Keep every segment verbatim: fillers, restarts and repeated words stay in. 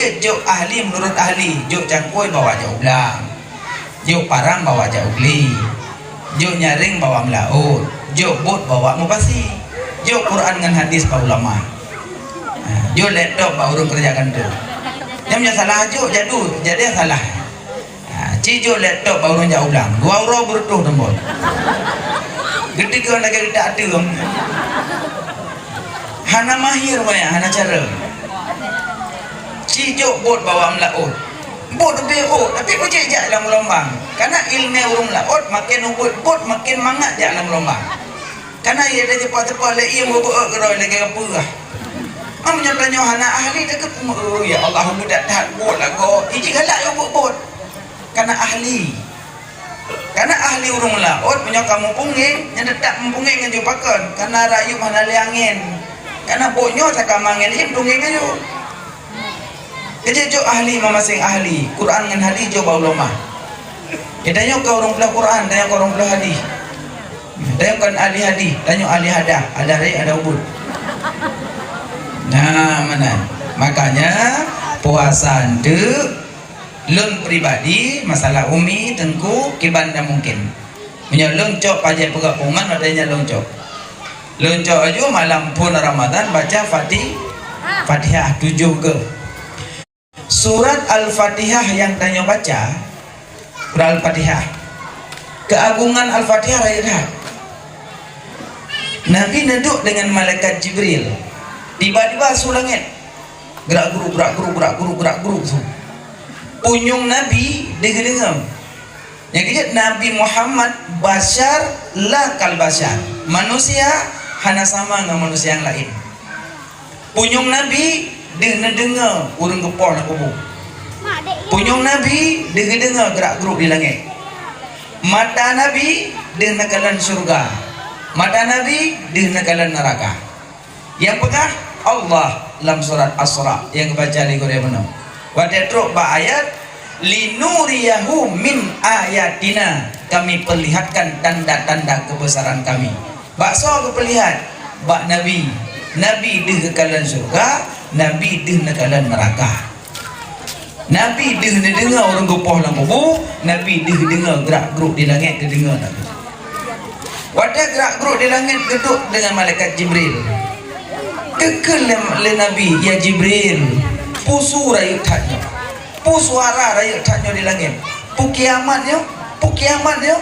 Jok ahli meunurot ahli, jok cangkôi bawa jak u blang, jok parang bawa jak u glé, jok nyaréng bawa meulaôt, jok bot bawa mubasi, jok Quran ngon hadis bak ulama. Ha, jok laptop bak ureuëng keureuja kantô. Nyang meunyoe salah jok, jadu, jadi salah. Ha, ci jok laptop bak ureuëng jak u blang, dua uroe beureutôh teumbon. Geuti keu lagée geutak ateueng. Hana mahir wayang, hana cara. Ci jok bot bawa meulaôt. Bot leubeh ôt, tapi peujeuet jak lam geulumbang. Karena ileumé ureuëng meulaôt, maken ubit bot, maken mangat jak lam geulumbang. Karena ia dah cepat-cepat lé ia meubeuet keudroe lagée peurah. Am nyoe tanyoe hana ahli, takheun, "Oh, ya Allah, ubit that-that bot lagoe." Iji galak ya ubit bot. Karena ahli. Karena ahli ureuëng meulaôt, meunyoe ka mupungéng, nyan teutap mupungéng ngon jih pakon, karena rayuem hana lé angén. Karena bot nyoe saka mangén jih mupungéng ngon jih. Keujeuet jok ahli mamaséng ahli, Quran ngon hadis jok bak ulama. Eh, tanyoe ka ureuëng peuleueh Quran, tanyoe ka ureuëng peuleueh hadis. Tanyoe kon ahli hadis, tanyoe ahli hadah, hadah rayeuk hadah ubit. Nah, meunan. Makanya, puasa enteuk Lôn pribadi, masalah umi, teungku, kiban dan mungkin. Meunyoe lôn cok pajan peugah pengumuman, watée nyan lôn cok. Lôn cok laju malam phôn Ramadhan baca Fati-, Fatihah tujoh goe. Surat Al-Fatihah nyang tanyoe baca, surat Al-Fatihah. Keuagongan Al-Fatihah rayeuk that. Nabi neuduek deungon malaikat Jibril. Tiba-tiba su langét. Gerak-geruk, gerak-geruk, gerak-geruk, gerak-geruk su. Punyueng Nabi deuh geudeungoe. Nyang keujeuet Nabi Muhammad basyar la kal basyar. Manusia hana sama ngon manusia nyang laén. Punyueng Nabi deuh neudeungoe ureuëng geupoh lam kubu. Punyueng Nabi deuh geudeungoe gerak-geruk di langét. Mata Nabi deuh neukalon syeuruga. Mata Nabi deuh neukalon neuraka. Nyang peugah Allah lam surat Asra nyang geubaca lé gurée bunoe. Watée trok bak ayat, "Linuriyahu min ayatina," Kami perlihatkan tanda-tanda keubeusaran Kami. Bak soe geupeulihat? Bak Nabi. Nabi deuh geukalon syeuruga, Nabi deuh neukalon neuraka. Nabi deuh neudeungoe ureuëng geupoh lam kubu, Nabi deuh deungoe gerak-geruk di langét geudeungoe Nabi. Watée gerak-geruk di langét geuduek deungon malaikat Jibril. Geukheun lé, lé Nabi, "Ya Jibril, peue su rayeuk that nyoe? Peue suara rayeuk that nyoe di langét? Peue kiamat nyoe? Peue kiamat nyoe?"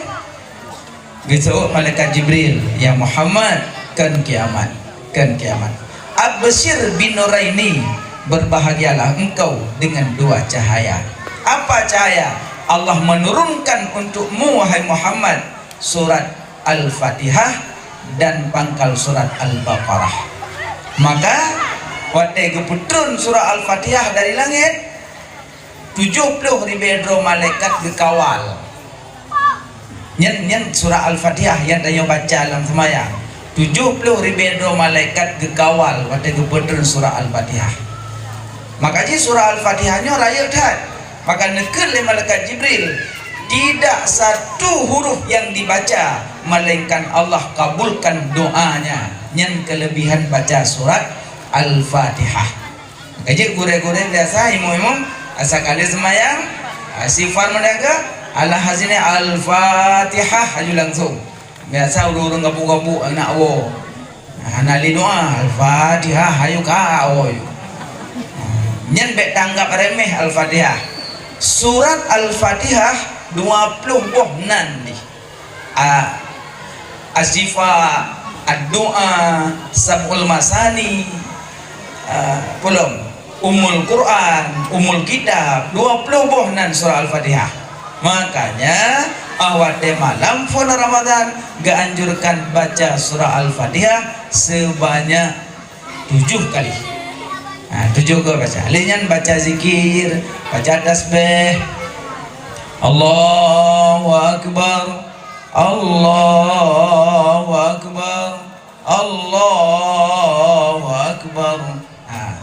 Geuseuôt malaikat Jibril, "Ya Muhammad, kon kiamat, kon kiamat. Absyir binuraini, berbahagialah engkau dengan dua cahaya." Apa cahaya? Allah menurunkan untukmu, wahai Muhammad, surat Al-Fatihah dan pangkal surat Al-Baqarah. Maka, watée geupeutreun surat Al-Fatihah dari langét, tujoh ploh ribée droe malaikat geukawal. Nyan, nyan surah Al-Fatihah nyang tanyoe baca lam seumayang. Tujoh ploh ribée droe malaikat geukawal watée geupeutreun surah Al-Fatihah. Maka jih surah Al-Fatihah nyoe rayeuk that. Maka neukheun lé malaikat Jibril, "Tidak satu huruf yang dibaca, melainkan Allah kabulkan doanya." Nyan keulebihan baca surat Al-Fatihah. Ka jeuet gurée-gurée biasa, imum-imum, asai ka lheueh seumayang, a, sifar meudaka, alah hasilnya Al-Fatihah, aju langsung. Biasa ureuëng-ureuëng gabuk-gabuk, nak woe. Hana lé doa, Al-Fatihah, ayo ka woe. Nyan bék tanggab remeh Al-Fatihah. Surat Al-Fatihah dua ploh boh nan jih. A, Asyifa, Ad-Du'a, Sab'ul Masani, a, peue lom, Ummul Quran, Ummul Kitab, dua ploh boh nan surah Al-Fatihah. Makanya, ah, watée malam phôn Ramadan, geuanjurkan baca surah Al-Fatihah sebanyak tujoh kali. Ha, tujoh kali baca. Lheueh nyan baca zikir, baca tasbih. Allahu Akbar, Allahu Akbar, Allahu Akbar. Ha.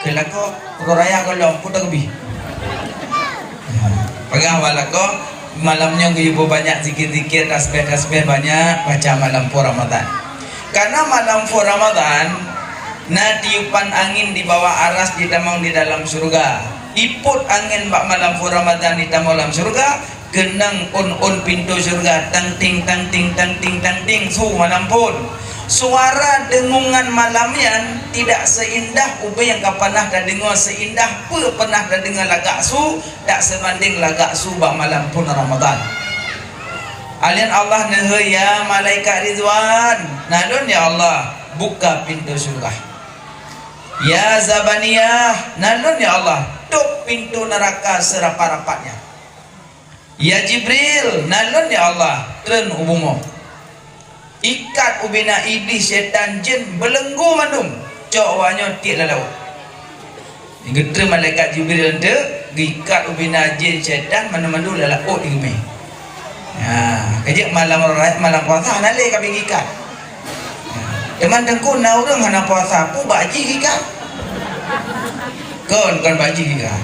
Keu lakoe, uroe raya gohlom, peue teukeubih. Ha. Peugah bak lakoe, malam nyoe geuyue banyak zikir-zikir, tasbih-tasbih banyak, baca malam phôn Ramadan. Karena malam phôn Ramadan, Na tiupan angén di bawah aras jitamong di dalam syeuruga. Ipot angén bak malam phon Ramadhan jitamong lam syeuruga, keunong ôn-ôn pintoe syeuruga, tang ting, tang ting, tang ting, tang ting, su malam phon. Suara deungongan malam nyan tidak seindah ubé nyang ka pernah tadeungoe, seindah peue pernah tadeungoe lagak su, tak sebanding lagak su bak malam phon Ramadhan. Alian Allah neuhôi, "Ya malaikat Ridwan, na lôn ya Allah, buka pintoe syeuruga." "Ya Zabaniyah, na lôn ya Allah, tôp pintoe neuraka seurapat-rapatnya." "Ya Jibril, na lôn ya Allah, treun u bumoe." Ikat ubina Iblih, syaitan, jén, beulenggu mandum, cok awaknyoe tiek lam laôt. Geutreun malaikat Jibril eunteuk, geuikat ubina jén, syaitan, mandum-mandum lam laôt di geumé. Ha, kajak malam raya, malam puasa hana lé ka ikat. Ha, teuma teungku na ureuëng hana puasa, peue bak jih ikat? Kon, kon bak jih ikat.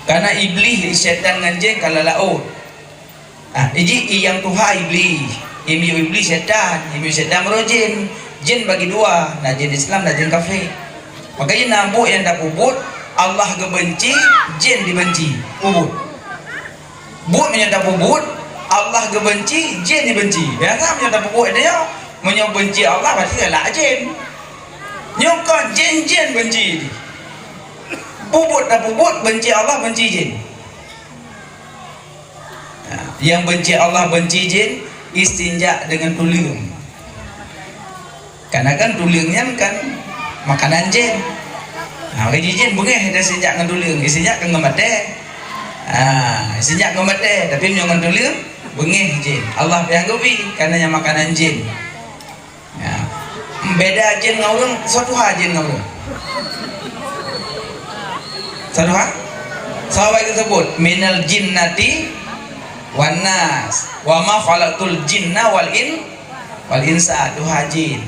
Karena Iblih, syaitan ngon jén ka lam laôt. Ah, iji i nyang tuha Iblih, i miyueb Iblih syaitan, i miyueb syaitan meurojén. Jén bagi dua, na jén Islam, na jén kafé. Makanya na buet nyang tapeubuet Allah geubenci, jén dibenci. Peubuet. Buet nyang tapeubuet Allah geubenci, jén dibenci. Biasa nyang tapeubuet dia, meunyoe benci Allah berarti galak jén. Nyoe kon jén-jén benci. Peubuet tapeubuet benci Allah, benci jén. Nah, nyang benci Allah, benci jén, istinja dengan tuleueng. Karena kan tuleueng nyan kan makanan jén. Nah, maka jijén beungéh dah istinja ngon tuleueng, istinja kan ngon batée. Ah, istinja ngon batée, tapi meunyoe ngon tuleueng beungéh jén. Allah pih nyang geubi, karena nyan makanan jén. Ya. Beda jén ngon ureuëng, soe tuha jén ngon ureuëng? Soe tuha? Sahabat tersebut, "Minal jinnati wan nas, wa ma khalaqtul jinna wal in, wal insa," tuha jén.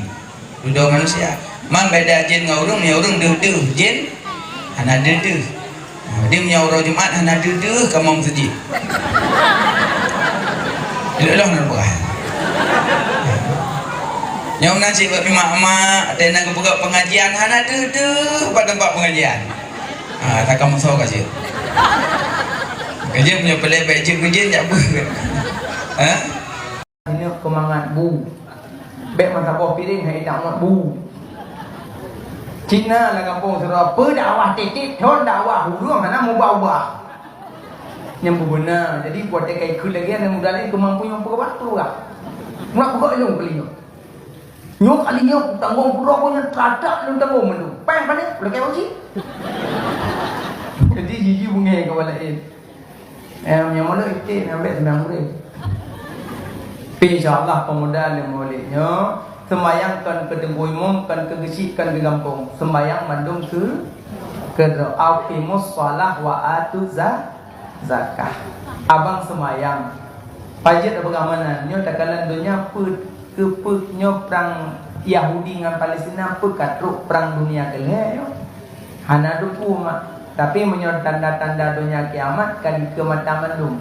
Dudoe manusia. Man beda jén ngon ureuëng, meunyoe ureuëng deuh-deuh, jén hana deuh-deuh. Jadi meunyoe uroe Jumat hana deuh-deuh kamoe meuseujid. Ilok-ilok nan peugah. Nyoe na cit bak mak-mak, watée na geupeugah pengajian hana deuh-deuh bak teumpat pengajian. Ha, takam soe ka cit. Ka jeuet meunyoe peulée bék jeuet keu jén jak beuh. Ha? Nyoe keumangat bu. Bék meusaboh piréng hai indak ngon bu. Cina lam gampông sidroe, peue dakwah tieb-tieb thon dakwah ureuëng hana mubah-ubah. Nyang beubeuna, jadi watée ka ikheun lagée nyan muda lé keumampuan nyang peugah-peugah. Meunak peugah ilong kali nyoe. Nyoe kali nyoe tanggong pura ko nyoe teratak lôn tanggong mandum. Péng pané, lakée uji. Jadi jiji beungéh kawan laén. Em, nyang mana iték nambah sembilan puluh. Tapi insya Allah pemuda lima boleh nyoe sembayang kon keu teungku imum, kon keu geuchik, kon keu gampông. Sembayang mandum keu keu droe. Aqimus shalah wa atu za-, zakah. Abang sembayang. Pajét peugah meunan, nyoe takalon donya peuet keu peuet nyoe prang Yahudi ngon Palestina peuet ka trok prang dunia keu lhée nyoe. Hana duku mak, tapi meunyoe tanda-tanda donya kiamat ka dikeue mata mandum.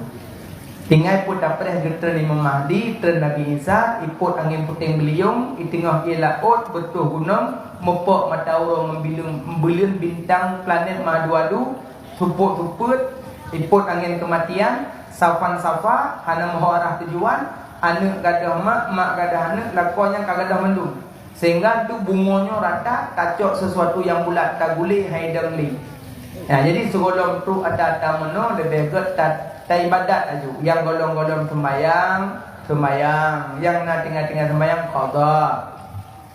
Tinggai peue tapreh geutreun Imam Mahdi, treun Nabi Isa, ipot angén puténg beuliong, iteungoh ié laôt, beutoh gunong, meupok mata uroe ngon bileuen, buleuen, bintang, planet, madu-adu, supot-supot, ipot angén keumatian, safan-safa, hana meuho arah tujuan, aneuëk gadôh mak, mak gadôh aneuëk, lakoe nyang ka gadôh mandum. Sehingga tu bumoe nyoe rata tacok sesuatu nyang bulat tagulé hai dong lé. Nah, jadi sigohlom trok ata-ata meunoe leubeh gét ta-, taibadat laju. Nyang gohlom-gohlom sembayang, sembayang. Nyang na tinggai-tinggai sembayang, qadha.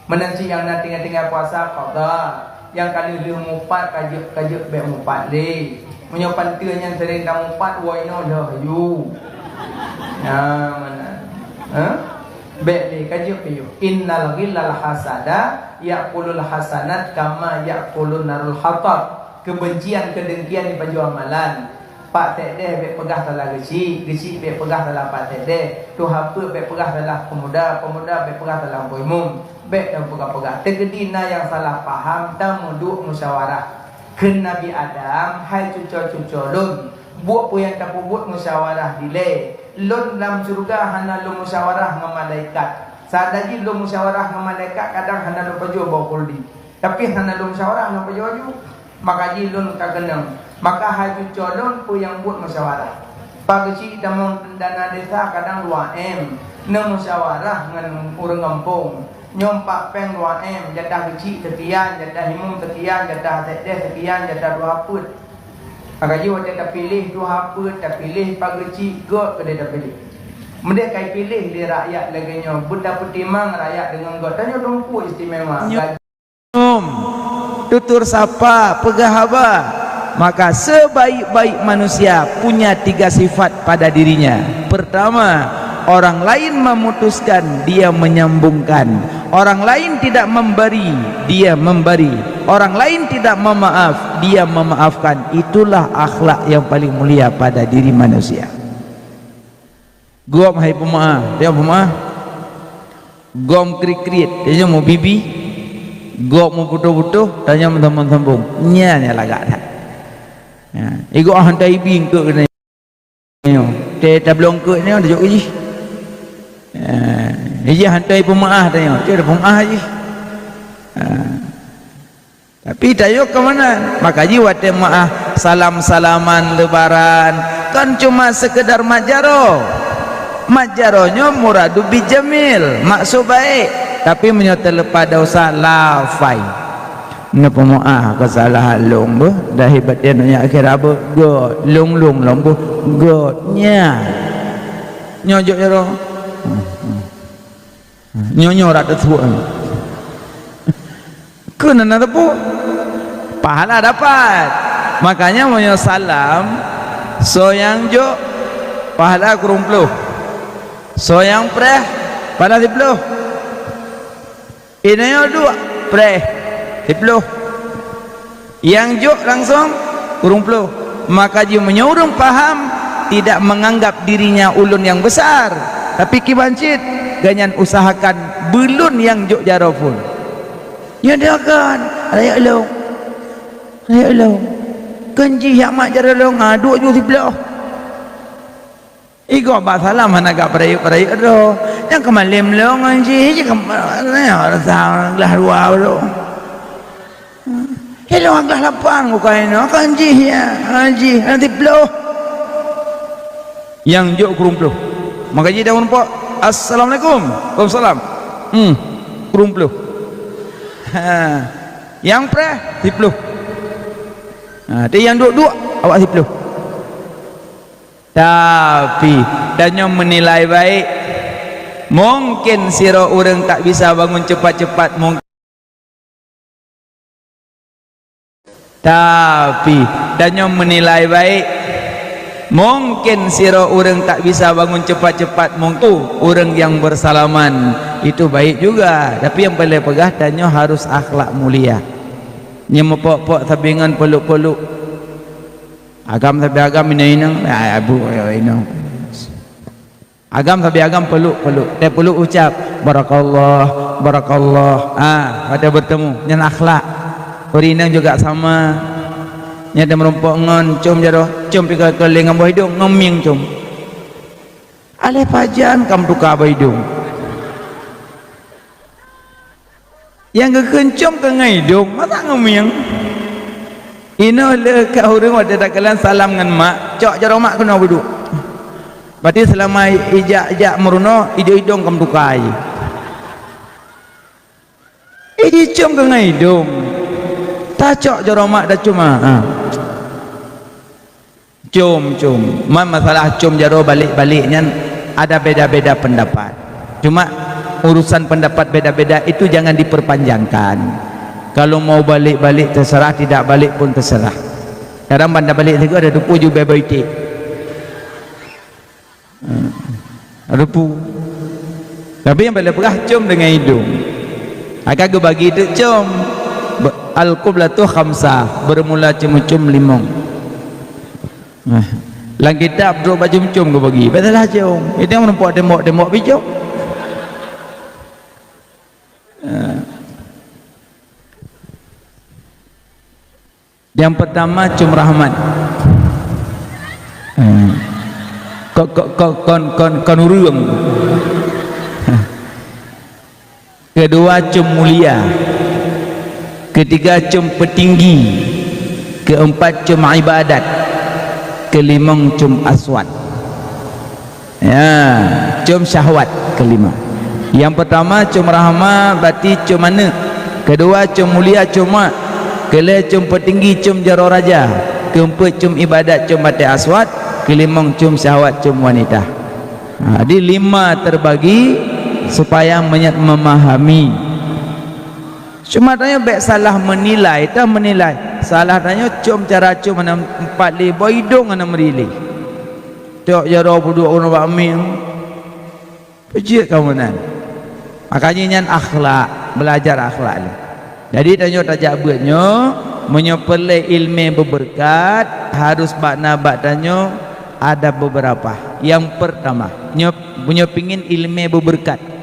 Meunan cit nyang na tinggai-tinggai puasa, qadha. Nyang ka lheueh-lheueh mupat, ka jeuet, ka jeuet bék mupat lé. Meunyoe panteue nyan sering tamupat, woe inoe lheueh yu. Nah, meunan. Hah? Bék lé, ka jeuet piôh. Innal ghillal hasada ya'kulul hasanat kama ya'kulun narul hatab. Kebencian, kedengkian dipajoh amalan. Pak Sekdes bék peugah salah geuchik, geuchik bék peugah salah Pak Sekdes, tuha peuet bék peugah salah pemuda, pemuda bék peugah salah Teungku Imum. Bék tapeugah-peugah. Teukeudi na nyang salah paham, tameuduek musyawarah. Kheun Nabi Adam, "Hai cuco-cuco lôn, buet peue nyang tapeubuet musyawarah dilée. Lôn lam syeuruga hana lôn musyawarah ngon malaikat. Sadat jih lôn musyawarah ngon malaikat, kadang hana lôn pajoh boh khuldi." Tapi hana lôn musyawarah ngon pajoh-pajoh. Maka jih lôn ka keunong. Maka hai cucoe lôn peue nyang buet musyawarah. Pak Geuchik tamong dana desa kadang dua M. Neumusyawarah ngon ureuëng gampông. Nyoe Pak Péng dua M, jatah Geuchik sekian, jatah Imum sekian, jatah Sekdes sekian, jatah dua peuet. Maka jih watée tapiléh dua peuet, tapiléh Pak Geuchik, göt keudeh tapiléh. Meudeh kai piléh lé rakyat lagée nyoe, beutapeutimang rakyat deungon göt. Tanyoe teungku istimewa. Nyoe. Gaji Minum, tutur sapa, peugah haba. Maka sebaik-baik manusia punya tiga sifat pada dirinya. Pertama, orang lain memutuskan, dia menyambungkan. Orang lain tidak memberi, dia memberi. Orang lain tidak memaaf, dia memaafkan. Itulah akhlak yang paling mulia pada diri manusia. Gob hai peumaáh, dia peumaáh. Gob kriet-kriet, dia nyoe meubibi. Gob meuputôh-putôh, dia nyoe meusambông-sambông. Nyan nyang lagak that. Ya, igoe hantei ibi eungkôt keunoe. Nyoe, teuh tabloe eungkôt nyoe, dijok jih. Ya, ijih hantei peumaáh dia nyoe, teuh peumaáh jih. Ya. Tapi tayok keumanan? Maka jih watée meuáh salam-salaman lebaran, kon cuma sekedar mat jaroe. Mat jaroe nyoe muradu bijamil, maksud baik. Tapi meunyoe teuleupah desya, lafai. Neupeumeuáh keusalahan lôn beuh, dah hebat dia nanya akhé rabu, göt, lôn-lôn lôn beuh, göt, nyan. Nyoe jok jaroe. Nyoe-nyoe rak teusuek. Keu nan na teupeu. Pahala dapat. Makanya meunyoe salam, soe nyang jok, pahala kureueng ploh. Soe nyang preh, pahala siploh. Inyoe duek, preh, siploh. Nyang jok langsong kureueng ploh. Maka jih meunyoe ureuëng paham, tidak menganggap dirinya ulôn nyang besar, tapi kiban cit, gobnyan usahakan beulôn nyang jok jaroe phon. Nyoe dia kan, rayeuk lôn. Rayeuk lôn. Kan jih jak mat jaroe lôn, ha, duek ju siploh. Igoe bak salam hana gak peurayeuk-peurayeuk droe. Nyang keumalém lôn ngon jih, jih keu, rasa glah dua droe. Ilôn glah lapan bukai nyoe, kan jih ya, kan jih, nanti ploh. Nyang jok kureueng ploh. Maka jih dah meureumpok, "Assalamualaikum." "Waalaikumsalam." Hmm, kureueng ploh. Ha. Nyang preh, siploh. Ha, tapi nyang duek-duek, awak siploh. Tapi, tanyoe meunilai baik. Mungkin sidroe ureuëng tak bisa bangun cepat-cepat, mungkin. Tapi, tanyoe meunilai baik. Mungkin sidroe ureuëng tak bisa bangun cepat-cepat, mungkin ureuëng yang bersalaman itu baik juga. Tapi nyang paleng peugah, tanyoe harus akhlak mulia. Nyang meupok-pok sabe ngon peluk-peluk. Agam sabe agam inong-inong, ah, abu inong. Agam sabe agam peluk-peluk. Teuh peluk ucap, "Barakallah, barakallah." Ah, pada bertemu, nyan akhlak. Ureuëng inong juga sama. Nyan teuh meureumpok ngon com jaroe, com pih ka lé ngon boh idong, ngon mieng com. Aléh pajan kam tuka boh idong. Nyang geukheun com keu ngon idong, masa ngon mieng? Inoe le ka ureuëng watée takalon salam ngon mak, cok jaroe mak keunoe beuduek. Berarti seulama ijak-jak meurunoe, idong-idong kam tuka jih. Ijicom keu ngon idong. Tacok jaroe mak tacuma. Ha. Com, com. Man masalah com jaroe balek-balek nyan ada beda-beda pendapat. Cuma urusan pendapat beda-beda itu jangan diperpanjangkan. Kalau mau balik-balik terserah, tidak balik pun terserah. Kadang banda balik sigoe ada tupu jubé baitik. Ha. Rupu. Tapi nyang paleng peugah com deungon idong. Akan geubagi teuk com. Be-, al-qiblatu khamsah, bermula ceumeucom limong. Nah, lam kitab trok bak com-com geubagi. Bèk salah com. Itu nyang meureumpok tembok-tembok pih com. Ha. Nyang pertama com rahmat. Hmm. Ko-, ko-, ko-, kon, kon, kon ureueng. Kedua com mulia. Keutiga com peutinggi, keumpat com ibadat, keulimong com aswat. Ya, com syahwat keulimong. Nyang peurtama com rahmat, bati com aneuëk. Keudua com mulia com mak. Keulhée com peutinggi com jaroe raja. Keumpeuet com ibadat com batée aswat. Keulimong com syahwat com wanita. Ha, jadi lima terbagi supaya meunyoe memahami. Cuma tanyoe bék salah meunilai, tah meunilai. Salah tanyoe com cara com hana empat lé boh idong hana meuri lé. Tok jaroe peuduek keunoe bak mieng. Peujeuet kamoe nan. Makanya nyan akhlak, belajar akhlak lé. Jadi tanyoe tajak beuet nyoe, meunyoe peureulée iéleumé beubeureukat, harus bak na bak tanyoe ada beberapa. Nyang peurtama, nyoe, meunyoe pingin iéleumé beubeureukat.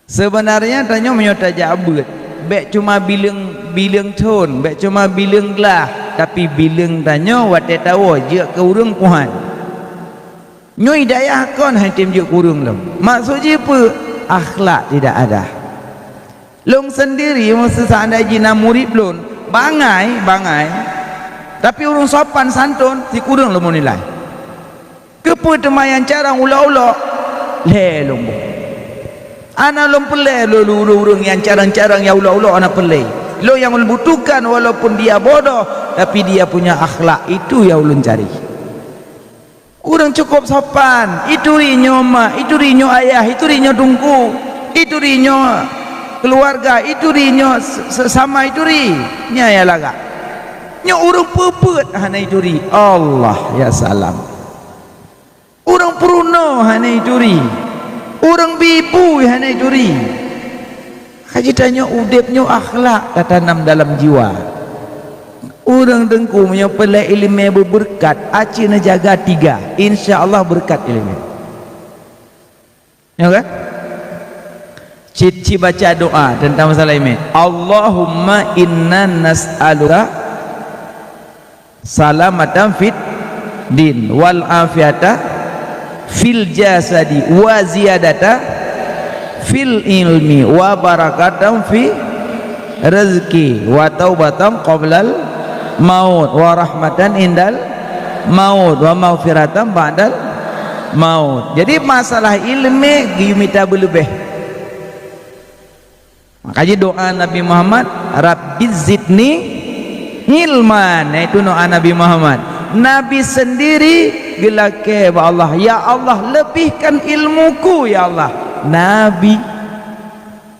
Seubeunarnya tanyoe meunyoe tajak beuet, bék cuma bileueng, bileueng thon, bék cuma bileueng glah, tapi bileueng tanyoe watée tawoe jeuet keu ureuëng puhan. Nyoe hidayah kon hai tem jeuet keu ureuëng lom. Maksud jih peue? Akhlak tidak ada. Lôn sendiri meuseusa andai jih na murit lôn, bangai, bangai, tapi ureuëng sopan santun, sikureueng lôn meunilai. Keupeue teuma nyang carông ulok-ulok? Lhée lôn boh. Hana lôn peureulée lôn ureuëng-ureuëng nyang carông-carông nyang ulok-ulok hana peureulée. Lôn nyang ulôn butuhkan walaupun dia bodoh, tapi dia punya akhlak, itu nyang ulôn cari. Ureuëng cukup sopan, ituri nyoe mak, ituri nyoe ayah, ituri nyoe teungku, ituri nyoe keuluwarga, ituri nyoe se-, sesama ituri. Nyan nyang lagak. Nyoe ureuëng peue-peue hana ituri. Allah ya salam. Ureuëng peurunoe hana ituri. Ureuëng bi bui hana ituri. Ka jitanyoe udeb nyoe akhlak tatanam dalam jiwa. Ureuëng teungku meunyoe peureulée iéleumé beubeureukat, aci neujaga tiga, insya Allah beureukat iéleumé. Ya kan? Cit-cit baca doa tentang masalah iéleumé. Allahumma inna nas'aluka salamatan fid din wal afiata fil jasadi wa ziyadata fil ilmi wa barakatan fi rezeki wa taubatan qablal maut wa rahmatan indal maut wa maghfiratan ba'dal maut. Jadi masalah iéleumé geuyue mita beuleubeh. Makanya doa Nabi Muhammad, "Rabbi zidni ilman." Nah, itu doa Nabi Muhammad. Nabi sendiri geulakée bak Allah, "Ya Allah, lebihkan ilmuku, ya Allah." Nabi,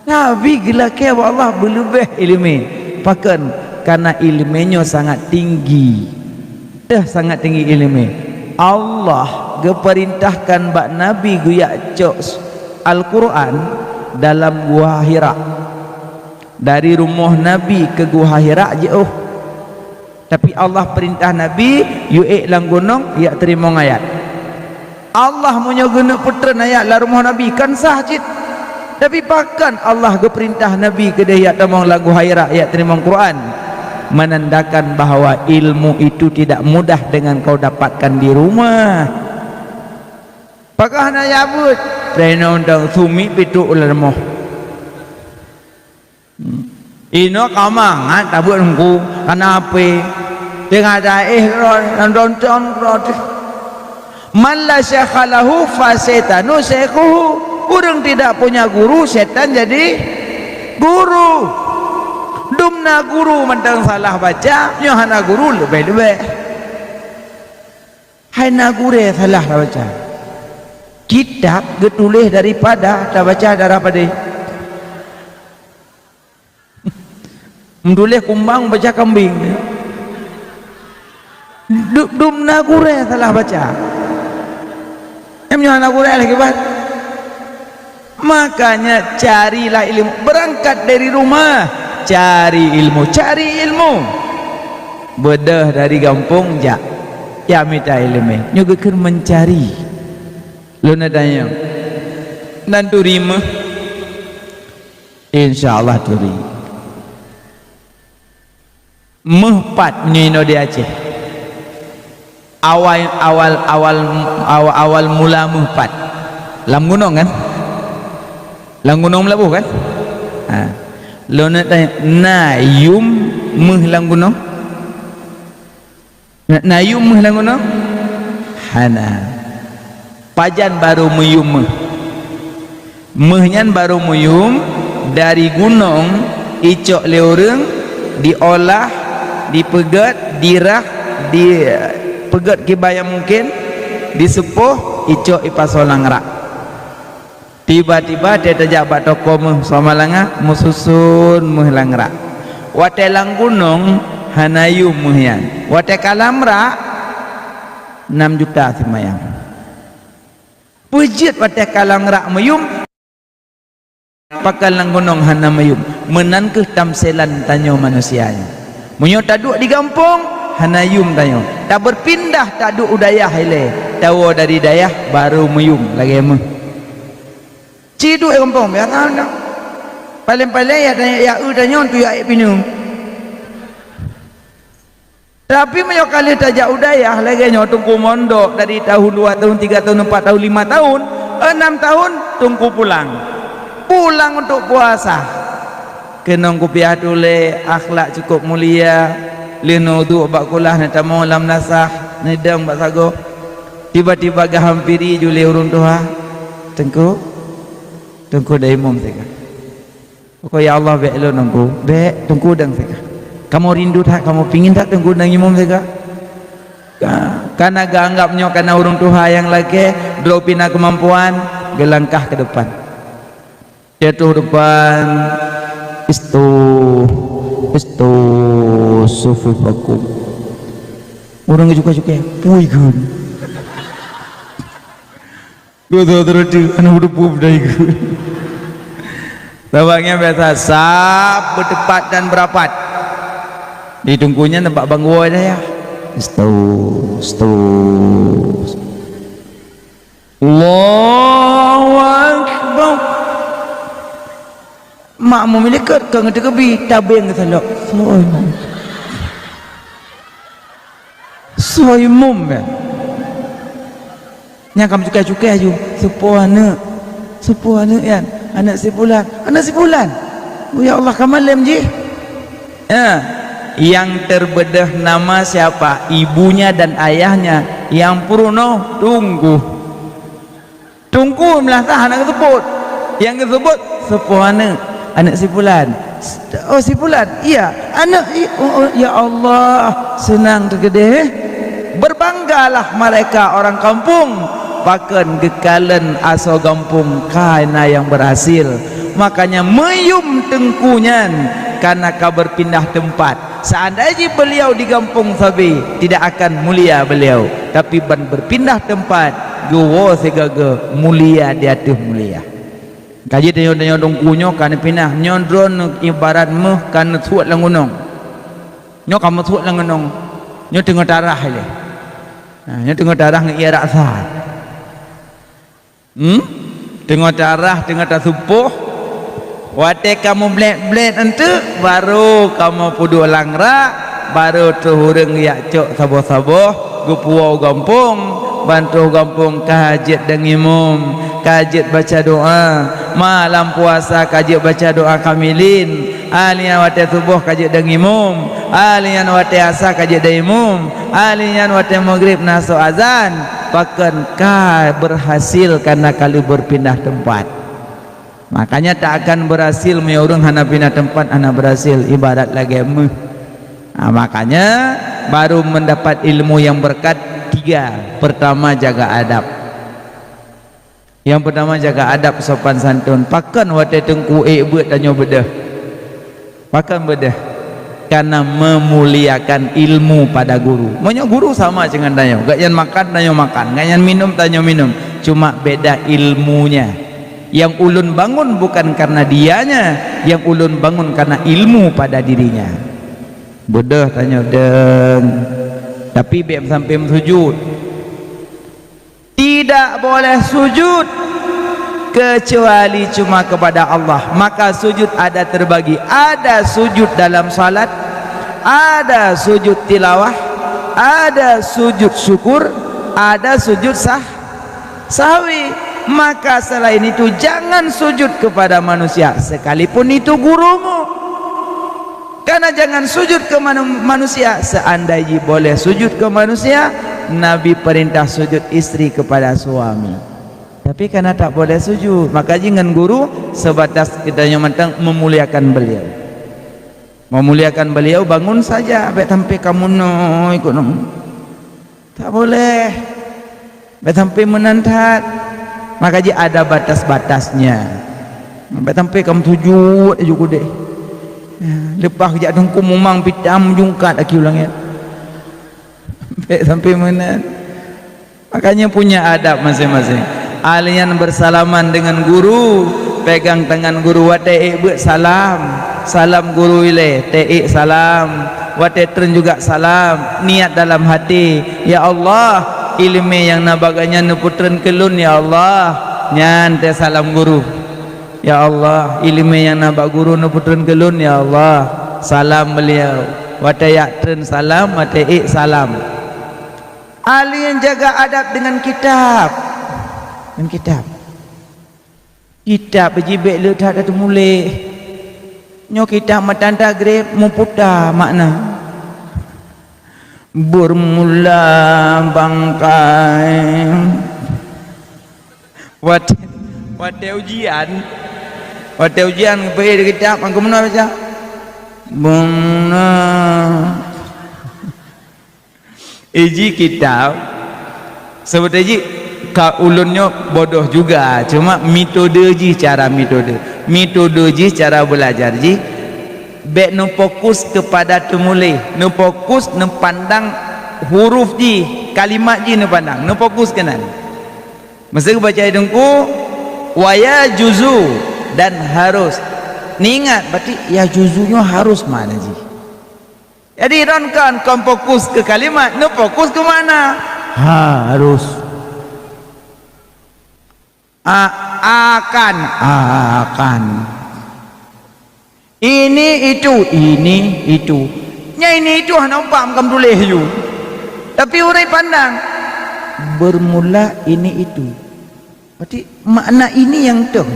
Nabi geulakée bak Allah beuleubeh iéleumé. Pakon? Karena iéleumé nyoe sangat tinggi. Teuh sangat tinggi iéleumé. Allah geupeurintahkan bak Nabi geujak cok Al-Qur'an dalam Guha Hira. Dari rumoh Nabi keu Guha Hira jiôh. Tapi Allah peurintah Nabi, "Yue ék lam gunong, jak teurimong ayat." Allah meunyoe geuneuk peutreun ayat lam rumoh Nabi, kan sah cit. Tapi pakon Allah geupeurintah Nabi keudeh jak tamong lam Guha Hira jak teurimong Quran? Menandakan bahwa ilmu itu tidak mudah dengan kau dapatkan di rumah. Pakon hana jak beuet? Peureunoe dong sumi pituk lam rumoh. Inoe ka mangat tabeuet teungku, kana apé. Teungoh taéh droe, nonton droe teuh. Man la syekha lahu fa syaitanu syaikhuhu. Ureuëng tidak punya guru, setan jadi guru. Dum na guru mantong salah baca, nyoe hana guru leubeh-leubeh. Hai na gurée salah tabaca. Kitab geutuléh daripada tabaca darah padé. Meutuléh kumbang baca kambing. Dum, dum na gurée salah baca. Em nyoe na gurée lagée ban. Makanya carilah ilmu, berangkat dari rumah, cari ilmu, cari ilmu. Beudôh dari gampông jak, jak mita iéleumé. Nyoe geukheun meuncari. Lôn tanyong, nan turi meuh? Insya Allah turi. Meuh pat meunyoe inoe di Aceh. Awai, awal, awal, awal, awal mula meuh pat. Lam gunong kan? Lam gunong Meulaboh kan? Ha. Lôn tanyong, na yum méuh lam gunong? Na, na yum méuh lam gunong? Hana. Pajan barô meuyum méuh? Méuh nyan barô meuyum dari gunong, icok lé ureuëng, diolah, dipeugét, dirah, dipeugét kiban nyang mungken, diseupôh, icok ipasoe lam rak. Tiba-tiba teuh tajak bak toko méuh Samalanga, meususon méuh lam rak. Watée lam gunong hana yum méuh nyan. Watée ka lam rak, nam juta simayang. Peue jeuet watée ka lam rak meuyum, pakon lam gunong hana meuyum? Meunan kheueh tamselan tanyoe manusia nyoe. Meunyoe taduek di gampông, hana yum tanyoe. Tabeurpindah taduek u dayah ilée, tawoe dari dayah barô meuyum lagée méuh. Ci duek gampông biasa mantong. Paléng-paléng ya, ya eu tanyoe tu ya ék pineung. Tapi meunyoe ka lheueh tajak u dayah lagée nyoe, teungku mondok dari tahun dua tahun, tiga tahun, empat tahun, lima tahun, enam tahun, teungku pulang. Pulang untuk puasa. Keunong kupiah tuléh, akhlak cukup mulia. Lheueh nyan duek bak kulah, neutamong lam nasah, neudong bak sagoe. Tiba-tiba geuhampiri ju lé ureuëng tuha. "Teungku, Teungku dong imum sigoe." "Ko ya Allah, bék lôn Teungku, bék Teungku dong sigoe. Kamoe rindu that, kamoe pingin that Teungku dong imum sigoe." Ka, kana geuanggab nyoe kana ureuëng tuha nyang lakée, droe pih na keumampuan, geulangkah keu depan. Jatuh depan, "Istu, istu, sufufakum." Ureuëng cukai-cukai, "Pui gun." Dua-dua terus, anak udah pui budai gun. Sabab nyan biasa sab beutepat dan beurapat. Di teungku nyan nampak banggoe dayah. Istu, istu. Allahu Akbar. Makmum likot ka ngeuteukebi, tabeng geusalok. Soe imum? Soe imum nyan? Nyang ka meucukai-cukai aju, "Soe po aneuëk? Soe po aneuëk nyan? Aneuëk si fulan, aneuëk si fulan." Oh ya Allah, ka malem jih. Eh, yang terbedah nama siapa? Ibunya dan ayahnya. Yang peurunoe teungku. Teungku meulasah hana geuseubut. Nyang geuseubut, "Soe po aneuëk? Aneuëk si fulan." "Oh, si fulan?" "Iya." "Aneuëk i-, oh, oh, ya Allah, seunang teukeudeh." Berbanggalah mereka orang kampung, pakon geukalon asoe gampông ka na nyang berhasil. Makanya meuyum teungku nyan kana ka berpindah tempat. Seandai jih beliau di gampông sabe, tidak akan mulia beliau, tapi ban berpindah tempat, geuwoe sigaga mulia di ateueh mulia. Ka jeuet tanyoe-tanyoe teungku nyoe ka neupinah, nyoe droeneuh ibarat méuh ka neusuet lam gunong. Nyoe ka meusuet lam gunong, nyoe teungoh tarah ilée. Nah, nyoe teungoh tarah ngon ié raksa. Hmm? Teungoh tarah, teungoh tasupoh. Watée ka mublét-blét eunteuk, barô kamoe peuduek lam rak, barô troh ureuëng jak cok saboh-saboh, geupuwoe u gampông, ban troh gampông ka jeuet dong imum, ka jeuet baca doá, malam puasa ka jeuet baca doá kamilin, Ahli nyan watée suboh ka jeuet dong imum, ahli nyan watée asa ka jeuet dong imum, ahli nyan watée maghrib na soe azan, pakon ka berhasil kana ka lheueh berpindah tempat. Makanya tak akan berhasil meunyoe ureuëng hana pindah tempat, hana berhasil, ibarat lagée méuh. Nah, makanya baru mendapat ilmu yang berkat tiga. Pertama, jaga adab. Nyang peutama, jaga adab sopan santun. Pakon watée teungku ék beuet tanyoe beudôh? Pakon beudôh? Karena memuliakan ilmu pada guru. Meunyoe guru sama dengan tanyoe, gobnyan makan, tanyoe makan, gobnyan minum, tanyoe minum. Cuma beda ilmunya. Yang ulôn bangun bukan karena dianya, yang ulôn bangun karena ilmu pada dirinya. Beudôh tanyoe dong, tapi bék sampai meusujud. Tidak boleh sujud kecuali cuma kepada Allah. Maka sujud ada terbagi. Ada sujud dalam salat, ada sujud tilawah, ada sujud syukur, ada sujud sah-, sahwi. Maka selain itu, jangan sujud kepada manusia, sekalipun itu gurumu. Karena jangan sujud ke manu-, manusia, seandai jih boleh sujud ke manusia, Nabi perintah sujud istri kepada suami. Tapi karena tak boleh sujud, maka jih ngon guru sebatas kita nyoe mantong memuliakan beliau. Memuliakan beliau bangun saja, bèk sampai kamoe nyoe ikut nyoe. Tak boleh. Bèk sampai meunan that. Maka jih ada batas-batasnya. Bèk sampai kamoe sujud aju keudeh. Ya, leupah jak teungku mumang pitam jungkat aki u langèt. Bèk sampai meunan. Makanya punya adab masing-masing. Kalian bersalaman dengan guru, pegang tangan guru, watèe ék beuet salam. Salam guru ilèe, teuék salam. Watèe treun juga salam. Niat dalam hati, "Ya Allah, ileumèe nyang na bak gobnyan neupeutreun keu lôn, ya Allah." Nyan teuh salam guru. "Ya Allah, ileumèe nyang na bak guru neupeutreun keu lôn, ya Allah." Salam beliau. Watèe jak treun salam, watèe ék salam. Kalian jaga adab dengan kitab. Dengan kitab. Kitab jih bèk le that tateumuléh. Nyoe kitab meutan tagreb meuputa makna. Beurmula bangkai. Watèe, watèe ujian, watèe ujian geupeuék di kitab, mangko meunoe baca. Beurmula. Iji kitab, seubeutoe jih ka ulôn nyoe bodoh juga, cuma metode jih, cara metode. Metode jih, cara belajar jih, bèk neufokus keupada teumuléh, neufokus neupandang huruf jih, kalimat jih neupandang, neufokus keunan. Meusé geubaca teungku, "Wa yajuzu," dan harus. Neuingat, berarti yajuzu nyoe harus makna jih. Jadi, droen kon, kon fokus keu kalimat, neufokus keu makna. Harus. A-, akan, akan. Ini, itu, ini, itu. Nyan ini itu hana umpat makam tuléh ju. Tapi ureueng pandang, bermula ini itu. Berarti makna ini nyang teuh.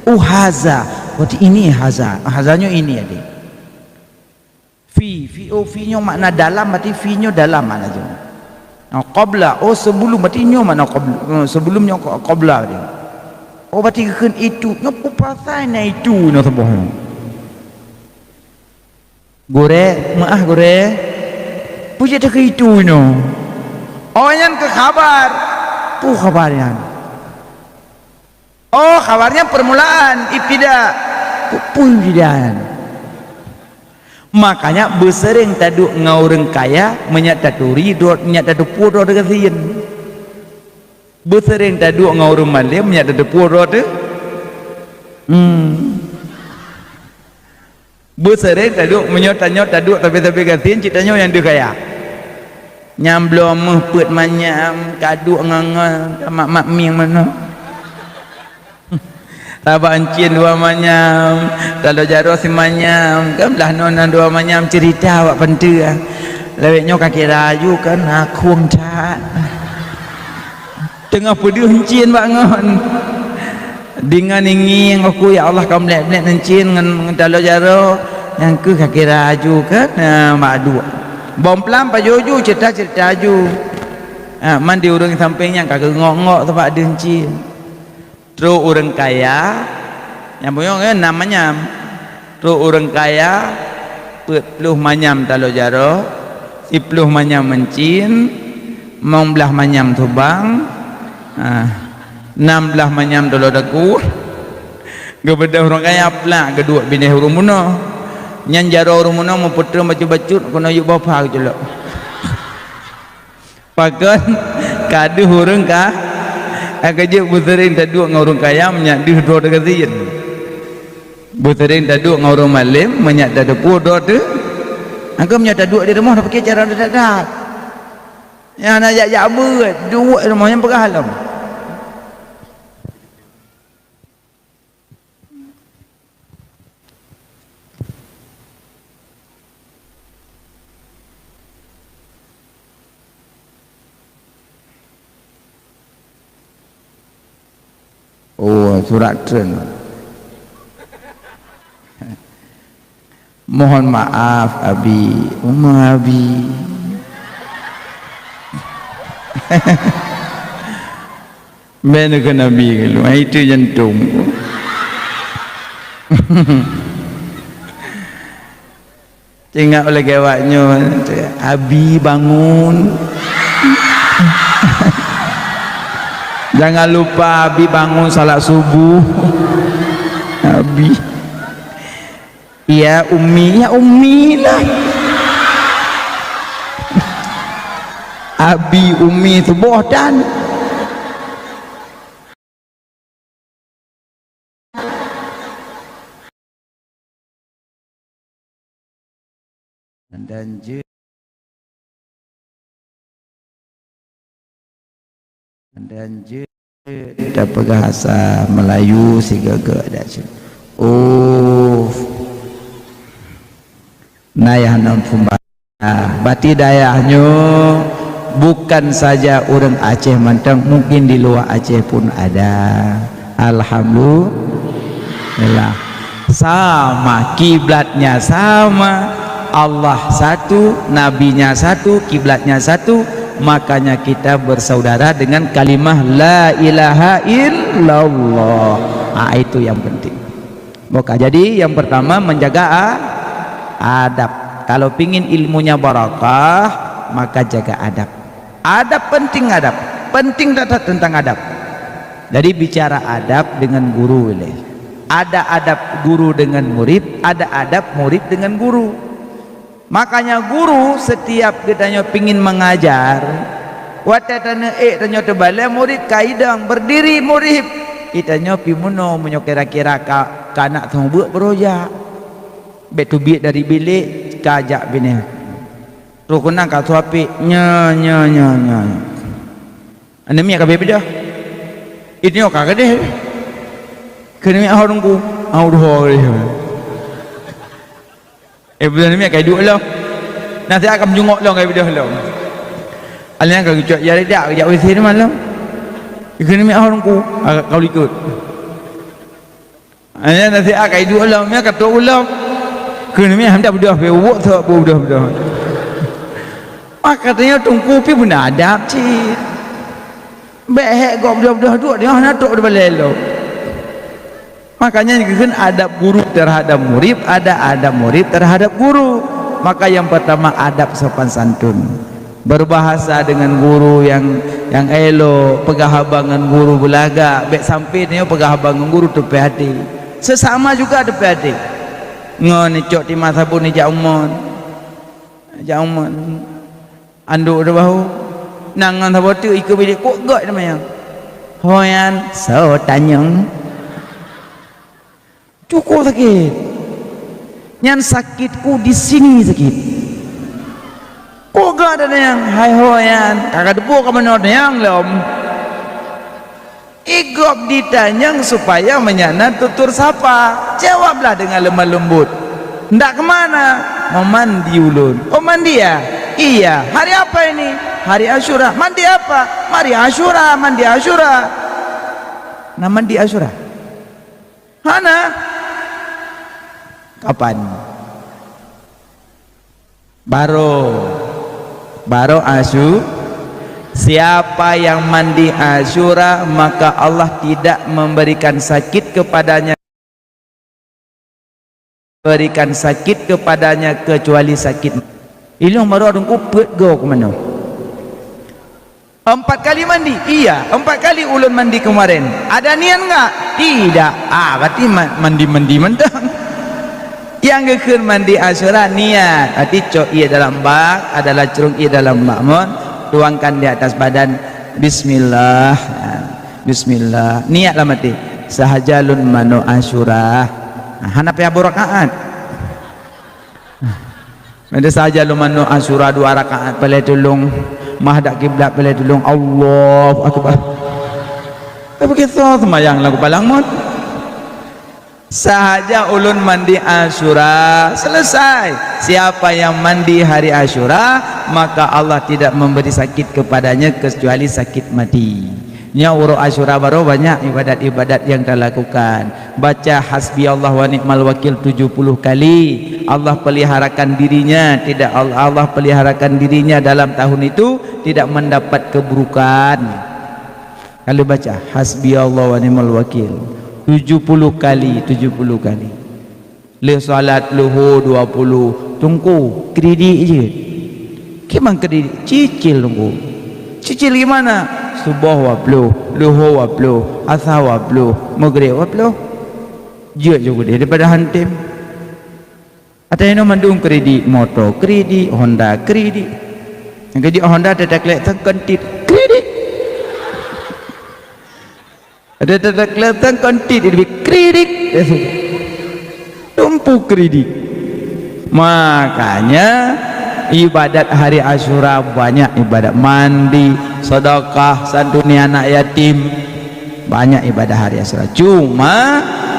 Oh, haza. Berarti ini haza. Haza nyoe ini, adik. Fi, fi, oh, fi nyoe makna dalam, berarti fi nyoe dalam makna jih. Nah, qabla, oh, sebelum, berarti nyoe makna qabla, eh, sebelum nyoe qa-, qabla berarti. Oh, berarti geukheun itu, nyoe peue pasai na itu nyoe saboh nyoe. Gurèe, meu'ah gurèe, peue jeuet takheun itu nyoe. Oh, nyan keu khabar. Peue khabar nyan? Oh, khabarnya permulaan, ibtida. Peue, peue ibtida nyan? Makanya beuseureng taduek ngon ureueng kaya, meunyo taturi droe, meunyo tateupeue droe teugasien. Beuseureng taduek ngon ureueng malém, meunyo tateupeue droe teu-, hmm. Beuseureng taduek, meunyoe tanyoe taduek sabe-sabe gasien, cit tanyoe nyang deuh kaya. Nyang bloe meuh peuet manyam, kaduek ngon-ngon, mak-mak mieng meunoe. Sabak euncien dua manyam, taloe jaroe simanyam, kan blah noe na dua manyam, cerita awak peunteue. Lawét nyoe ka kira aju kan, na khueng that. Teungoh peudeuh euncien bak ngon. Deungon ngieng-ngieng, "Aku, ya Allah, ka meulet-meulet euncien ngon, ngon taloe jaroe." Nyang keuh ka kira aju kan, na bak duek. Bom plam pajoh ju, cerita-cerita aju. Ha, man di ureueng sampéng nyan ka geungok-ngok sabak deuh euncien. Trok ureueng kaya, nyang punyueng, eh, nam manyam. Trok ureueng kaya, peuet ploh manyam taloe jaroe, siploh manyam euncien, limong blaih manyam subang, ah, nam blaih manyam taloe daku. Geubeudôh ureueng kaya plak geuduek binéh ureueng bunoe. Nyan jaroe ureueng bunoe meupeutreun bacut-bacut keunoe yub boh pha geuculok. Pakon ka deuh ureueng ka, ka jeuet beuseureng taduek ngon ureueng kaya meunyo deuh droe teugasien. Beuseureng taduek ngon ureueng malém meunyo tateupeue droe teu. Angkeu meunyo taduek di rumoh tapiké cara that-that. Nyang hana jak-jak beuet, duek di rumoh nyang peugah lom. Surat treun. Mohon maaf, Abi. Uma Abi. Bèk neukheun Abi keulu, hai itu jantung. Teuingat lagèe awak nyoe, "Abi bangun." Jangan lupa Abi bangun salat subuh. Abi. Ya Ummi, ya Ummi lah. Abi Ummi tuboh dan Dan jeuet, dan jeuet tapeugah basa Melayu sigoe-goe dak cit. Oh. Nayah nan peumbah. Berarti dayah nyoe bukan saja ureuëng Aceh mantong, mungkin di luar Aceh pun ada. Alhamdulillah. Sama, kiblatnya sama, Allah satu, nabinya satu, kiblatnya satu, makanya kita bersaudara dengan kalimah la ilaha illallah. Ah, itu yang penting. Maka jadi yang pertama menjaga a-, adab. Kalau pingin ilmunya barakah, maka jaga adab. Adab penting, adab. Penting that-that tentang adab. Jadi bicara adab dengan guru ilèe. Ada adab guru dengan murid, ada adab murid dengan guru. Makanya guru setiap geutanyoe pingin mengajar, watèe tanyoe ék tanyoe teubalèe murid ka idong, berdiri murid. Geutanyoe pih meunoe meunyoe kira-kira ka, ka nak seumeubeuet beurojak. Bèk teubiet dari bilék ka jak binéh. Roh keunong ka suapek, nya, nya, nya, nya. Aneuk miet ka bèk beudôh. Itu nyoe ka keudeh. Keuneuk miet ho teungku, ho dua. Eh, bulan miet ka iduek lom. Nasihat ka meujungok lom, ka ibeudôh lom. Alèh nyan ka geucok jari dak, geujak W C teuma lom. Ikheun miet ho teungku, ka, ka likot. Alèh nyan nasihat ka iduek lom, nyan ka trok u lom. Kheun miet han dak beudôh, pih ubok sok beudôh-beudôh. Maka tanyoe teungku pih beuna adab cit. Bèk hék gob beudôh-beudôh duek, nyoe hana trok di balèe lom. Makanya geukheun adab guru terhadap murid, ada adab murid terhadap guru. Maka yang pertama adab sopan santun. Berbahasa dengan guru yang, yang elok, peugah haba ngon guru beulagak, bèk sampai nyoe peugah haba ngon guru teupèh até. Sesama juga teupèh até. Ngon icok timah sabon ijak umon. Ijak umon. Anduk di bahu. Nang ngon saboh teuk ikeue bilék kok gèt teuma nyan. Ho nyan, soe tanyong. Cukup sakét. Nyan sakitku di sini sakit. Kok gèt teuma nyan, hai ho nyan. Ka kateupeue ka meunoe nyang lom. Igob ditanyong supaya meunyan na tutur sapa. Jawablah dengan lemah lembut. "Ndak ke mana?" "Mau mandi ulôn." "Oh, mandi ya?" "Iya." "Hari apa ini?" "Hari Asyura." "Mandi apa?" "Mandi Asyura, mandi Asyura." "Na mandi Asyura?" "Hana." "Kapan?" Baroe, baroe Asyu-, siapa yang mandi Asyura, maka Allah tidak memberikan sakit kepadanya, berikan sakit kepadanya kecuali sakit. Ilôn baroe teungku peuet goe keu manoe. Empat kali mandi? Iya, empat kali ulôn mandi kemarin. Ada niat enggak? Tidak. Ah, berarti ma-, mandi-mandi mantong. Nyang geukheun mandi Asyura niat. Berarti cok ié dalam bak, adalah curung ié dalam bak mon, tuangkan di atas badan. Bismillah. Ah, bismillah. Niat lam até. Sahaja lôn manoe Asyura. Ah, hana payah boh rakaat. Meusahaja lôn manoe Asyura dua rakaat, palai tulông, madhab kiblat palai tulông, Allahu Akbar. Tapi kita seumayang lam keupalang mon. Sahaja ulôn mandi Asyura, selesai. Siapa yang mandi hari Asyura, maka Allah tidak memberi sakit kepadanya kecuali sakit mati. Nyoe uroe Asyura baroe banyak ibadat-ibadat nyang talakukan. Baca hasbiyallah wa ni'mal wakil tujuh puluh kali. Allah peliharakan dirinya, tidak Allah, Allah peliharakan dirinya dalam tahun itu tidak mendapat keburukan. Kalau baca hasbiyallah wa ni'mal wakil tujuh puluh kali, tujuh puluh kali. Lheueh salat luhô dua puluh, Teungku, kridit jeuet. Kiban kridit? Cicil, Teungku. Cicil gimana? Suboh dua puluh, luhô dua puluh, asa dua puluh, meugreb dua puluh. Jeuet ju keudeh daripada han tem. Ata inoe mandum kridit, moto kridit, Honda kridit. Nyang keujeuet Honda teuteklek teuk kontit, kridit. Ada teuteklek teuk kontit, jadi kridit. Tumpu kridit. Makanya ibadat hari Asyura banyak ibadat mandi, sedekah, santuni anak yatim. Banyak ibadah hari Asyura. Cuma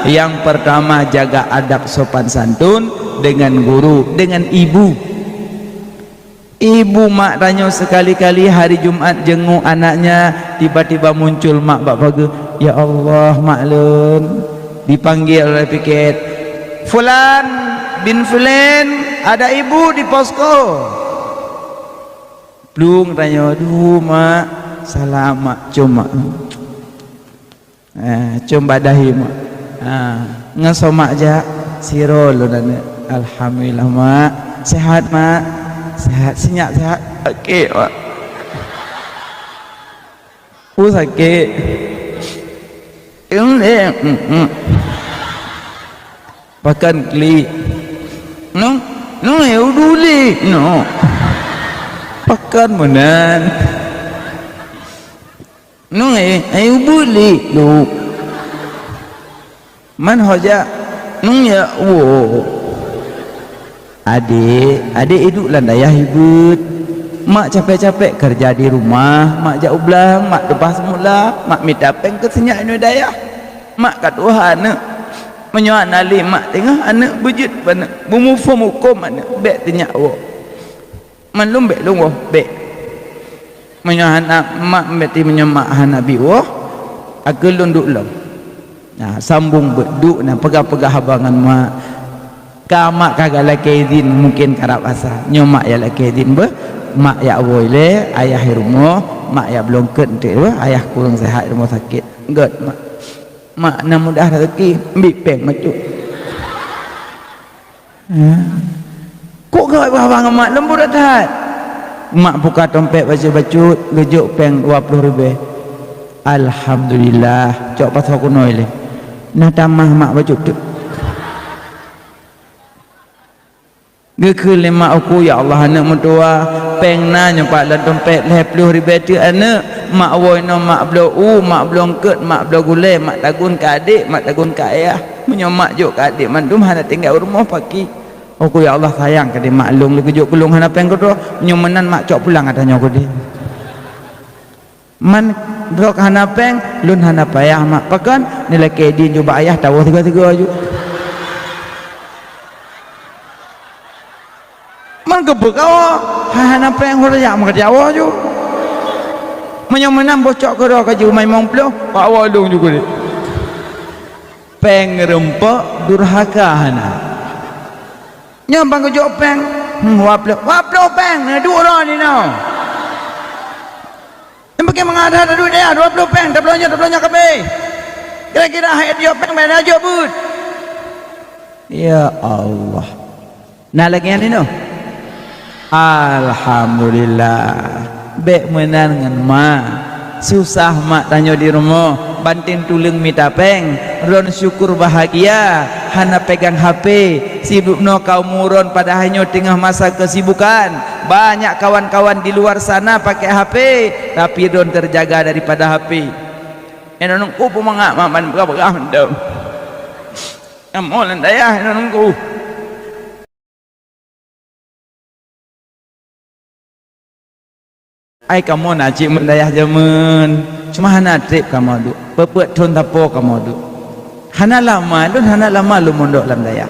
yang pertama jaga adab sopan santun dengan guru, dengan ibu. Ibu mak tanyoe sekali-kali hari Jumat jenguk anaknya, tiba-tiba muncul mak bak pageue, "Ya Allah, mak lôn." Dipanggil oleh piket, "Fulan bin Fulan, ada ibu di posko." Plueng tanyoe, "Duh, mak." "Salam, mak." "Cuma." Eh, com bak dahi, mak. Ha, ngon soe mak jak? Sidroe lôn aneuk. Alhamdulillah, mak. Sehat, mak? Sehat, sinyak sehat? Sakét, mak. Oh, sakét. Em, eh, em, em. Pakon klik. Nong, nong, eh, uduli, no. Pakon meunan. Nong, eh, eh, ubeut lé, Duk. Man ho jak? Nong jak, woe. Adék, adék iduek lam dayah ibeut. Mak capek-capek keureuja di rumoh, mak jak u blang, mak teupah seumula, mak mita péng keu sinyak inoe dayah. Mak ka tuha aneuk. Meunyoe hana lé mak teungoh aneuk beujeuet bak aneuk, beumuphom hukôm aneuk, bék teunyak woe. Man lôn bék lôn woe, bék. Meunyoe hana mak, berarti meunyoe mak hana bi woe, akhé lôn duek lom. Nah, sambong beuet duek, nah, peugah-peugah haba ngon mak. Ka mak ka geulakée idin, mungken karab asa. Nyoe mak nyang lakée idin beuh, mak jak woe ilée, ayah i rumoh, mak jak bloe eungkôt enteuk beuh, ayah kureueng seuhat i rumoh sakét. Gét mak. Mak na mudah raseuki, bi péng bacut. Kok gawat haba ngon mak, leumbot that. Mak buka dompet bacut-bacut, geujok péng dua ploh ribée. Alhamdulillah, cok pasoe keunoe lé. Na tamah mak bacut teuk. Geukheun lé mak uku, "Ya Allah, aneuk meutuwa, péng na nyoe pat lam dompet lhée ploh ribée teuk aneuk. Mak woe inoe, mak bloe u, mak bloe eungkôt, mak bloe gulée, mak tagun keu adék, mak tagun keu ayah. Meunyoe mak jok keu adék mandum hana tinggai u rumoh paki." Uku, "Ya Allah, sayang keudeh mak lôn, lôn geujok keu lôn hana péng keudroe. Nyoe meunan mak cok pulang ata nyoe keudeh." Man droe ka hana péng, lôn hana payah mak. Pakon? Neulakée idin ju bak ayah tawoe sigoe-sigoe ju. Man geubeuet kawoe, hai hana péng, hana jak meukeujak woe ju. Meunyoe meunan boh cok keudroe ka ju limong ploh, bak woe lôn ju keudeh. Péng reumpok durhaka hana. Nyoe ban geujok péng, hmm, dua ploh, dua ploh péng, na duek droe ninoe. Nyang paké mangat that duek dayah, dua ploh péng, tabloe nyoe, tabloe nyoe kabéh. Kira-kira hai jok péng, bèk na jok beuet. Ya Allah. Na lagèe nyan inoe? Alhamdulillah. Bèk meunan ngon ma. Susah mak tanyoe di rumoh, banting tuleueng mita péng. Droen syukur bahagia, hana pegang H P. Sibuk noe kaum muron, padahai nyoe teungoh masa kesibukan. Banyak kawan-kawan di luar sana pakai H P, tapi droen terjaga daripada H P. Inong Teungku peumangat mak ban peugah-peugah mantong. Kamoe lam dayah Inong Teungku. Ai kamoe na cit lam dayah jameun, cuma hana trép kamoe duek. Peuet-peuet thon sapo kamoe duek. Hana lama, lôn hana lama lôn mondok lam dayah.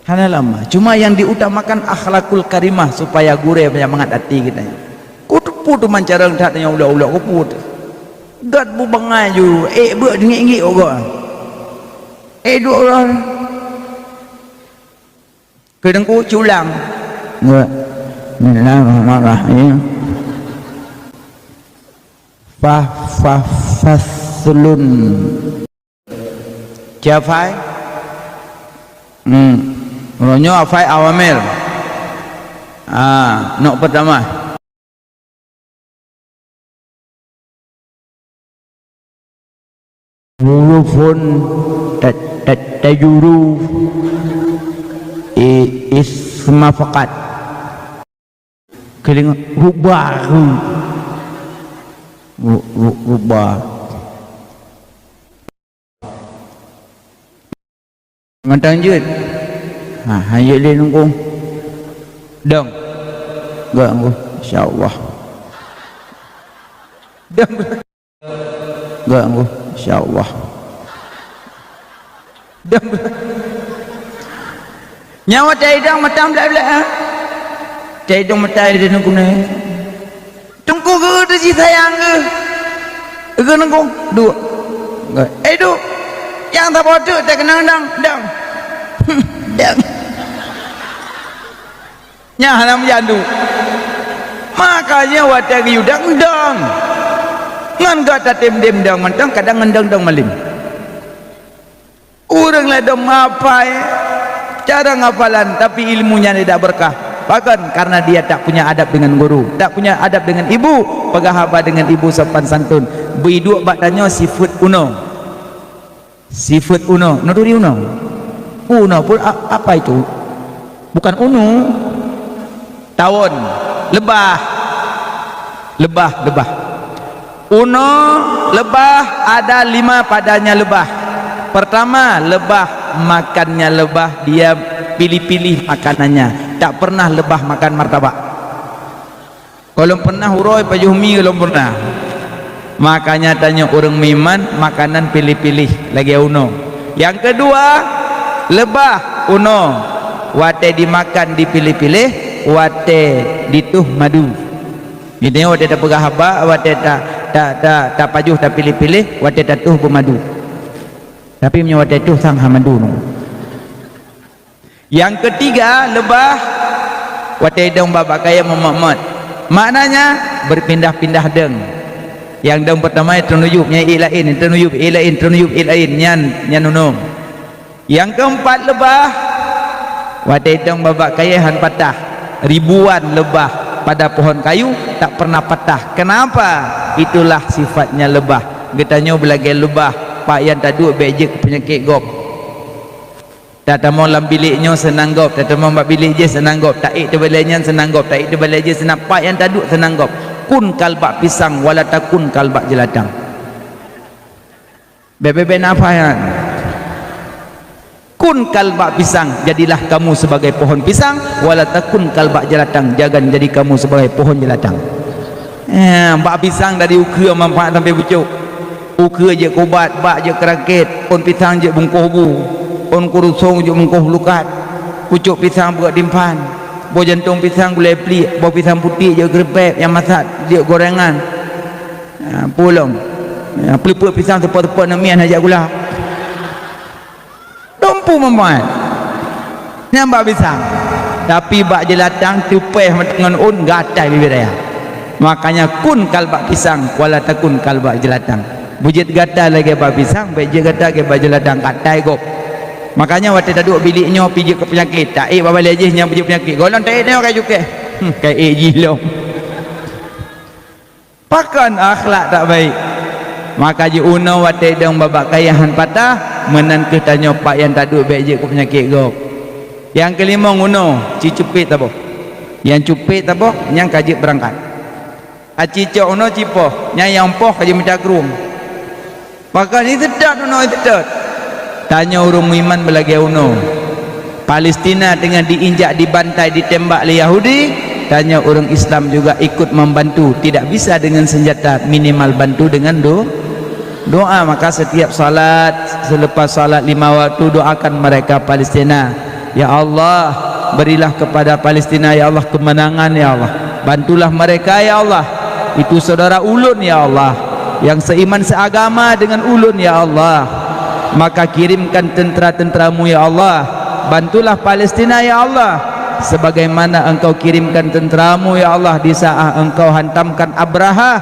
Hana lama. Cuma nyang diutamakan akhlakul karimah supaya gurèe mangat até geutanyoe. Kuteupeue teuma carông that nyang ulok-ulok keupeue teuh. Gét bu bangai ju, ék beuet ngiek-ngiek ugoe. Ék duek uroe. Keu Teungku culang. Nggak. Bismillahirrahmanirrahim. Fa, fa, faslun. Ci hafai? Hmm. Uroe nyoe hafai awamil. Ah, nok pertama. Hurufun ta-, ta-, tajuru i-, isma faqat. Keudeungoe rubah. Ru-, ru-, rubah. Mantong jeuet. Ha, han jeuet lé Teungku. Dong. Gak Teungku. Insya Allah. Dong. Gak Teungku. Insya Allah. Dong. Nyawa tai dong mata blek-blek, ha? Tai dong mata di Teungku nyoe. Teungku geuh teuh jih sayang geuh. Geuh Teungku, duek. Eh, duek. Nyang saboh teuk teuh keunong dang, dang. Dang. Nyan hana meujan duek. Makanya watée geuyue dang, dang. Ngon gata tem-tem dang mantong kadang ngon dang-dang malem. Ureuëng ladom mapai cara ngapalan, tapi ilmunya tidak berkah. Bahkan karena dia tak punya adab dengan guru, tak punya adab dengan ibu, peugah haba dengan ibu sopan santun. Beuiduek bak tanyoe sifeuet unoe. Sifeuet unoe, nuri unoe. Unoe pun a-, apa itu? Bukan unu. Tawon, leubah. Leubah, leubah. Unoe leubah ada lima padanya leubah. Pertama, leubah makannya leubah, dia pilih-pilih makanannya. Tak pernah leubah makan martabak. Gohlom pernah uroe pajoh mi gohlom pernah. Makanya tanyoe ureuëng meuiman makanan pilih-pilih lagée unoe. Nyang keudua, leubah unoe. Watée dimakan dipilih-pilih, watée dituh madu. Mideungoe watée tapeugah haba, watée ta, ta, ta, tapajoh tapilih-pilih, watée tatuh beumadu. Tapi meunyoe watée tuh sang hana madu nyoe. Nyang keutiga, leubah watée dong bak-bak kayée meumot-mot. Maknanya berpindah-pindah dong. Nyang dong pertama teuneuyub, nyang ék laén, teuneuyub, ék laén, teuneuyub, ék laén, nyan, nyan unoe. Nyang keumpat leubah, watée dong bak-bak kayée han patah. Ribuan leubah pada pohon kayu tak pernah patah. Kenapa? Itulah sifatnya leubah. Geutanyoe beulagée leubah, pak nyang taduek bék jeuet keu peunyakét gob. Tatamong lam bilék nyoe seunang gob, tatamong bak bilék jih seunang gob, taék teubalée nyan seunang gob, taék teubalée jih seunang, pak nyang taduek seunang gob. Kun kal bak pisang, wala takun kal bak jeulatang. Bebe-be nafah nyan. Kun kal bak pisang, jadilah kamu sebagai pohon pisang, wala takun kal bak jeulatang, jangan jadi kamu sebagai pohon jeulatang. Eh, bak pisang dari ukeue manfaat sampai pucok. Ukeue jeuet keu ubat, bak jeuet keu rakét, ôn pisang jeuet bungkôh bu, ôn kurusong jeuet bungkôh lukat, pucok pisang beuet dimphan, boh jantong pisang gulai pliek, boh pisang putéh jeuet keu reupék, nyang masat jeuet gorengan. Ha, peue lom. Ha, peuleupeuk pisang teupot-teupot namian hajat gula. Dumpu meumai. Nyang bak pisang. Tapi bak jeulatang teupéh meuteungon ôn gatai bibit raya. Makanya kun kal bak pisang, wala takun kal bak jeulatang. Beujeuet gata lagée bak pisang, bék jeuet gata lagée bak jeulatang, gatai gob. Makanya watée taduek bilék nyoe pih jeuet keu peunyakét, taék bak balée jih nyang beujeuet peunyakét. Gohlom taék nyoe ka cukéh. Hmm, ka ék jih lom. Pakon akhlak tak baik. Maka jiunoe watée dong babak kayée han patah, meunan kheueh tanyoe pak nyang taduek bék jeuet keu peunyakét gob. Nyang keulimong unoe, ci cupét taboh. Nyang cupét taboh, nyang ka jeuet beurangkat. Aci cok unoe cipoh, nyang nyang poh ka jimita krueng. Pakon iseutôt unoe iseutôt. Tanyoe ureuëng meuiman beulagée unoe. Palestina teungoh diinjak, dibantai, ditembak lé Yahudi, tanyoe ureuëng Islam juga ikut membantu, tidak bisa dengan senjata, minimal bantu dengan do-, doa. Maka setiap salat, selepas salat lima waktu, doakan mereka Palestina. Ya Allah, berilah kepada Palestina, ya Allah, kemenangan, ya Allah. Bantulah mereka, ya Allah. Itu saudara ulun, ya Allah. yang seiman seagama dengan ulôn, ya Allah. Maka kirimkan tentera-tenteramu, ya Allah. Bantulah Palestina, ya Allah. Sebagaimana Engkau kirimkan tenteramu, ya Allah, di saat Engkau hantamkan Abrahah,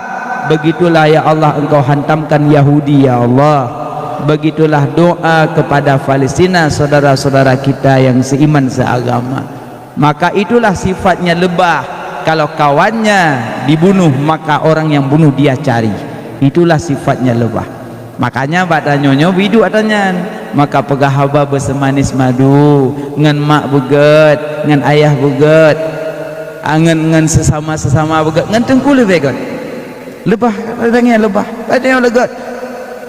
begitulah, ya Allah, Engkau hantamkan Yahudi, ya Allah. Begitulah doa kepada Palestina, saudara-saudara kita yang seiman seagama. Maka itulah sifatnya lebah. Kalau kawannya dibunuh, maka orang yang bunuh dia cari. Itulah sifatnya lebah. Makanya bak tanyoe nyoe biduek ata nyan. Maka peugah haba beuseumanis madu, ngon mak beugét, ngon ayah beugét, ah, ngon, ngon sesama-sesama beugét, ngon teungku leubeh gét. Lebah, tanyoe lebah, tanyoe leugét.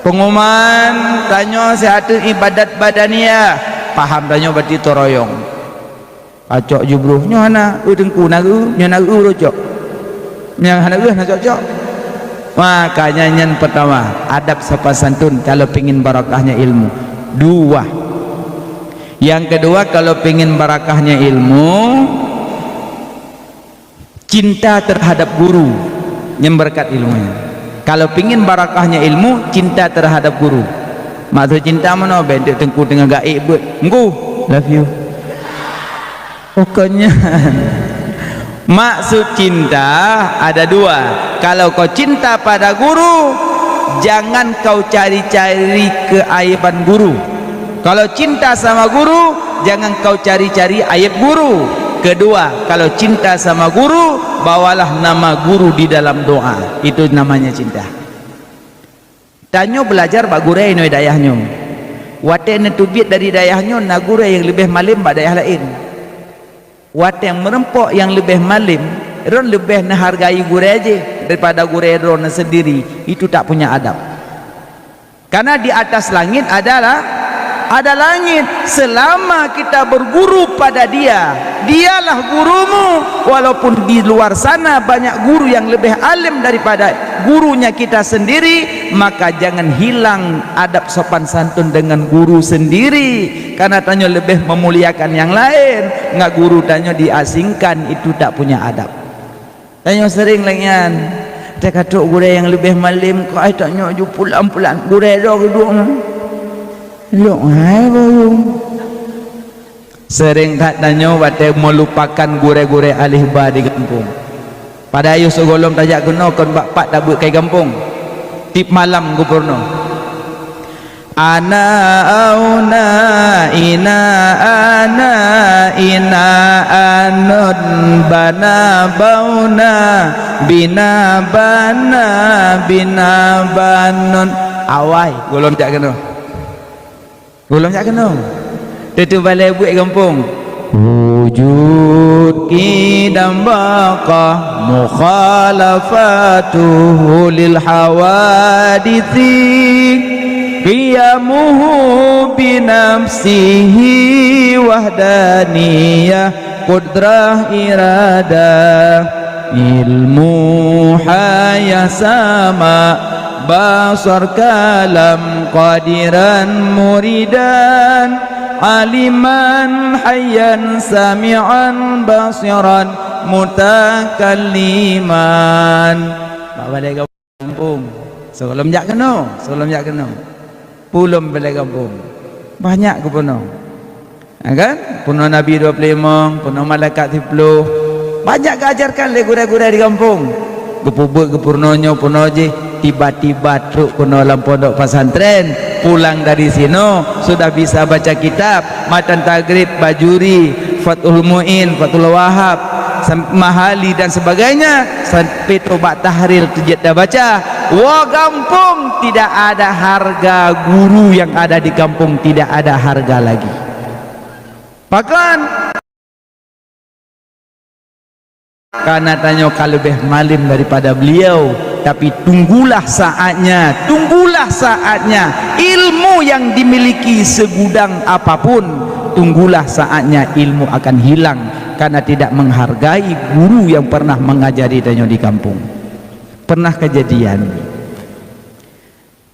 Pengumuman, tanyoe siat ibadat badaniah. Paham tanyoe berarti toroyong. Pacok jubroh, nyoe hana, eu teungku na eu, nyoe na eu rocok. Nyang hana eu hana cocok. Makanya nyan pertama, adab sopan santun kalau pingin barakahnya ilmu. Dua. Yang kedua, kalau pingin barakahnya ilmu, cinta terhadap guru. Nyan berkat ilmu nyan. Kalau pingin barakahnya ilmu, cinta terhadap guru. Maksud cinta meunoe, bèk teungku teungoh gaék beuet. Teungku, love you. Bukan nyan. Maksud cinta ada dua. Kalau kau cinta pada guru, jangan kau cari-cari keaiban guru. Kalau cinta sama guru, jangan kau cari-cari aib guru. Kedua, kalau cinta sama guru, bawalah nama guru di dalam doa. Itu namanya cinta. Tanyoe beulajar bak gurèe inoe dayah nyoe. Watèe neuteubiet dari dayah nyoe, na gurèe nyang leubeh malem bak dayah laén. Watèe meureumpok nyang leubeh malem, droen leubeh neuhargai gurèe jih daripada gurèe droen sendiri. Itu tak punya adab. Karena di atas langit adalah ada langit. Selama kita berguru pada dia, dialah gurumu, walaupun di luar sana banyak guru yang lebih alim daripada gurunya kita sendiri, maka jangan hilang adab sopan santun dengan guru sendiri, karena tanyoe lebih memuliakan yang lain, ngat guru tanyoe diasingkan, itu tak punya adab. Tanyoe sering lagèe nyan. Teuka trok gurèe nyang leubeh malem, keu ai tanyoe ju pulan-pulan gurèe droe geuduek nyan. Lôn hai boyong. Sering that tanyoe watèe meulupakan gurèe-gurèe alif ba di gampông. Padahai yoh sigohlom tajak keunoe kon bak pat tabeuet keu gampông. Tiep malam geupeurunoe. Ana auna, ina ana, ina anun, bana bauna, bina bana, bina banun. Awai, gohlom jak keunoe. Gohlom jak keunoe. Teuteubalai buet gampông. Wujud qidam baqa mukhalafatuhu lil hawaditsi, qiyamuhu binafsihi wahdaniyah qudrah iradah, ilmu hayah sama basar kalam qadiran muridan, aliman hayyan sami'an basiran mutakalliman. Bak balai gampông. Sigohlom jak keunoe, sigohlom jak keunoe. Pulom balai gampông. Banyak geupeurunoe. Ha kan? Peurunoe Nabi dua ploh limong, peurunoe malaikat siplôh. Banyak geuajarkan lé gurèe-gurèe di gampông. Geupeubuet, geupeurunoe nyoe, peurunoe jih, tiba-tiba trok keunoe lam pondok pesantren, pulang dari sinoe sudah bisa baca kitab, matan Taghrib, Bajuri, Fathul Muin, Fathul Wahab, sam-, Mahali dan sebagainya, sampai tobat tahlil teujeuet tabaca. Woe gampông, tidak ada harga guru yang ada di kampung, tidak ada harga lagi. Pakon? Karena tanyoe ka leubeh malem daripada beliau, tapi tunggulah saatnya, tunggulah saatnya. Ilmu yang dimiliki segudang apapun, tunggulah saatnya ilmu akan hilang karena tidak menghargai guru yang pernah mengajari tanyoe di kampung. Pernah kejadian,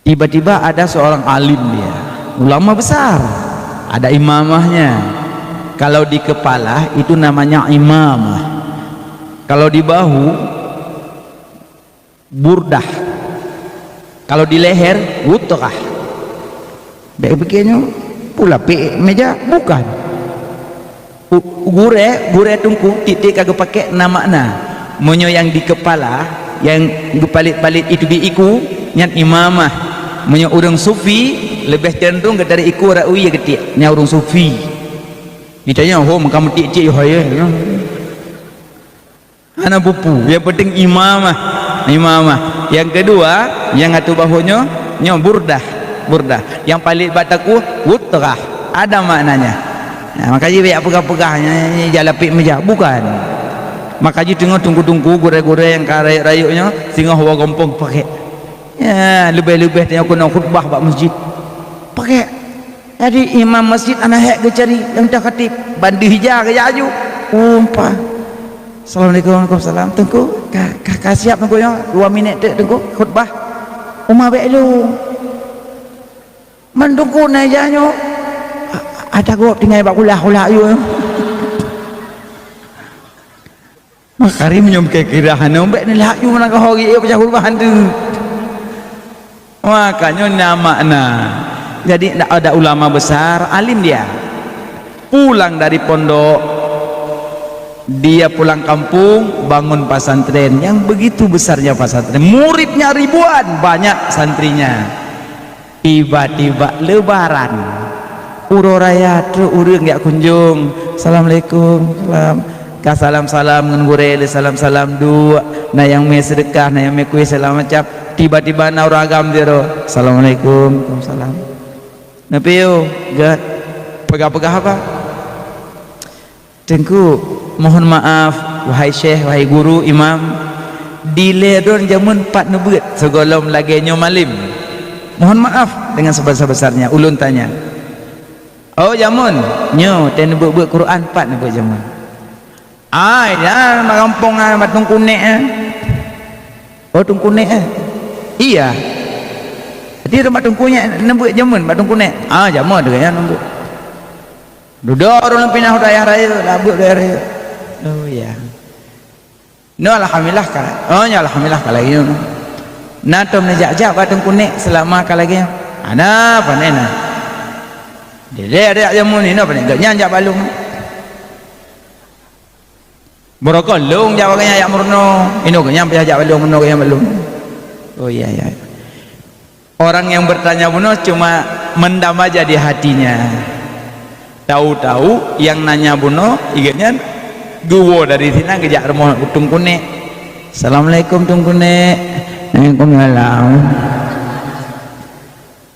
tiba-tiba ada seorang alim dia, ulama besar, ada imamahnya. Kalau di kepala itu namanya imamah. Kalau di bahu, burdah. Kalau di leher, wutrah. Bèk pikir nyoe, pula pih meja, bukan. U-, gurèe, gurèe teungku, tiek-tiek ka geupakék na makna. Meunyoe nyang di keupala, nyang geupalit-palit itu di iku, nyan imamah. Meunyoe ureueng sufi, leubeh ceundrung geutarek iku rot ie geutiek, nyan ureueng sufi. Geutanyoe, "Ho, meuka meutiek-tiek, ho, ya." Hana peue-peue, nyang penting imamah. Imamah. Nyang keudua, nyang ateueh bahu nyoe, nyoe burdah. Burdah. Nyang paléng bak takue, wutrah. Ada maknanya. Nah, maka jih bèk peugah-peugah nyan, nyan, nyan jalapik meujak. Bukan. Maka jih teungoh teungku-teungku, gurèe-gurèe nyang ka rayeuk-rayeuk nyoe, singoh woe gampông pakék. Ya, leubeh-leubeh tanyoe keunoe khutbah bak masjid. Pakék. Jadi imam masjid hana hék geucari nyang teuh khatib, ban deuh ija geujak aju. Umpa. Assalamualaikum, waalaikumsalam. Teungku, ka, ka, ka siap teungku nyoe? Dua minèt teuk teungku khutbah. Uma bèk lôn. Man teungku na ija nyoe. A-, ata gob tinggai bak kulah-kulah yue. Maka meunyoe kira-kira hana, bèk neulaju meunan ka ho geuék peucah khutbah hantu. Maka nyoe na makna. Jadi, ada ulama besar, alim dia. Pulang dari pondok, dia pulang kampung, bangun pesantren yang begitu besarnya pesantren. Muridnya ribuan, banyak santrinya. Tiba-tiba Lebaran, uroe raya trok ureueng jak kunjong. Assalamualaikum, salam. Ka salam-salam ngon gurèe lé, salam-salam duek. Na nyang mè seudeukah, na nyang mè kueh, segala macam. Tiba-tiba na ureueng agam sidroe. Assalamualaikum, waalaikumsalam. Neupiôh, gèt. Peugah-peugah apa? Teungku, mohon maaf, wahai syekh, wahai guru, imam, dilèe droen jameun pat neubeuet sigohlom lagèe nyoe malem. Mohon maaf dengan sebesar-besarnya, ulôn tanya. Oh, jameun, nyoe teuh neubeuet-beuet Quran pat neubeuet jameun. Ai, nyan bak gampông, ah, bak Teungku Nèk, ah. Oh, Teungku Nèk, eh? Iya. Jadi, bak Teungku Nèk neubeuet jameun, bak Teungku Nèk. Ah, jameun teuh nyan neubeuet. Dudoe ureueng pinah u dayah rayeuk, labeuet u dayah rayeuk. Oh, ya. Nyoe alhamdulillah ka. Oh, nyoe alhamdulillah ka lagèe nyoe. Na tom neujak-jak bak Teungku Nèk seulama ka lagèe nyoe. Hana, pane na. Dilèe jak jameun inoe pane geuh nyan jak bak lôn. Meurokok lôn jak bak geuh nyan jak meurunoe. Inoe geuh nyan payah jak bak lôn, meurunoe geuh nyan bak lôn. Oh, iya, iya. Orang yang bertanya bunoe cuma mendam aja di hatinya. Tahu-tahu yang nanya bunoe, ingat nyan geuwoe dari sinan geujak rumoh Teungku Nèk. "Assalamualaikum, Teungku Nèk." "Waalaikumsalam."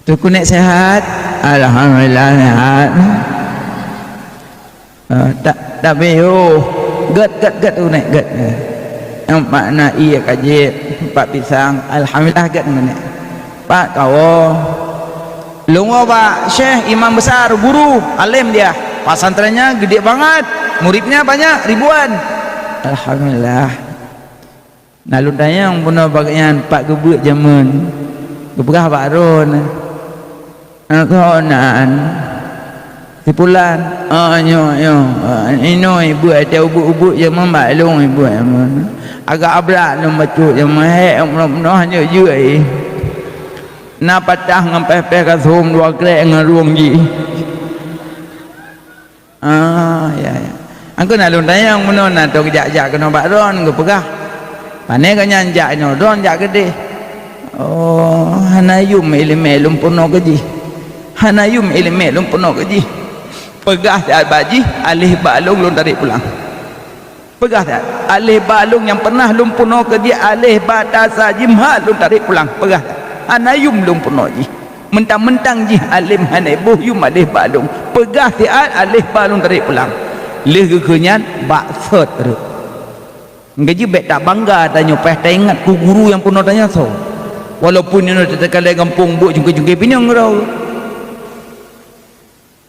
"Teungku Nèk sehat?" "Alhamdulillah sehat." Eh, tak, tak piôh. Gèt, gèt, gèt, Teungku Nèk, gèt. Nyoe pat na ié ka jép, pat pisang. Alhamdulillah, gèt, Teungku Nèk. Pat kawoe. Lôn woe bak syekh, imam besar, guru, alim dia. Pesantrennya gede banget, muridnya banyak, ribuan. Alhamdulillah. Na lôn tanyong bunoe bak gobnyan pat geubeuet jameun. Geupeugah bak droen, "Nyan keuh nan, si Pulan." "Oh, nyoe, nyoe. Inoe ibeuet, watèe ubeuet-ubeuet jameun bak lôn ibeuet jameun. Agak abrak lôn bacut jameun, hék bunoe-bunoe hana jeuet jih. Na patah ngon péh-péh kasôm dua krek ngon rueng jih." Ah, ya, ya. Angkeu na lôn tanyong bunoe na tom jak-jak keunoe bak droen geupeugah. Pane gobnyan jak inoe droen jak keudeh. Oh, hana yum ileumèe lôn peurunoe keu jih. Hana yum ileumèe lôn peurunoe keu jih. Peugah siat bak jih, aléh bak lôn, lôn tarek pulang. Peugah siat, aléh bak lôn nyang pernah lôn peurunoe keu jih, aléh bak tasa jih meuhat lôn tarek pulang. Peugah siat. Hana yum lôn peurunoe jih. Meuntang-meuntang jih além hana boh yum aléh bak lôn. Peugah siat aléh bak lôn tarek pulang. Lheueh geukheun nyan bak sot rot. Ngon jih bèk tabangga tanyoe paih taingat keu guru nyang peurunoe tanyoe soe. Walaupun inoe teuka lé gampông buet cungké-cungké pinyong droe.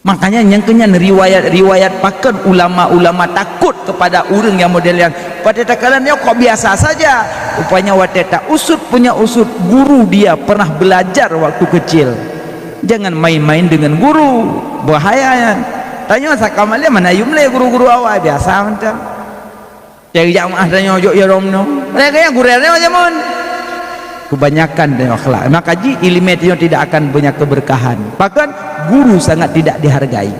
Makanya nyang keu nyan riwayat-riwayat pakon ulama-ulama takot kepada ureueng nyang model nyan. Pada takalon nyoe kok biasa saja. Rupanya watèe ta usut punya usut guru dia pernah belajar waktu kecil. Jangan main-main dengan guru. Bahaya nyan. Tanyoe sakamali mana yum lé guru-guru awai biasa mantong. Cari jak maah tanyoe jok jarom nyoe. Mereka yang gurèe nyoe jameun. Kebanyakan dari akhlak. Maka jih ileumèe tanyoe tidak akan banyak keberkahan. Bahkan guru sangat tidak dihargai.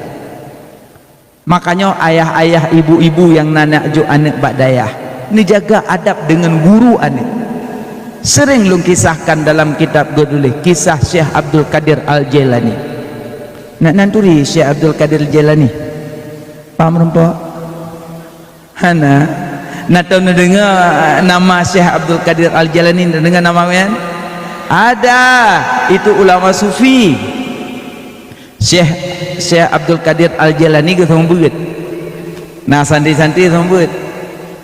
Makanya ayah-ayah, ibu-ibu yang na neujok aneuk bak dayah, neujaga adab dengan guru aneuk. Sering lôn kisahkan dalam kitab geutuléh kisah Syekh Abdul Qadir Al-Jailani. Nak nan turi Syekh Abdul Qadir Al-Jailani? Paham rumpok? Hana. Na tau neudeungoe nama Syekh Abdul Qadir Al-Jailani, neudeungoe nama nyan? Ada. Itu ulama sufi. Syekh, Syekh Abdul Qadir Al-Jailani geuseumeubeuet. Na santri-santri seumeubeuet.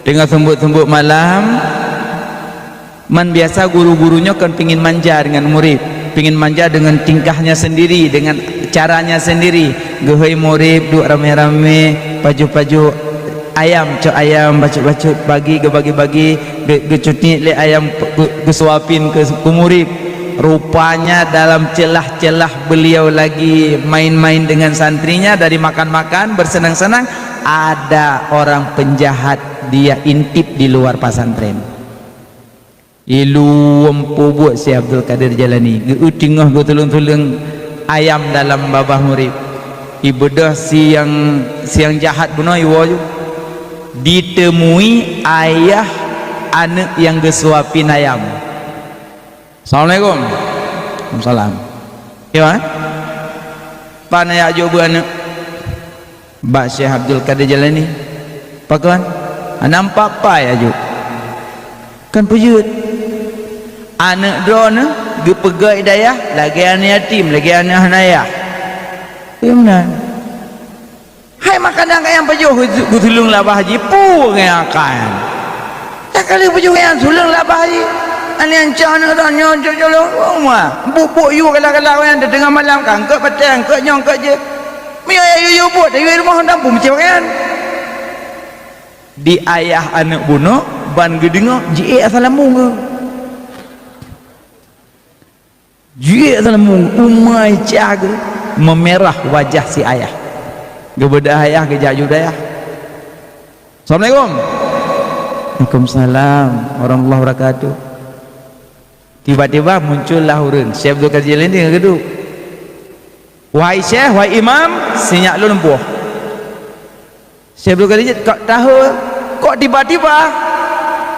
Teungoh seumeubeuet-seumeubeuet malam, man biasa guru-guru nyoe kan pingin manja dengan murid, pingin manja dengan tingkahnya sendiri, dengan caranya sendiri. Geuhôi murid duek ramé-ramé, pajoh-pajoh ayam, cok ayam, bacut-bacut, bagi, geubagi-bagi, ge-, geucutiek lé ayam, ge-, geusuapin keu, keu murid. Rupanya dalam celah-celah beliau lagi main-main dengan santrinya, dari makan-makan, bersenang-senang, ada orang penjahat, dia intip di luar pesantren. Ilôn peubuet Syekh Abdul Qadir Jailani, geu-, teungoh geutuleueng-tuleueng ayam dalam babah murid. Ibeudôh siang, siang jahat bunoe iwoe ju. Ditemui ayah aneuk nyang geusuapin ayam. "Assalamualaikum." "Waalaikumsalam." "Kiban? Pane jak jok beuet aneuk?" "Bak Syekh Abdul Qadir Jailani." "Pakon?" "Hana meupat-pat jak jok." "Kan peujeuet. Aneuk droeneuh geupeugöt di dayah lagèe aneuk yatim, lagèe aneuk hana ayah." "Iya meunan." "Hai makanan kayang pajoh geutuleueng labah jih, peue ngon akai nyan? Takali pajoh nyan tuleueng labah jih. Aneuk nyan cok aneuk droeneuh nyoe cok-cok lôn, oh ma, buk-buk yue galak-galak nyan teungoh malam ka eungkôt batèe, eungkôt nyoe, eungkôt jéh. Meunyoe yue, yue buet, yue rumoh dan peue meucebak nyan." Di ayah aneuk bunoe ban geudeungoe, jiék asai lambông geuh. Jiék asai lambông, umai cah geuh, meumirah wajah si ayah. Geubeudôh ayah geujak ju dayah. "Assalamualaikum." "Waalaikumsalam warahmatullahi wabarakatuh." Tiba-tiba muncullah ureueng, Syekh Abdul Qadir Jailani teungoh geuduek. "Wahai Syekh, wahai Imam, sinyak lôn lumpoh." Syekh Abdul Qadir, "Kok tahu, kok tiba-tiba?"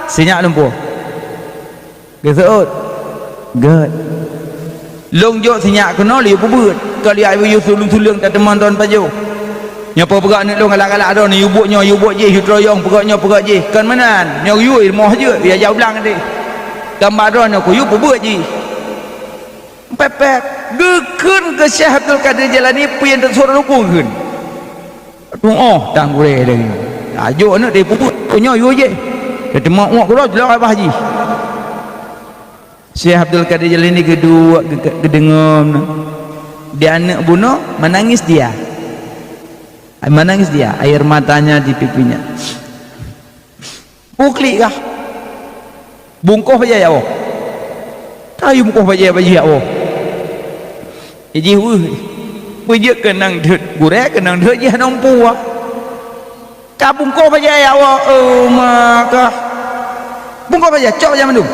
"Sinyak lumpoh." Geuseuôt. "Gèt. Lôn jok sinyak keunoe lé peubuet. Ka lheueh yue tuleueng-tuleueng tateumon droen pajoh. Nyoe peugah aneuk lôn galak-galak droen, yue buet nyoe, yue buet jéh, yue teurayong, peugah nyoe, peugah jéh. Kon meunan, nyoe yue rumoh jeuet, yue jak u blang deh. Gamba droen nyoe keu yue peubuet jih." Pép-pép, geukheun keu Syekh Abdul Qadir Jailani peue nyang teusuroh lôn kheun. Tu'oh tan gurèe lagèe nyoe. Ajok aneuk dari peubuet, nyoe yue jéh. Teuma uek keudroe jilok babah jih. Syekh Abdul Qadir Jailani geuduek geu-, geudeungoe meunan. Di aneuk bunoe menangis dia. Menangis dia, air matanya di pipinya. Peue klik kah? Bungkôh bajèe ya Allah. Ka yue bungkôh bajèe bak jih ya Allah. Jih weueh. Peue jeuet keunong deuet gurèe, keunong deuet jih hana muphom. Ka bungkôh bajèe ya Allah, oh ma kah. Bungkôh bajèe, cok bajèe mandum.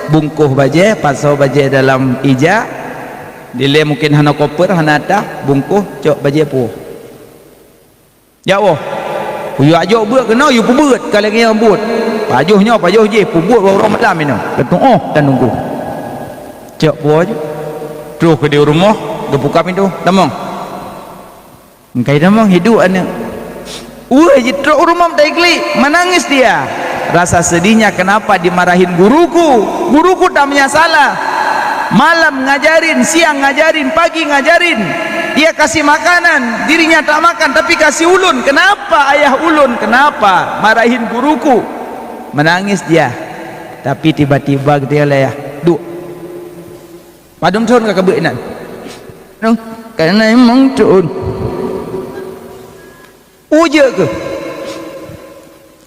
Bungkôh bajèe, pasoe bajèe dalam ija. Dilèe mungken hana koper, hana atah, bungkôh, cok bajèe puwoe. Jak woe. Yue ajok beuet keunoe, yue peubeuet ka lagèe nyang buet. Pajoh nyoe, pajoh jéh, peubeuet uroe malam inoe. Geutu'oh tan nunggu. Cok puwoe ju. Troh keudéh u rumoh, geubuka pintoe. Tamong. Engkai tamong, hidup aneuk. Weueh, jitrok u rumoh taiklik, menangis dia. Rasa sedihnya, kenapa dimarahin guruku? Guruku tak punya salah. Malam ngajarin, siang ngajarin, pagi ngajarin. Dia kasih makanan, dirinya tak makan, tapi kasih ulun. Kenapa ayah ulun? Kenapa marahin guruku? Menangis dia. Tapi tiba-tiba dia lah ya, duk. Padum thon ka keubeuet inan? Nung, ka inan limong thon. Ujeuk keuh.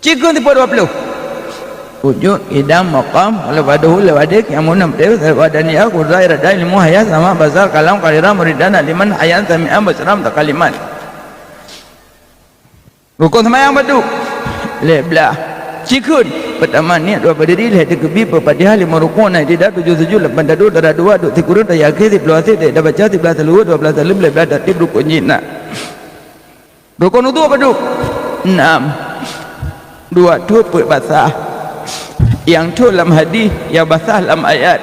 Cikheun tipe dua puluh. Wujud, idam, maqam, wala ba'dahu, la ba'da, qiyamun, amr, wa daniyah, qudra, iradah, ilmu, hayah, sama, basar, kalam, qalira, muridan, aliman, hayan, sami'an, basiran, mutakaliman. Rukon seumayang padum? Lhèe blah. Cikheun. Peutama niet, dua berdiri, lhèe teukeubie, peufatihah, limong rukuk, na i'tidal, tujoh sujud, lapan taduek, dara dua, duek sikureueng, tahiyat akhé, siploh aseuk, tahiyat baca, siblaih saluhue, dua blaih saleuem, lhèe blaih tartib rukun jih na. Rukun udhu padum? Enam. Dua thôn peuet basah. Nyang thôn lam hadih, nyang basah lam ayat.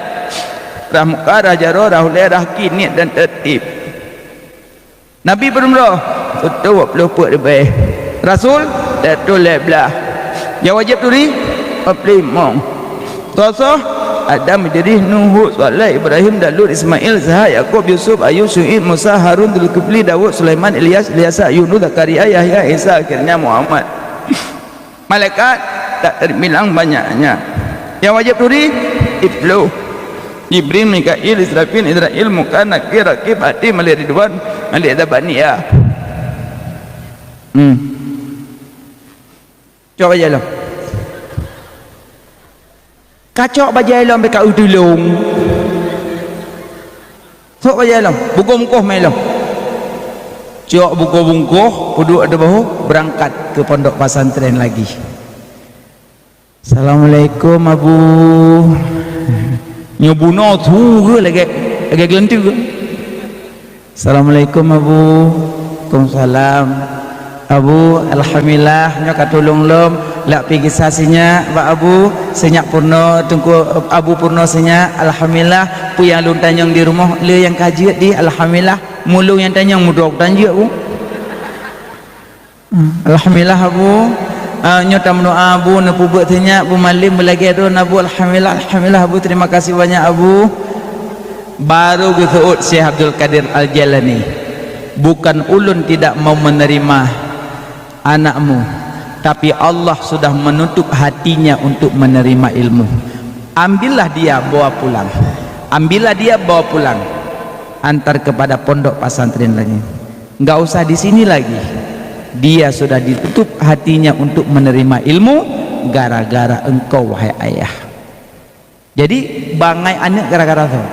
Rah muka, rah jaroe, rah ulèe, rah kaki, niet dan tartib. Nabi padum droe? Sireutôh dua ploh peuet leubeh. Rasul? Sireutôh lhèe blaih. Nyang wajéb turi? Empat ploh limong. Soe-soe? Adam, Idris, Nuh, Hud, Saleh, Ibrahim, Daud, Ismail, Ishak, Yakub, Yusuf, Ayub, Syu'aib, Musa, Harun, Zulkifli, Daud, Sulaiman, Ilyas, Ilyasa, Yunus, Zakaria, Yahya, Isa, akhirnya Muhammad. Malaikat tak terbilang banyaknya. Nyang wajéb turi? Siplôh. Jibril, Mikail, Israfil, Izrail, Munkar, Nakir, Rakib, Atid, Malik Ridwan, Malik Zabaniyah. Hmm. Cok bajèe lom. Kacok bajèe lom, bèk ka eu tulông. Sok bajèe lom, bungkôh-bungkôh mé lom. Cok bungkôh-bungkôh, peuduek ateueh bahu, beurangkat keu pondok pesantren lagi. "Assalamualaikum, Abu." Nyoe bunoe su geuh lagèe, lagèe geulanteue. "Assalamualaikum, Abu." "Waalaikumsalam." "Abu, alhamdulillah, nyoe ka tulông lom, lak pih gisa sinyak bak Abu, sinyak peurunoe, Teungku, Abu peurunoe sinyak, alhamdulillah, peue nyang lôn tanyong di rumoh, le nyang ka jeuet di, alhamdulillah, meulôn nyang tanyong meudroe tan jeuet, Bu." Hmm, alhamdulillah, Abu. Ah, nyoe tameudoa, Abu, neupeubuet sinyak, Bu Malem, beulagèe droe, Abu, alhamdulillah, alhamdulillah, Abu, terima kasih banyak, Abu. Baru geuseuôt Syekh Abdul Qadir Al-Jailani, "Bukan ulôn tidak mau menerima anakmu, tapi Allah sudah menutup hatinya untuk menerima ilmu. Ambillah dia, bawa pulang. Ambillah dia, bawa pulang. Antar kepada pondok pesantren lagi. Enggak usah di sini lagi. Dia sudah ditutup hatinya untuk menerima ilmu gara-gara engkau, wahai ayah." Jadi, bangai aneuk gara-gara soe?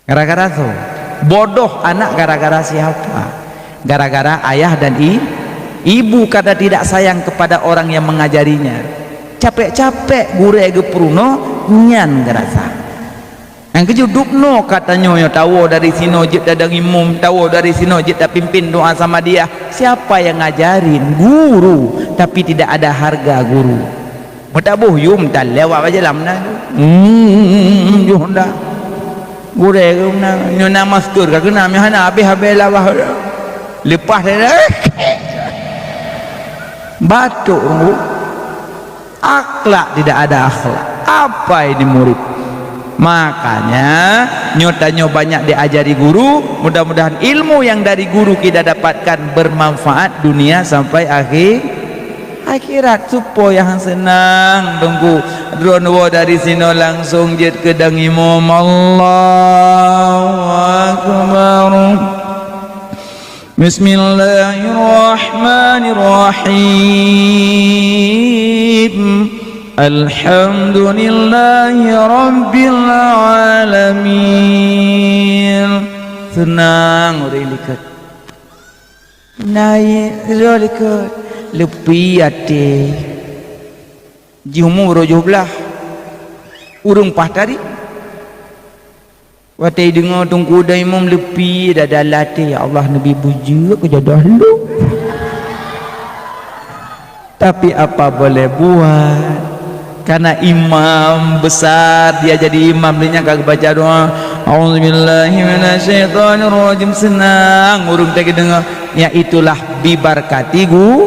Gara-gara soe? Bodoh anak gara-gara siapa? Gara-gara ayah dan i-, ibu, karena tidak sayang kepada orang yang mengajarinya. Capek-capek gurèe geupeurunoe, nyan geurasa. Nyang keujeuet dubnoe ka tanyoe nyoe, tawoe dari sinoe jeuet tadong imum, tawoe dari sinoe jeuet tapimpin doa Samadiyah. Siapa yang ngajarin? Guru. Tapi tidak ada harga guru. Meutaboh yum tan lewat bak jalan na. Hmm, yoh nda. Gurèe na, nyoe na masker ka keunong, meuhana habéh-habéh labah. Leupah dah. Batuk. Akhlak tidak ada akhlak. Apa ini murid? Makanya, nyoe tanyoe banyak diajari guru, mudah-mudahan ilmu yang dari guru kita dapatkan bermanfaat dunia sampai akhir, akhirat. Supaya han seunang, Teungku. Droeneuh dari sinoe langsung jeuet keu dang imum. Allahu Akbar. Bismillahirrahmanirrahim. Alhamdulillahirabbil alamin. Seunang ureueng likot. Naik roh likot. Leupie até. Jiumu roh joh blah. Ureueng paih tadi. Watèe deungoe Teungku dan Imum leupie dada lam até, "Ya Allah, neubi beujeuet keu jodoh lôn." Tapi apa boleh buat? Karena imam besar, dia jadi imam, dia nyang ka geubaca doa, "A'udzubillahi minasyaitonirrajim." Seunang ureueng teuka deungoe. Yaitulah bibarkati gu-,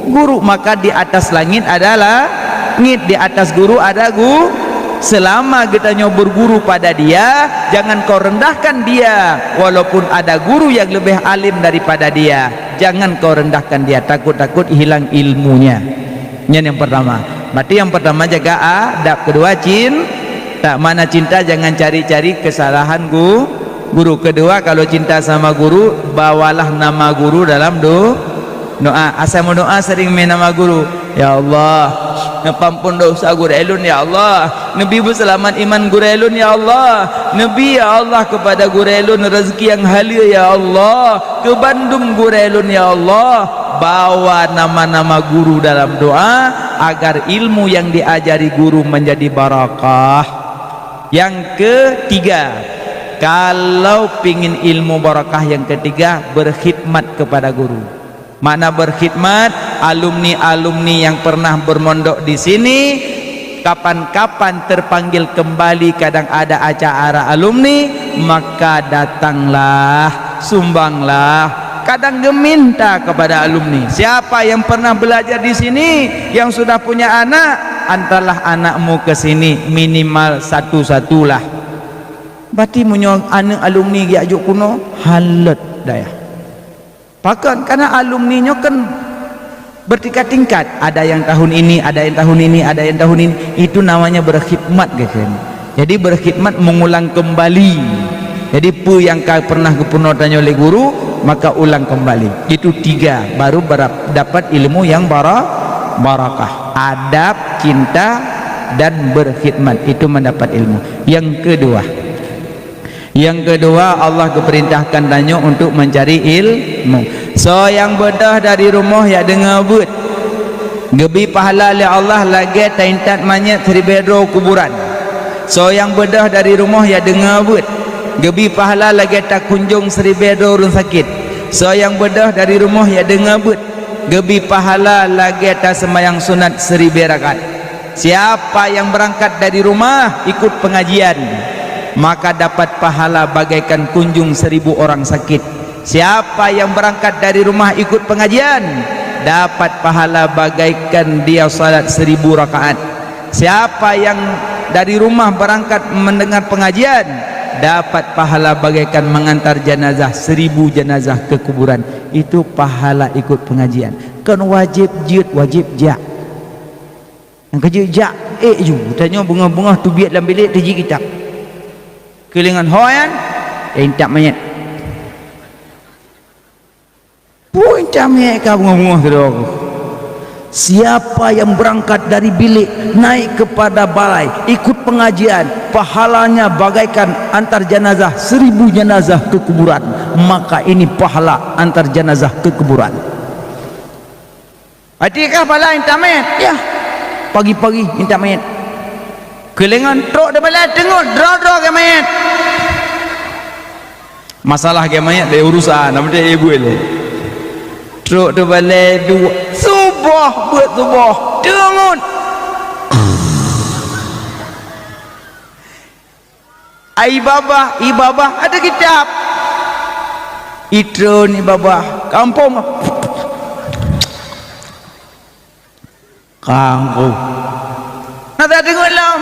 guru. Maka di atas langit ada langit, di atas guru ada gu-, selama geutanyoe berguru pada dia, jangan kau rendahkan dia. Walaupun ada guru yang lebih alim daripada dia, jangan kau rendahkan dia. Takut-takut hilang ilmunya. Nyan nyang pertama. Berarti nyang pertama jaga adab, kedua cin-, tak mana cinta, jangan cari-cari kesalahan gu-, guru. Kedua, kalau cinta sama guru, bawalah nama guru dalam do-, doa. Asai meudoa sering mé nama guru. "Ya Allah, neupeuampon desya gurèe lôn, ya Allah. Neubi beuseulamat iman gurèe lôn, ya Allah. Neubi, ya Allah, keupada gurèe lôn rezeki nyang haleue, ya Allah. Keu bandum gurèe lôn, ya Allah." Bawa nama-nama guru dalam doa. agar ilmu yang diajari guru menjadi barakah. Yang ketiga, kalau pingin ilmu barakah yang ketiga, berkhidmat kepada guru. Makna berkhidmat, alumni-alumni yang pernah bermondok di sini, kapan-kapan terpanggil kembali, kadang ada acara alumni, maka datanglah, sumbanglah. Kadang geminta kepada alumni, siapa yang pernah belajar di sini, yang sudah punya anak, antarlah anakmu ke sini, minimal satu-satulah. Berarti meunyoe aneuk alumni geujak jok keunoe, halot dayah. Pakon? Karena alumni nyoe kan bertingkat-tingkat. Ada yang tahun ini, ada yang tahun ini, ada yang tahun ini. Itu namanya berkhidmat, gitu. Jadi berkhidmat, mengulang kembali. Jadi peue nyang ka pernah geupeurunoe tanyoe lé guru, maka ulang kembali. Itu tiga, baru bara-, dapat ilmu yang bara-, barakah. Adab, cinta, dan berkhidmat. Itu mendapat ilmu. Yang kedua, Nyang keudua, Allah geupeurintahkan tanyoe untuk mencari ilmu. Soe nyang beudôh dari rumoh jak deungoe beuet, geubri pahala lé Allah lagée taintat manyét siribée droe kuburan. Soe nyang beudôh dari rumoh jak deungoe beuet, geubri pahala lagée takunjong siribée droe ureuëng sakét. Soe nyang beudôh dari rumoh jak deungoe beuet, geubri pahala lagée taseumayang sunat siribée rakaat. Siapa yang berangkat dari rumah ikut pengajian, maka dapat pahala bagaikan kunjung seribu orang sakit. Siapa yang berangkat dari rumah ikut pengajian, dapat pahala bagaikan dia salat seribu rakaat. Siapa yang dari rumah berangkat mendengar pengajian, dapat pahala bagaikan mengantar jenazah seribu jenazah ke kuburan. Itu pahala ikut pengajian. Kon wajéb jeuet, wajéb jak. Nyang keujeuet jak ék ju, tanyoe beungoh-beungoh teubiet lam bilék teuji kitab. Keulingon ho nyan, eh, intat manyét. Peue intat manyét ka beungoh-beungoh keudroe. Siapa yang berangkat dari bilik naik kepada balai ikut pengajian, pahalanya bagaikan antar jenazah seribu jenazah ke kuburan. Maka ini pahala antar jenazah ke kuburan. Até kah pahala intat manyét? Yah. Pagi-pagi intat manyét. Keulingon trok di balai teungeut droe-droe gét manyét. Masalah gét manyét lé urusan, nama dia ibu lé. Trok di balai dua suboh, beuet suboh, teungeut. Ai babah, i babah ada kitab. Itreun i babah, kampung. Kangku. Nata deungon lom.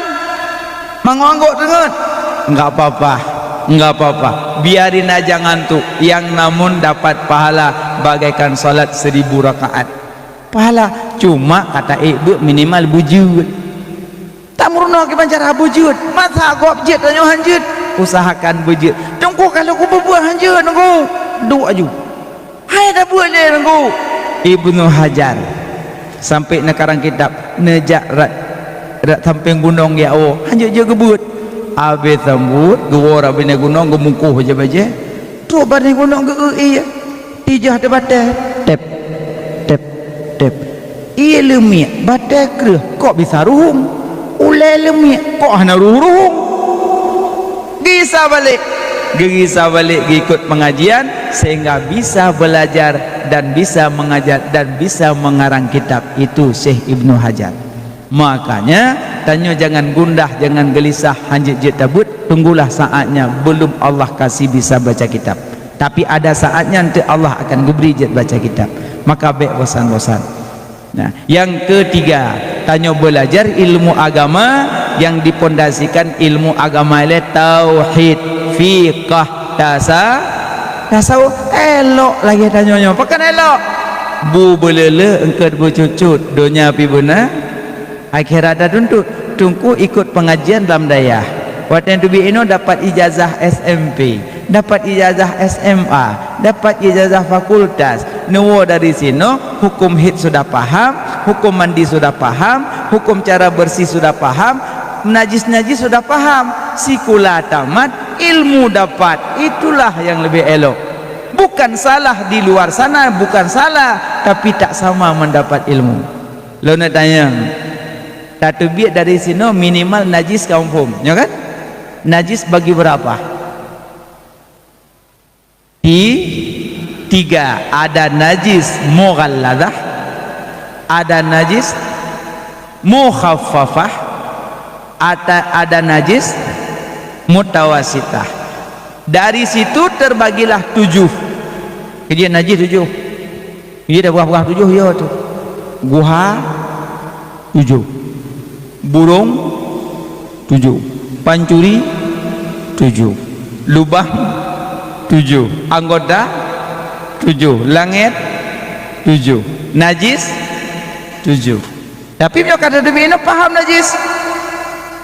Manggok-anggok deungon. Enggak apa-apa. Enggak apa-apa. Biarin aja ngantuk. Yang namun dapat pahala bagaikan salat seribu rakaat. Pahala. Cuma kata ék beuet minimal beujeuet. Tameurunoe kiban cara beujeuet. Masa gob jeuet tanyoe han jeuet. Usahakan beujeuet. Teungku kalau kubeubeuet han jeuet nunggu. Duek aju. Hai dah buet lé nunggu. Ibnu Hajar sampai na karang kitab neujak rat, rat sampéng gunong ya Allah. Hanjeuet jeuet geubeuet. Abéh sambut geuwoe rat binéh gunong geumungkoh je bajée. Trok binéh gunong geu-eu ié. Tijah teubatée. Tep, tep, tep. Ié leumiek batée kreueh kok bisa ruhueng. Ulée leumiek kok hana ruhueng-ruhueng. Gisa balek. Geugisa balek geukot pengajian sehingga bisa belajar dan bisa mengajar dan bisa mengarang kitab. Itu Syekh Ibnu Hajar. Makanya tanyoe jangan gundah, jangan gelisah, hanjeuet jeuet tabeuet, tunggulah saatnya, belum Allah kasih bisa baca kitab. Tapi ada saatnya nanti Allah akan geubri jeuet baca kitab. Maka bék bosan-bosan. Nah, yang ketiga, tanyoe belajar ilmu agama yang dipondasikan ilmu agama ilé tauhid, fiqah, tasa-, tasawuf. Elok lagée tanyoe nyoe. Pakon elok? Bu beulele eungkot bu cucut, donya pi beuna, akhirat dah tuntut. Teungku ikot pengajian lam dayah. Watée teubiet inoe dapat ijazah S M P, dapat ijazah S M A, dapat ijazah fakultas. Neuwoe dari sinoe, hukum hid sudah paham, hukum mandi sudah paham, hukum cara bersih sudah paham, najis-najis sudah paham. Sikula tamat, ilmu dapat. Itulah yang lebih elok. Bukan salah di luar sana, bukan salah, tapi tak sama mendapat ilmu. Lôn neuk tanyong, tateubiet dari sinoe minimal najis ka muphom, nyo kan? Najis bagi beurapa? Ti-, tiga. Ada najis mughalladhah, ada najis mukhaffafah, ada, ada najis mutawasitah. Dari situ terbagilah tujuh. Keujeuet najis tujuh. Iya dah, peugah-peugah tujoh, iya tu. Guha, tujoh. Burông, tujoh. Pancuri, tujoh. Lubang, tujoh. Anggota, tujoh. Langét, tujoh. Najis, tujoh. Tapi meunyoe ka tateubiet inoe, paham najis.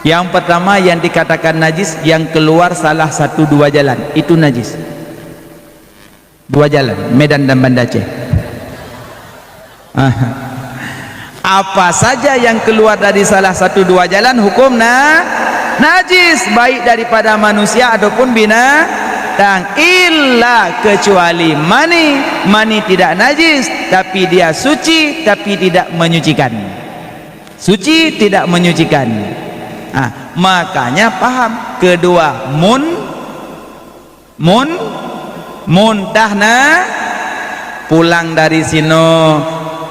Yang pertama yang dikatakan najis, yang keluar salah satu dua jalan, itu najis. Dua jalan, Medan dan Banda Aceh. Aha. Apa saja yang keluar dari salah satu dua jalan, hukum na-, najis, baik daripada manusia ataupun binatang. Illa, kecuali mani. Mani tidak najis, tapi dia suci, tapi tidak menyucikan. Suci, tidak menyucikan. Ah, makanya paham. Kedua, mun-, Mun-, muntah na, pulang dari sinoe,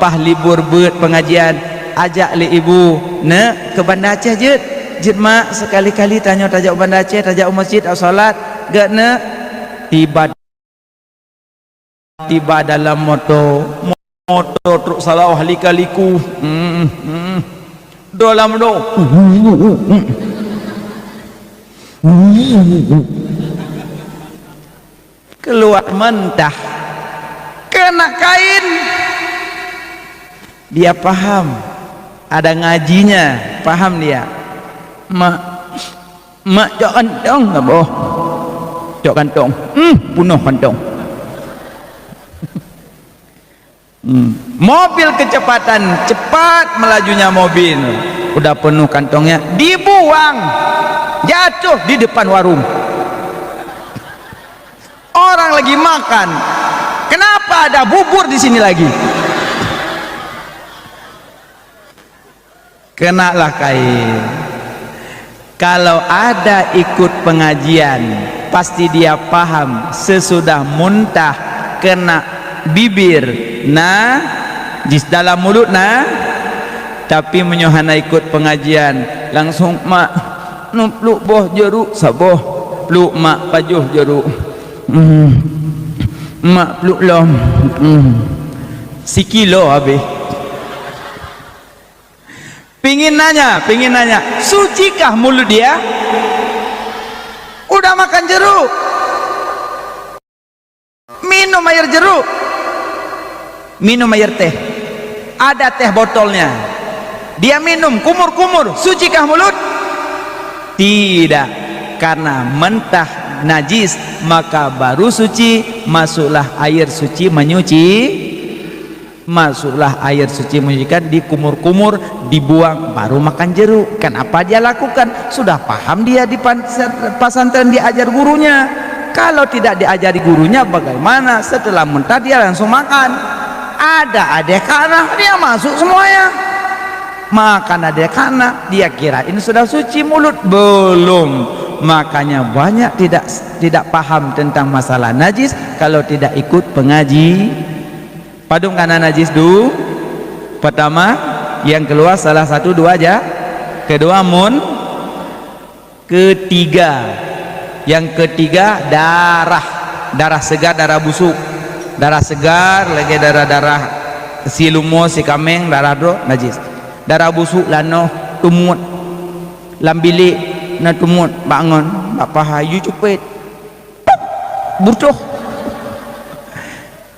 paih libur beuet pengajian, ajak lé ibu, "Neuk, keu Banda Aceh jeuet. Jeuet, Mak, sekali-kali tanyoe tajak u Banda Aceh, tajak u masjid, tajak salat, gét, Neuk." Tiba, tiba dalam moto, moto trok salah lika-liku. Hmm, hmm. Dalam moto. Keluar mentah. Kena kain. Dia paham. Ada ngajinya. Paham dia. Mak, mak, cok kantong, saboh. Cok kantong. Hmm, punoh kantong. Hmm. Mobil kecepatan, cepat melajunya mobil. Udah penuh kantongnya, dibuang. Jatuh di depan warung. Orang lagi makan. Kenapa ada bubur di sini lagi? Kenalah kain. Kalau ada ikut pengajian, pasti dia paham sesudah muntah kena bibir najis, dalam mulut na. Tapi meunyoe hana ikut pengajian, langsung, "Mak, neupluek boh jeruk saboh." Pluek, Mak, pajoh jeruk. Hmm. Mak, pluek lom. Hmm. Sikilo habéh. Pingin nanya, pingin nanya, sucikah mulut dia? Udah makan jeruk, minum air jeruk, minum air teh, ada teh botolnya, dia minum kumur-kumur, sucikah mulut? Tidak, karena mentah najis, maka baru suci, masuklah air suci menyuci. Masuklah air suci menyucikan, dikumur-kumur, dibuang, baru makan jeruk. Kenapa dia lakukan? Sudah paham dia di pan-, pesantren diajar gurunya. Kalau tidak diajari gurunya, bagaimana setelah muntah dia langsung makan? Ada adik anak, dia masuk semuanya. Makan adik anak, dia kira ini sudah suci mulut. Belum. Makanya banyak tidak, tidak paham tentang masalah najis kalau tidak ikut pengaji. Padum kana najis du? Pertama, yang keluar salah satu dua ja. Kedua, mun. Ketiga, yang ketiga, darah. Darah segar, darah busuk. Darah segar, lagi darah-darah si lumo, si kameng, darah droe, najis. Darah busuk, lanoh, tumut. Lam bilik, na tumut, bak ngon, bak paha, yue cupet. Pop! Burtoh.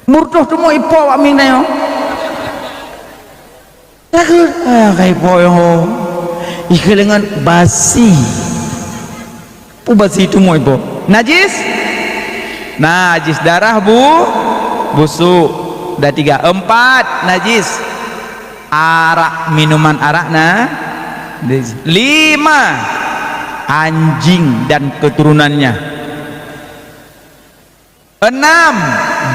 Burtoh tumut ipo wak mieng nyoe. Takut. Ah, kai po nyoe. Ikeu lengan basi. Pu basi tumut ipo. Najis? Najis darah bu-, busuk. Dah tiga. Empat, najis. Arak, minuman arak na. Lima, anjing dan keturunannya. Enam,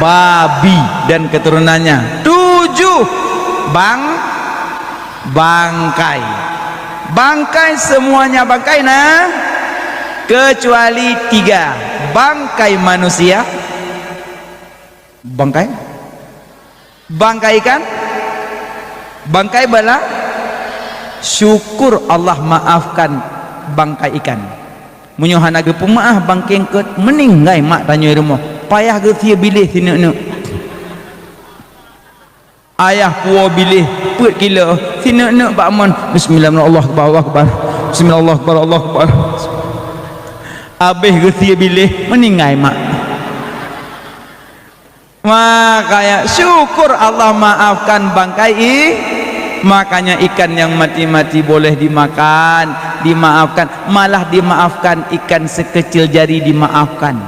babi dan keturunannya. Tujuh, bang-, Bangkai. Bangkai, semuanya bangkai, nah, kecuali tiga. Bangkai manusia. Bangkai. Bangkai ikan. Bangkai bala. Syukur Allah maafkan bangkai ikan. Meunyoe hana geupeumaáh bangkai eungkôt, meuninggai mak tanyoe rumoh. Payah geusie biléh sineuk-neuk. Ayah puwoe biléh peuet kilo, sineuk-neuk bak mon. Bismillah, Allahu Akbar, Allahu Akbar. Bismillah, Allahu Akbar, Allahu Akbar. Abéh geusie biléh, meuninggai mak. Makanya syukur Allah maafkan bangkai i-, makanya ikan yang mati-mati boleh dimakan, dimaafkan, malah dimaafkan ikan sekecil jari dimaafkan.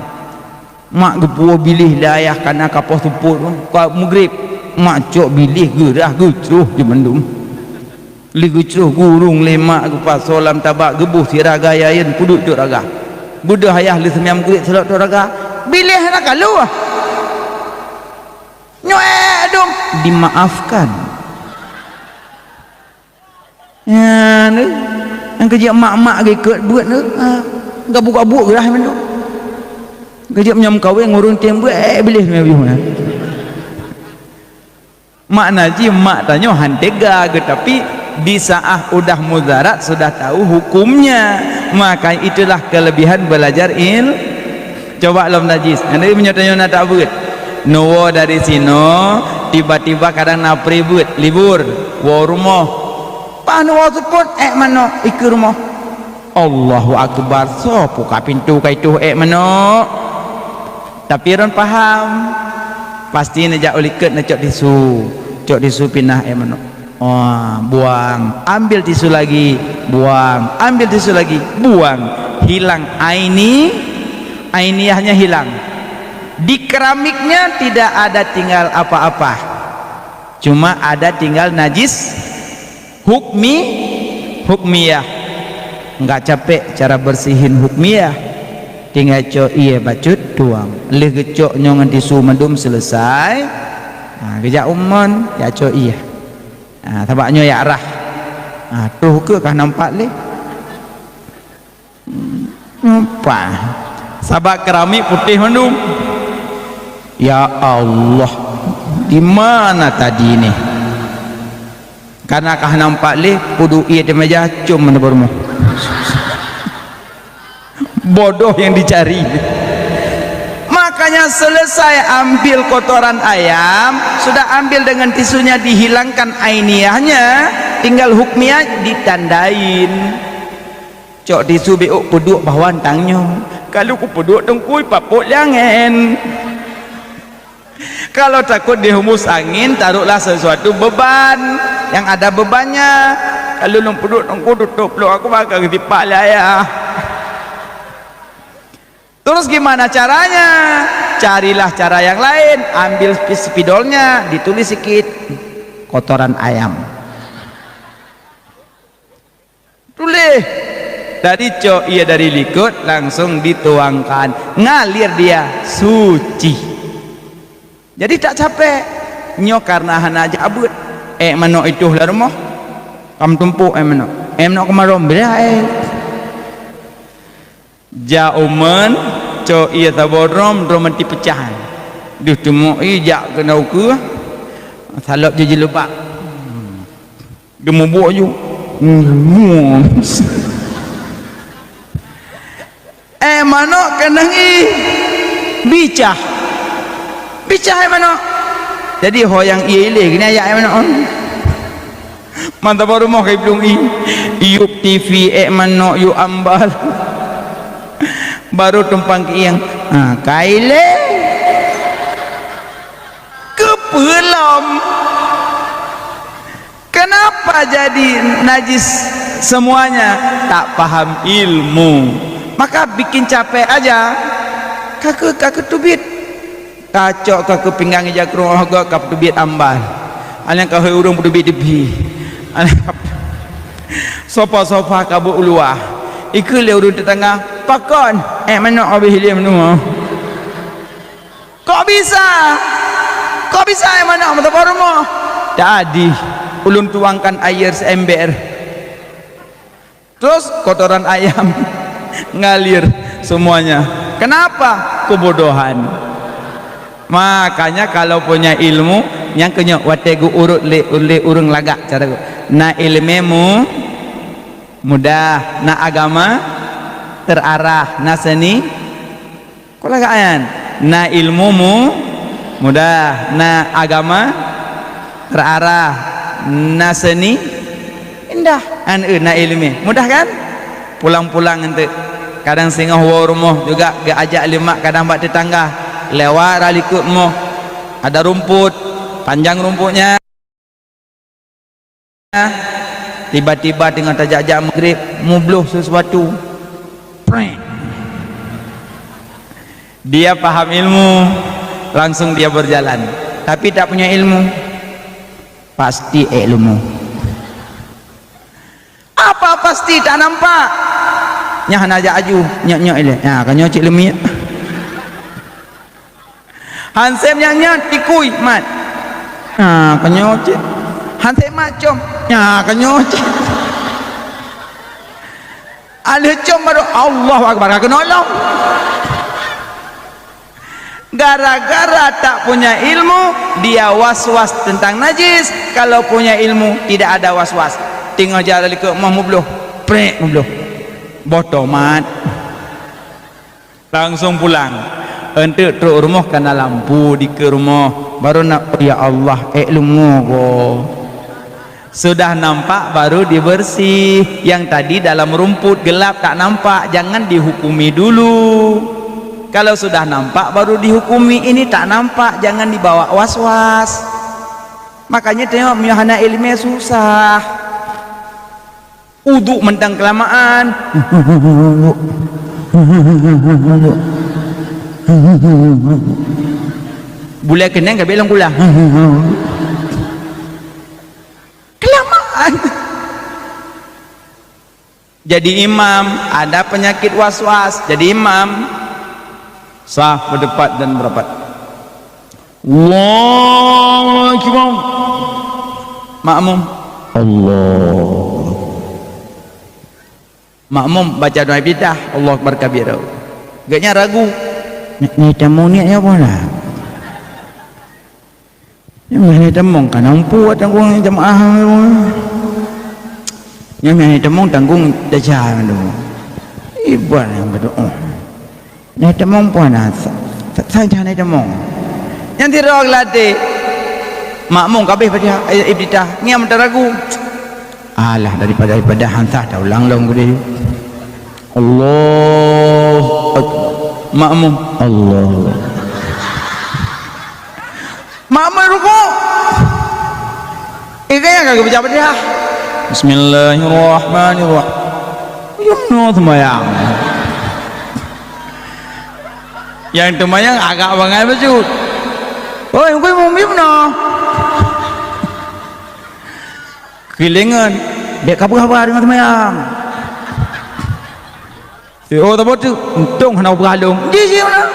Mak geupuwoe biléh lé ayah kana ka poh seupôt, ka meugrib. Mak cok biléh geurah geucroh di mandum. Lé geucroh gurong lé mak geupasoe lam tabak geuboh sira gaya yen peuduek cok raga. Beudôh ayah lé seumiyam meugrib seulot cok raga. Biléh hana ka lheueh. Nyoe dong dimaafkan. Ya, ni. Nyang keujeuet mak-mak geukot buet ni. Ha, gabuk-gabuk geurah mandum. Keujeuet meunyoe meukawen ngurung tem buet, eh, biléh meubiyoh, ya. Makna jih mak tanyoe han tega, geutapi di saat udah mudarat sudah tahu hukumnya. Maka itulah kelebihan belajar il-, coba lom najis. Jadi meunyoe tanyoe na tabeuet. Neuwoe dari sinoe, tiba-tiba kadang na pribeuet, libur, woe rumoh. Paih neuwoe seupôt, ék manok, ikeue rumoh. Allahu Akbar, soe puka pintoe ka itoh ék manok? Tapi droen paham, pasti neujak u likot neucok tisu, cok tisu pinah ék manok. Wah, buang, ambil tisu lagi, buang, ambil tisu lagi, buang. Hilang aini, ainiahnya hilang. Di keramiknya tidak ada tinggal apa-apa. Cuma ada tinggal najis hukmi, hukmiyah. Enggak capek cara bersihin hukmiyah. Tinggai cok ié bacut tuang. Lheueh geucok nyoe ngon tisu mandum selesai. Ha, geujak u mon, ya cok ié. Ha, sabak nyoe ya rah. Ha, troh keu ka nampak lé. Nampak. Sabak keramik putéh mandum. Ya Allah, di mana tadi ni? Karena ka nampak lé, peuduek ié di meja, com mandum beureumoh. Bodoh yang dicari. Makanya selesai ambil kotoran ayam, sudah ambil dengan tisunya dihilangkan ainiahnya, tinggal hukmiyah ditandain. Cok tisu biôk peuduek bak wan tanyoe. Kalau kupeuduek teungku, ipapot lé angén. Kalau takut dihembus angin, taruhlah sesuatu beban yang ada bebannya. Kalau lôn peuduek teungku, tutup lôn, aku bakal geusipak lé ayah. Terus gimana caranya? Carilah cara yang lain, ambil spi-, spidolnya, ditulis sikit kotoran ayam. Tuléh. Tadi cok ié dari likot langsung dituangkan, ngalir dia, suci. Jadi tak capek. Nyoe karena hana jak beuet. Ék manok itoh lam rumoh. Kam tumpôk ék manok. Ék manok keumarôm beda ék. Jak u mon, cok ié saboh drom, drom manti peucah. Deuh teumok ié jak keunoe ukeue, salop jih jilubak. Geumubuek ju. Ék manok keunong ié bicah. Bicah ék manok. Jadi ho nyang ié ilée geuneuk jak ék manok. Mantap baru moh kai plueng ié. Yup T V ék manok yup ambal. Baru tumpang keuieng. Ha, kai lé. Keupeue lom? Kenapa jadi najis semuanya? Tak paham ilmu. Maka bikin capek aja. Ka keu-, ka keutubiet. Ka cok ka keu pinggang ija keu rumoh gok ka peutubiet ambal. Aneuk ka hôi ureuëng peutubiet diphi. Aneuk ka sofa-sofa ka beuet u luwa. Ikeue lé ureuëng teutangga, "Pakon? Ék manok habéh lé meunyoe." Kok bisa? Kok bisa ék manok meuteupeu rumoh? Tadi. Ulôn tuangkan air seember. Terus kotoran ayam ngalir semuanya. Kenapa? Kebodohan. Makanya kalau punya ilmu, nyang keunyoe watée geuurot lé, lé ureuëng lagak cara geuh. Na ilmu mudah, na agama terarah, na seni Kok lagak nyan? Na ilmu mu mudah, na agama terarah, na seni indah. An eu na ilmu mudah kan? Pulang-pulang enteuk. Kadang singoh woe rumoh juga geuajak lé mak, kadang bak tetangga. Lewat ra likot rumoh. Ada rumput, panjang rumputnya. Tiba-tiba teungoh tajak-jak maghrib, mubloh sesuatu. Preng. Dia paham ilmu, langsung dia berjalan. Tapi tak punya ilmu, pasti ilmu. Apa pasti tak nampak? Nyan hana jak aju, nyok-nyok ilée. Ha, ka nyoe cit leumiek. Hansém nyang nyan tikui mat. Ha, ka nyoe cit. Hansém mat com. Ha, ka nyoe cit. Aleuh com baru Allahu Akbar, ka keunolong. Gara-gara tak punya ilmu, dia was-was tentang najis. Kalau punya ilmu, tidak ada was-was. Teungoh jalan likot moh mubloh. Prek mubloh. Boh tomat. Langsung pulang. Enteuk trok rumoh kana lampu dikeue rumoh, baru na, "Ya Allah, ék leumo ko." Sudah nampak baru dibersih. Yang tadi dalam rumput gelap tak nampak, jangan dihukumi dulu. Kalau sudah nampak baru dihukumi, ini tak nampak, jangan dibawa was-was. Makanya tengok, meunyoe hana iéleumé susah. Uduk mantong keulamaan. Bulèe keunong ka abéh lam kulah. Keulamaan. Jadi imam ada penyakit was-was. Jadi imam sah, berdebat dan merapat. Allahu Akbar. Makmum. Allah. Makmum baca doa iftitah, Allahu Akbar kabira. Gobnyan ragu. Nyan, nyan tamong nyan apa lah? Nyan nyan tamong kan ampu tanggong jamaah. Nyan nyan tamong tanggong desya tu. Iban yang berdoa. Nyan tamong puan ah, sa-, sa-, sa-, nyan tamong. Nyang sidroe geulatih. Makmum ka abéh Fatihah, eh, iftitah. Ngieng meuteuragu. Alah, daripada, daripada han sah taulang lom geude. Allahu Akbar. Makmum, Allah. Mak meurukuk. Eh, gaya ka geubaca Fatihah. Bismillahirrahmanirrahim. Jeuet meunoe seumayang. Nyang teumayang agak bangai bacut. Oi, hukui mumiep noh. Keulengan. Dek ka peugah-peugah deungon seumayang. Si, oh, saboh teuk, untông hana peugah lôn. Jijih meunan.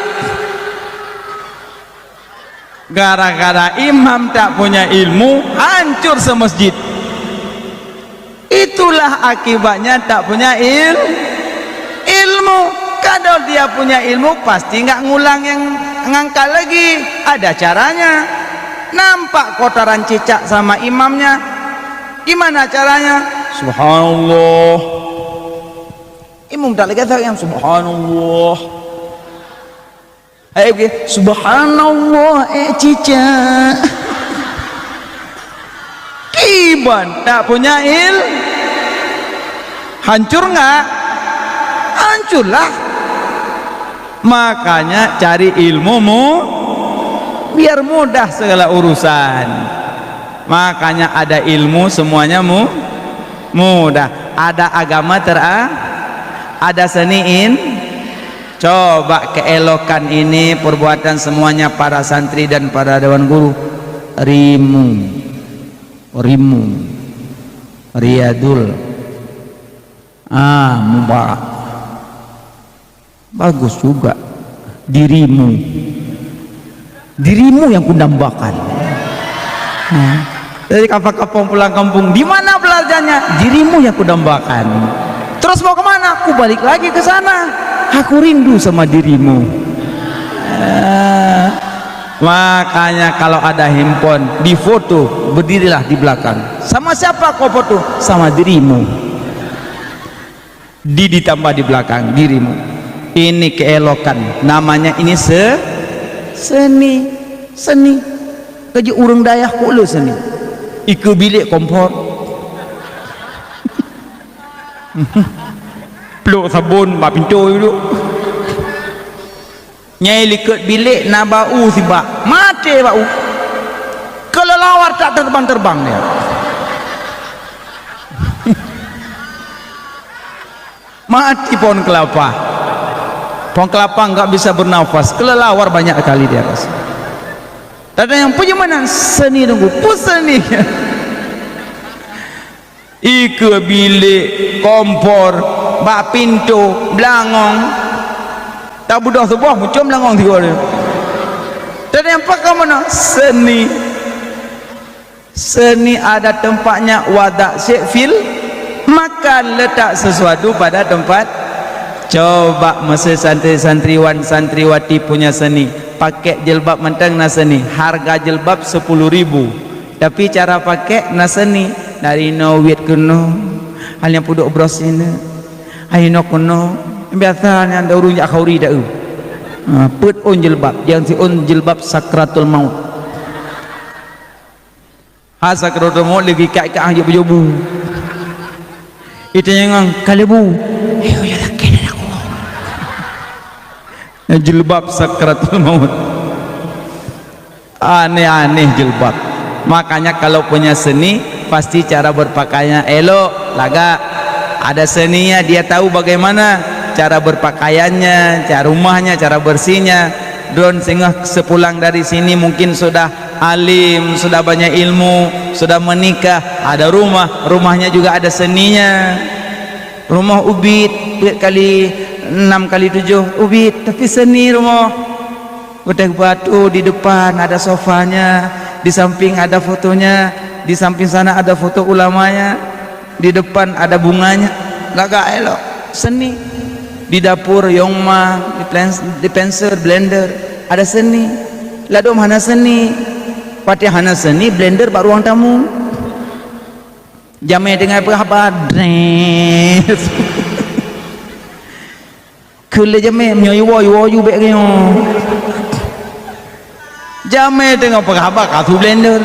Gara-gara imam tak punya ilmu, hancur semasjid. Itulah akibatnya tak punya il-, ilmu. Kalau dia punya ilmu, pasti nggak ngulang yang ngangkat lagi. Ada caranya. Nampak kotoran cicak sama imamnya. Gimana caranya? Subhanallah. Imum tak lagèe that nyang subhanallah. Hai, oke. Subhanallah, eh, cicak. Kiban tak punya il-, hancur nggak? Hancurlah. Makanya cari ilmu mu-, biar mudah segala urusan. Makanya ada ilmu semuanya mu-, mudah. Ada agama tera-, ada seni in-, coba keelokan ini perbuatan semuanya para santri dan para dewan guru. Rimu. Rimu. Riyadul. Ah, Mubarak. Bagus juga dirimu. Dirimu yang kudambakan. Ha. Jadi kapang-kapang pulang kampung, di mana belajarnya? Dirimu yang kudambakan. Terus mau ke mana? Ku balik lagi ke sana. Aku rindu sama dirimu. Eh, makanya kalau ada handphone, difoto, berdirilah di belakang. Sama siapa kau foto? Sama dirimu. Di, ditambah di belakang dirimu. Ini keelokan. Namanya ini se-, seni. Seni. Keujeuet ureuëng dayah kok le seni. Ikeue bilék kompor. Plok sabon bak pintoe duek. Nyai likot bilék na bak u sibak. Maté bak u. Keuleuwar tak terbang-terbang dia. Mati pohon kelapa. Pohon kelapa enggak bisa bernafas. Keuleuwar banyak kali di atas. Tadi yang punya mana? Seni nunggu. Pun seni. Ikeue bilék, kompor, bak pintoe, beulangong. Tabeudôh suboh, muncul beulangong tiga dia. Tadi yang pakai mana? Seni. Seni ada tempatnya, wadak syek fil makan, letak sesuatu pada tempat. Coba masa santri-santriwan, santriwati punya seni, pakai jilbab mantong na seni, harga jilbab sepuluh ribu. Tapi cara pakai na seni, dari no wit keunoe, hanya pudok bros ini, ayo no keunoe. Biasa nyan ureuëng jak khauri dak eu. Ha, peuet ôn jilbab, nyang siôn jilbab sakratul maut. Ha, sakratul maut lagi kat-kat hana jobu. Itu yang kalebu. Ayo ya laki dan aku. Jilbab sakratul maut. Aneh-aneh jilbab. Makanya kalau punya seni, pasti cara berpakaiannya elok, lagak. Ada seninya, dia tahu bagaimana cara berpakaiannya, cara rumahnya, cara bersihnya. Droen singoh sepulang dari sini mungkin sudah alim, sudah banyak ilmu, sudah menikah, ada rumah, rumahnya juga ada seninya. Rumah ubit, peuet kali enam kali tujuh ubit, tapi seni rumah. Geutéh batu di depan ada sofanya, di samping ada fotonya, di samping sana ada foto ulamanya, di depan ada bunganya. Lagak elok, seni. Di dapur, yongma, di plens-, di penser, blender, ada seni. Ladôm hana seni. Watée hana seni, blender bak ruang tamu. Jamé teungoh peugah haba, dres. Keu lé jamé, meunyoe iwoe, iwoe ju bék nyoe. Jamé teungoh peugah haba, ka su blender.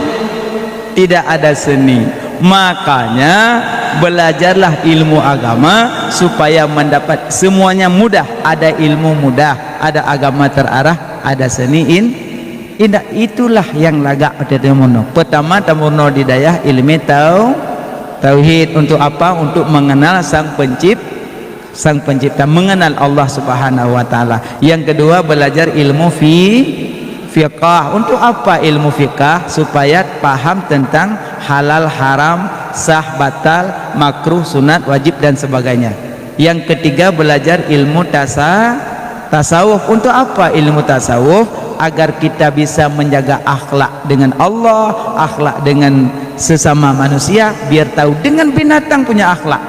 Tidak ada seni. Makanya, belajarlah ilmu agama supaya mendapat semuanya mudah. Ada ilmu mudah, ada agama terarah, ada seni in-, indah. Itulah yang lagak watée tameurunoe. Pertama, tameurunoe di dayah ilmu tau-, tauhid. Untuk apa? Untuk mengenal Sang Pencip-, Sang Pencipta, mengenal Allah Subhanahu wa Taala. Yang kedua, belajar ilmu fi-, fiqah. Untuk apa ilmu fiqah? Supaya paham tentang halal, haram, sah, batal, makruh, sunat, wajib, dan sebagainya. Yang ketiga, belajar ilmu tasa-, tasawuf. Untuk apa ilmu tasawuf? Agar kita bisa menjaga akhlak dengan Allah, akhlak dengan sesama manusia, biar tahu dengan binatang punya akhlak.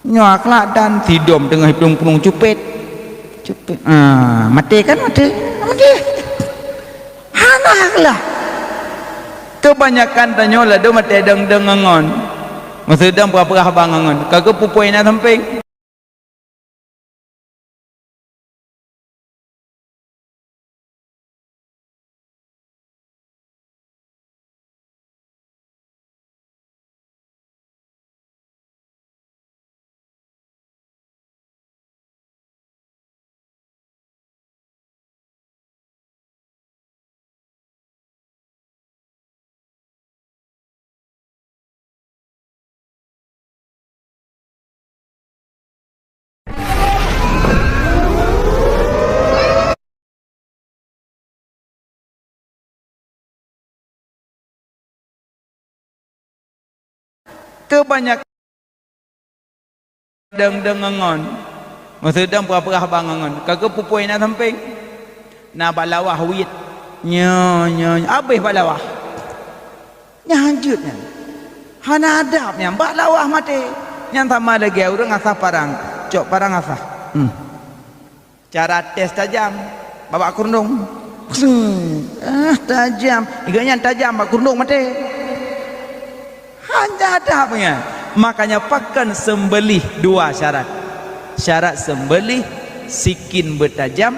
Nyoe akhlak dan sidom teungoh iplueng-plueng cupet. Cupet. Ah, maté kan maté. Maté. Hana akhlak. Kebanyakan tanyoe ladôm maté dong-dong ngon. Meuseudong peurah-peurah haba ngon. Ka geupupui na sampéng. Teubanyak dong-dong ngon. Meuseudong peurah-peurah haba ngon. Ka geupupui na sampéng. Na bak lawah wit. Nyoe, nyoe, nyoe. Abéh bak lawah. Nyan hanjeuet nyan. Hana adab nyan, bak lawah maté. Nyan sama lagée ureuëng asah parang, cok parang asah. Hmm. Cara tes tajam, bak, bak keureudueng. Pseng. Ah, tajam. Ingat nyan tajam, bak keureudueng maté. Hana adab nyan. Makanya pakon seumbeuléh dua syarat. Syarat seumbeuléh, sikin beutajam,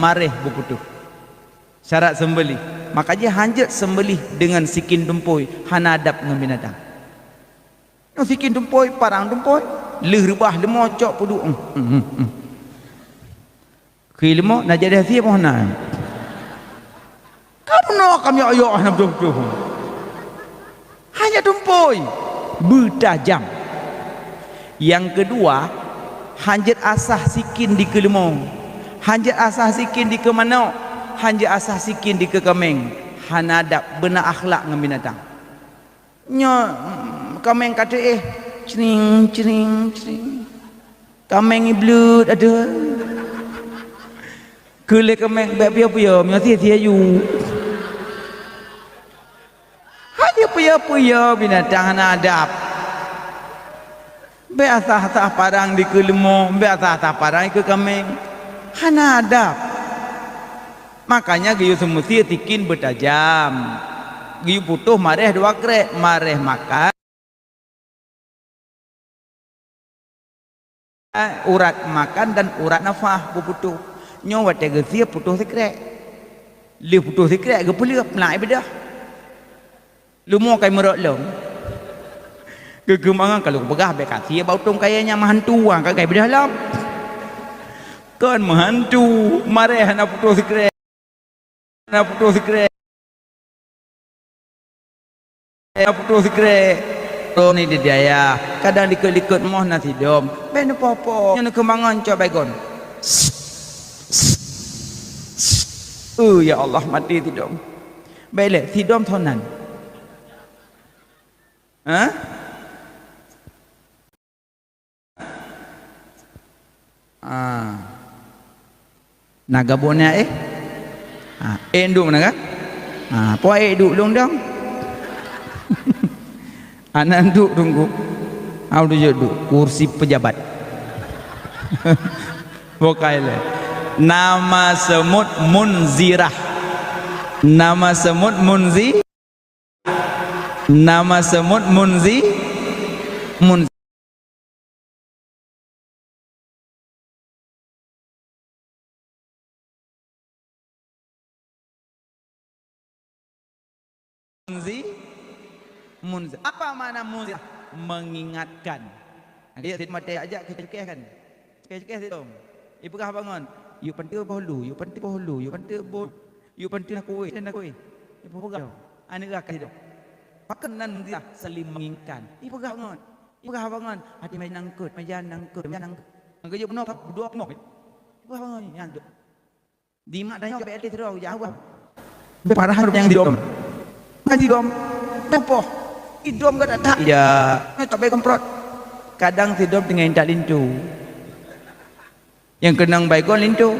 maréh beuputôh. Syarat seumbeuléh. Maka jih hanjeuet seumbeuléh deungon sikin tumpôi, hana adab ngon binatang. Nyoe sikin tumpôi, parang tumpôi, lheueh reubah leumo cok peuduek. Hmm, hmm, hmm. Khi leumo na jadi hase boh na. Kamoe na kami ayok hana beutôi-beutôi. Hana tumpôi, beutajam. Nyang keudua, hanjeuet asah sikin dikeue leumo, hanjeuet asah sikin dikeue manok, hanjeuet asah sikin dikeue kaméng. Hana adab, beuna akhlak ngon binatang. Nyoe, mm, kaméng ka teuéh, cring, cring, cring. Kaméng ié bleut adoe. Keu lé kaméng bék piôh-piôh, meunyoe sie-sie yu. Hana piôh-piôh binatang hana adab. Bék asah-asah parang dikeue leumo, bék asah-asah parang dikeue kaméng. Hana adab. Makanya geuyue seumeusie sikin beutajam. Geuyue putôh maréh dua krék, maréh makan. Urat makan dan urat nafah beuputôh. Nyoe watée geusie putôh sikrék. Lheueh putôh sikrék geupeuleueb, na ibeudoh. Leumo kai meurok lom. Geukeumangan ka lôn peugah bék ka sie bak utông kayée nyan meuhantu, ka kai beudoh lom. Kon meuhantu, maréh hana putôh sikrék. Na putôh sikrék. Na putôh sikrék. Droe ni di dayah, kadang likot-likot moh na sidom. Bék neupoh-poh. Nyoe neukeumangan cok baygon. Oh, ya Allah, maté sidom. Bék lé, sidom tho nan. Hah? Ah. Na gabon nyan éh? Ah, éh duek meunan ka? Ah, po éh duek lôn dong. Aneuk duek tunggu. Au duek duek kursi pejabat. Bukai lé. Nama semut Munzirah. Nama semut Munzi Nama semut Munzi, Munzi. Munzi, Munzi. Apa makna Munzi? Mengingatkan. Jadi, maté ajak keu ceukeh kan? Ceukeh-ceukeh sidom. Ipeugah bangon. Yuk panteue boh lu, yuk panteue boh lu, yuk panteue boh, yuk panteue na kueh, na kueh. Ipeugah. Aneuk gah sidom. Pakon nan dia saling mengingatkan. Ipeugah bangon. Ipeugah bangon. Hati meja nangkut, meja nangkut, meja nangkut. Angka jeuet peunoh, dua peunoh. Ipeugah bangon. Nyan tu. Di mak tanyoe bèk lé sidroe, jak ubah. Parah nyang sidom. Nyang sidom. Teumpoh. Sidom ka that-that. Ya. Nyoe tabé keuprot. Kadang sidom teungoh intat linto. Nyang keunong baygon linto.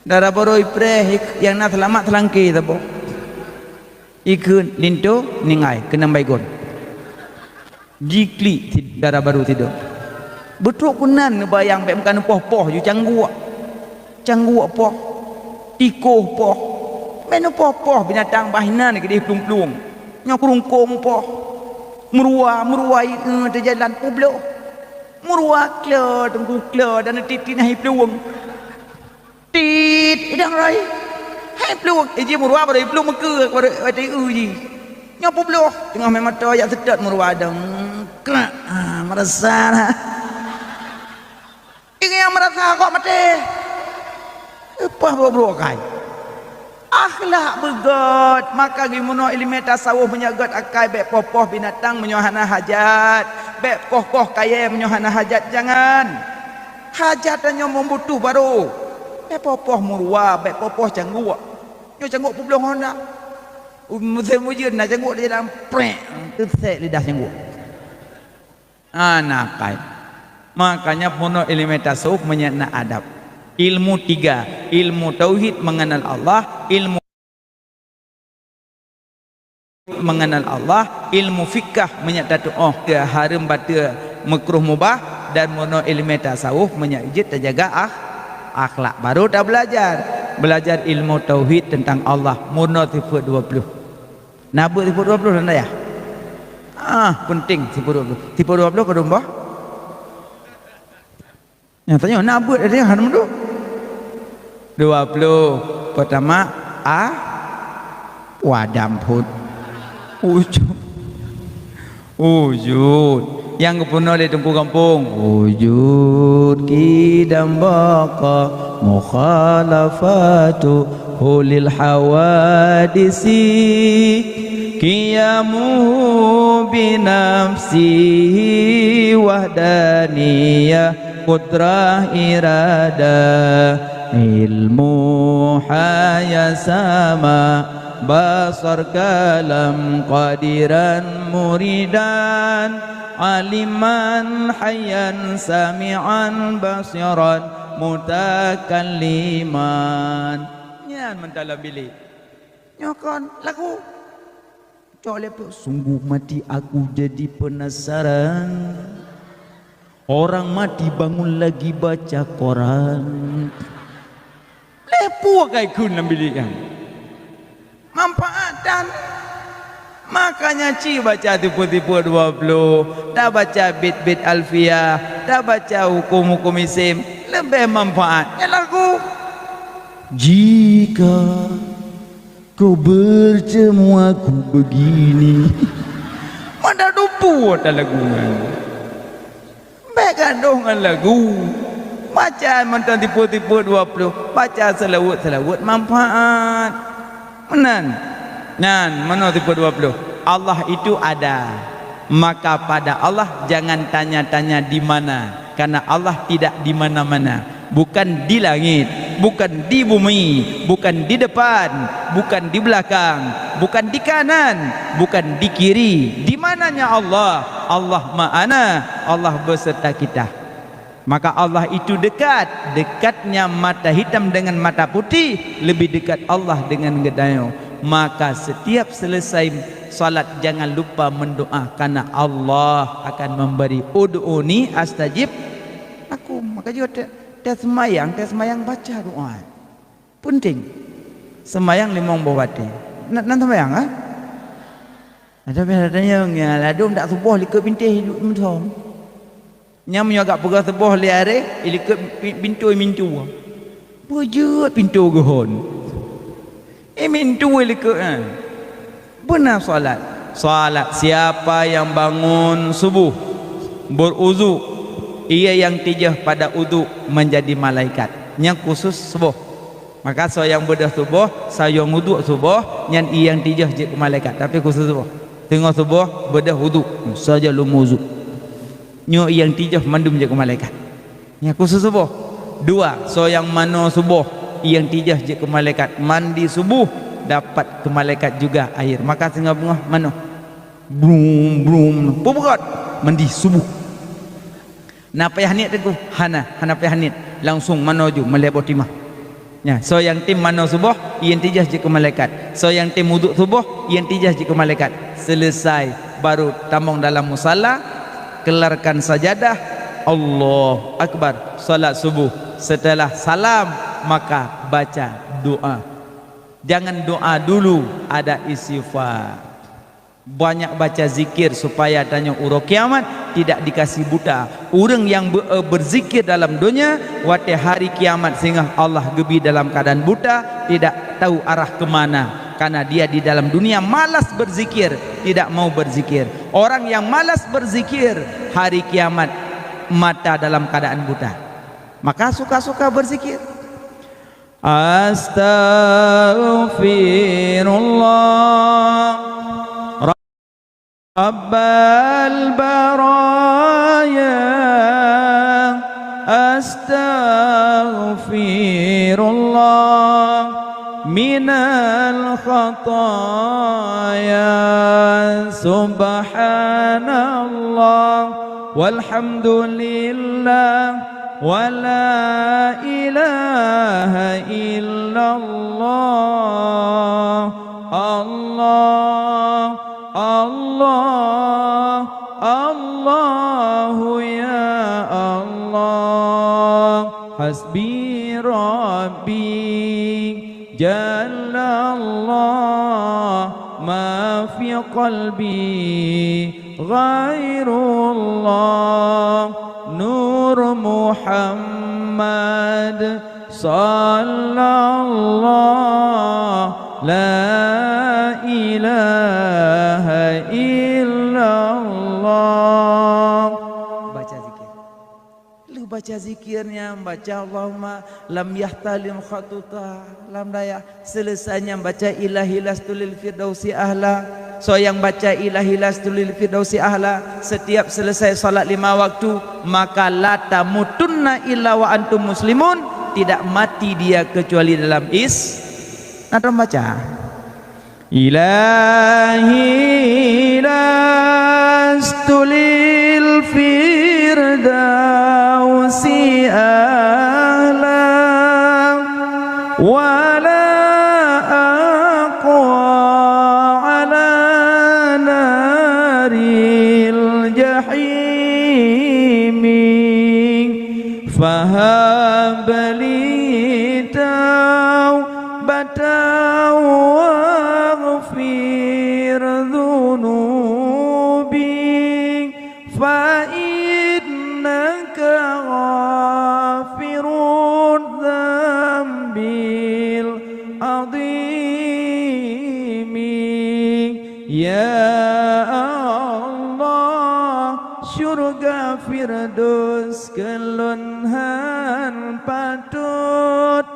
Dara barô ipreh, nyang na seulamat seulangké saboh. Ikheun linto, ningai, keunong baygon. Jiklik si-, dara barô sidom. Beutrok keunan neubayang bèk meuka neupoh-poh ju cangguek. Cangguek poh. Tikoh poh. Bèk neupoh-poh binatang bah inan keudéh plueng-plueng. Nyoe keurungkong poh. Meurua, meurua i-, eh, teujalan peubloh. Meurua klo, teungku klo, dan tiep-tiep na i plueng. Tit, idang rhoi. Hai plueng, iji meurua baru i plueng meukeue, baru watèe u ji. Nyoe peubloh, teungoh mé mata jak seutôt meurua dong. Krak, ah, meurasa dah. Ingat nyang meurasa kok maté. Leupah brok-brok kai. Akhlak beugöt, maka geumono ileumèe tasawuf meunyoe göt akai bèk poh-poh binatang meunyoe hana hajat, bèk poh-poh kayèe meunyoe hana hajat, jangan. Hajat tanyoe meubutoh barô. Bèk poh-poh meurua, bèk poh-poh cangguek. Nyoe cangguek peubloh honda. Musém ujeuen na cangguek di jalan, prek, teusek lidah cangguek. Hana kai. Makanya peunoh ileumèe tasawuf meunyoe na adab. Ilmu tiga, ilmu tauhid, mengenal Allah, ilmu mengenal Allah, ilmu fikah meunyo tatuoh ke hareuem bateue, meukruh mubah, dan meurunoe ileumèe tasawuf meunyo jeuet tajaga akh-, akhlak. Baru tabeulajar, beulajar ilmu tauhid teuntang Allah, meurunoe sifeuet dua ploh. Na beuet sifeuet dua ploh dan dayah? Ah, peunteng sifeuet dua ploh. Sifeuet dua ploh keudroe boh? Nyang tanyoe na beuet ada nyang hana meudok. Dua ploh. Peutama, a, wadam phon. Wujud. Wujud. Nyang geupeurunoe lé Teungku Gampông. Wujud, qidam, baqa, mukhalafatuhu lil hawadisi. Qiyamuhu binafsihi wahdaniyah, qudrah, iradah, ilmu, haya, sama, basar, kalam, qadiran, muridan, aliman, hayyan, sami'an, basiran, mutakalliman. Nyan mantong lam bilék. Nyoe kon lagu. Cok lé peue, sungguh mati aku jadi penasaran. Orang mati bangun lagi baca koran. Lé peue ka ikheun lam bilék nyan. Manfaat tan. Makanya ci baca tipe-tipe dua ploh, tabaca bit-bit Alfiah, tabaca hukum-hukum isim, leubeh manfaat. Nyan lagu. Jika kau bertemu aku begini. Mada dupu ata lagu nyan. Bèk gadoh ngon lagu. Baca mantong tipe-tipe dua ploh. Baca seulaweuet-seulaweuet manfaat. Meunan. Nyan, meunoe tipe dua ploh. Allah itu ada. Maka pada Allah jangan tanya-tanya di mana, karena Allah tidak di mana-mana. Bukan di langit, bukan di bumi, bukan di depan, bukan di belakang, bukan di kanan, bukan di kiri. Di mananya Allah? Allah ma'ana, Allah beserta kita. Maka Allah itu dekat, dekatnya mata hitam dengan mata putih, lebih dekat Allah dengan geutanyoe. Maka setiap selesai salat jangan lupa mendoa, karena Allah akan memberi, "Ud'uni astajib lakum." Maka jeuet teu-, teu seumayang, teu seumayang baca doa. Penting. Seumayang limong boh watèe. Na, na seumayang, ha? Tapi ada yang, ya, ladôm dak suboh likot pintoe duek meusom. Nyan meunyoe agak peugah suboh lé aré, ilikot pi-, pintoe mintu. Beujeuet pintoe geuhon. Eh, mintu ilikot, eh. Beuna salat. Salat, siapa yang bangun subuh, beruzu, ia yang tijeuh pada uzu menjadi malaikat. Nyan khusus suboh. Maka soe nyang beudôh suboh, soe nyang uduk suboh, nyan i nyang tijôh jeuet keu malaikat, tapi khusos suboh. Teungoh suboh beudôh uduk, soe jeuet lom uduk. Nyoe i nyang tijôh mandum jeuet keu malaikat. Nyan khusos suboh. Dua, soe nyang manoe suboh, i nyang tijôh jeuet keu malaikat. Mandi subuh dapat keu malaikat juga air. Maka singoh beungoh manoe. Brum, brum. Peue beurôt? Mandi subuh. Na payah niet teungku? Hana, hana payah niet. Langsung manoe ju, meulhèe boh timah. Nyan, soe nyang tem manoe suboh, i nyang tijôh jeuet keu malaikat. Soe nyang tem uduk suboh, i nyang tijôh jeuet keu malaikat. Selesai, baru tamong dalam musala, kelarkan sajadah, Allahu Akbar, salat subuh. Setelah salam, maka baca doa. Jangan doa dulu, ada istighfar. Banyak baca zikir supaya tanyoe uroe kiamat tidak dikasih buta. Ureuëng nyang beu-, beuzikir dalam donya, watée hari kiamat singoh Allah geubi dalam keadaan buta, tidak tahu arah ke mana. Karena dia di dalam dunia malas berzikir, tidak mau berzikir. Orang yang malas berzikir, hari kiamat mata dalam keadaan buta. Maka suka-suka berzikir. Astaghfirullah Rabbal baraya, astaghfirullah minal khataya, subhanallah walhamdulillah, wa la ilaha illallah, Allah Allah, Allahu ya Allah, hasbi Rabbi, jalla Allah, ma fi qalbi ghairullah, nur Muhammad, sallallahu, la ilaha illallah. Baca zikir. Lu baca zikir nyan, baca Allahumma lam yahtalim khatuta lam dayah. Selesai nyan baca Ilahi lastu lil firdausi ahla. Soe nyang baca Ilahi lastu lil firdausi ahla setiap selesai salat lima waktu, maka la tamutunna illa wa antum muslimun, tidak mati dia kecuali dalam Is-, na tom baca. Ilahi lastu lil firdausi ahla, wa la aqwa ala naril jahimi, fahab li tau batan waghfir dzunubi, fa innaka ghafirudz dzambil adzimi. Ya Allah, syurga Firdaus keu lôn hán patot,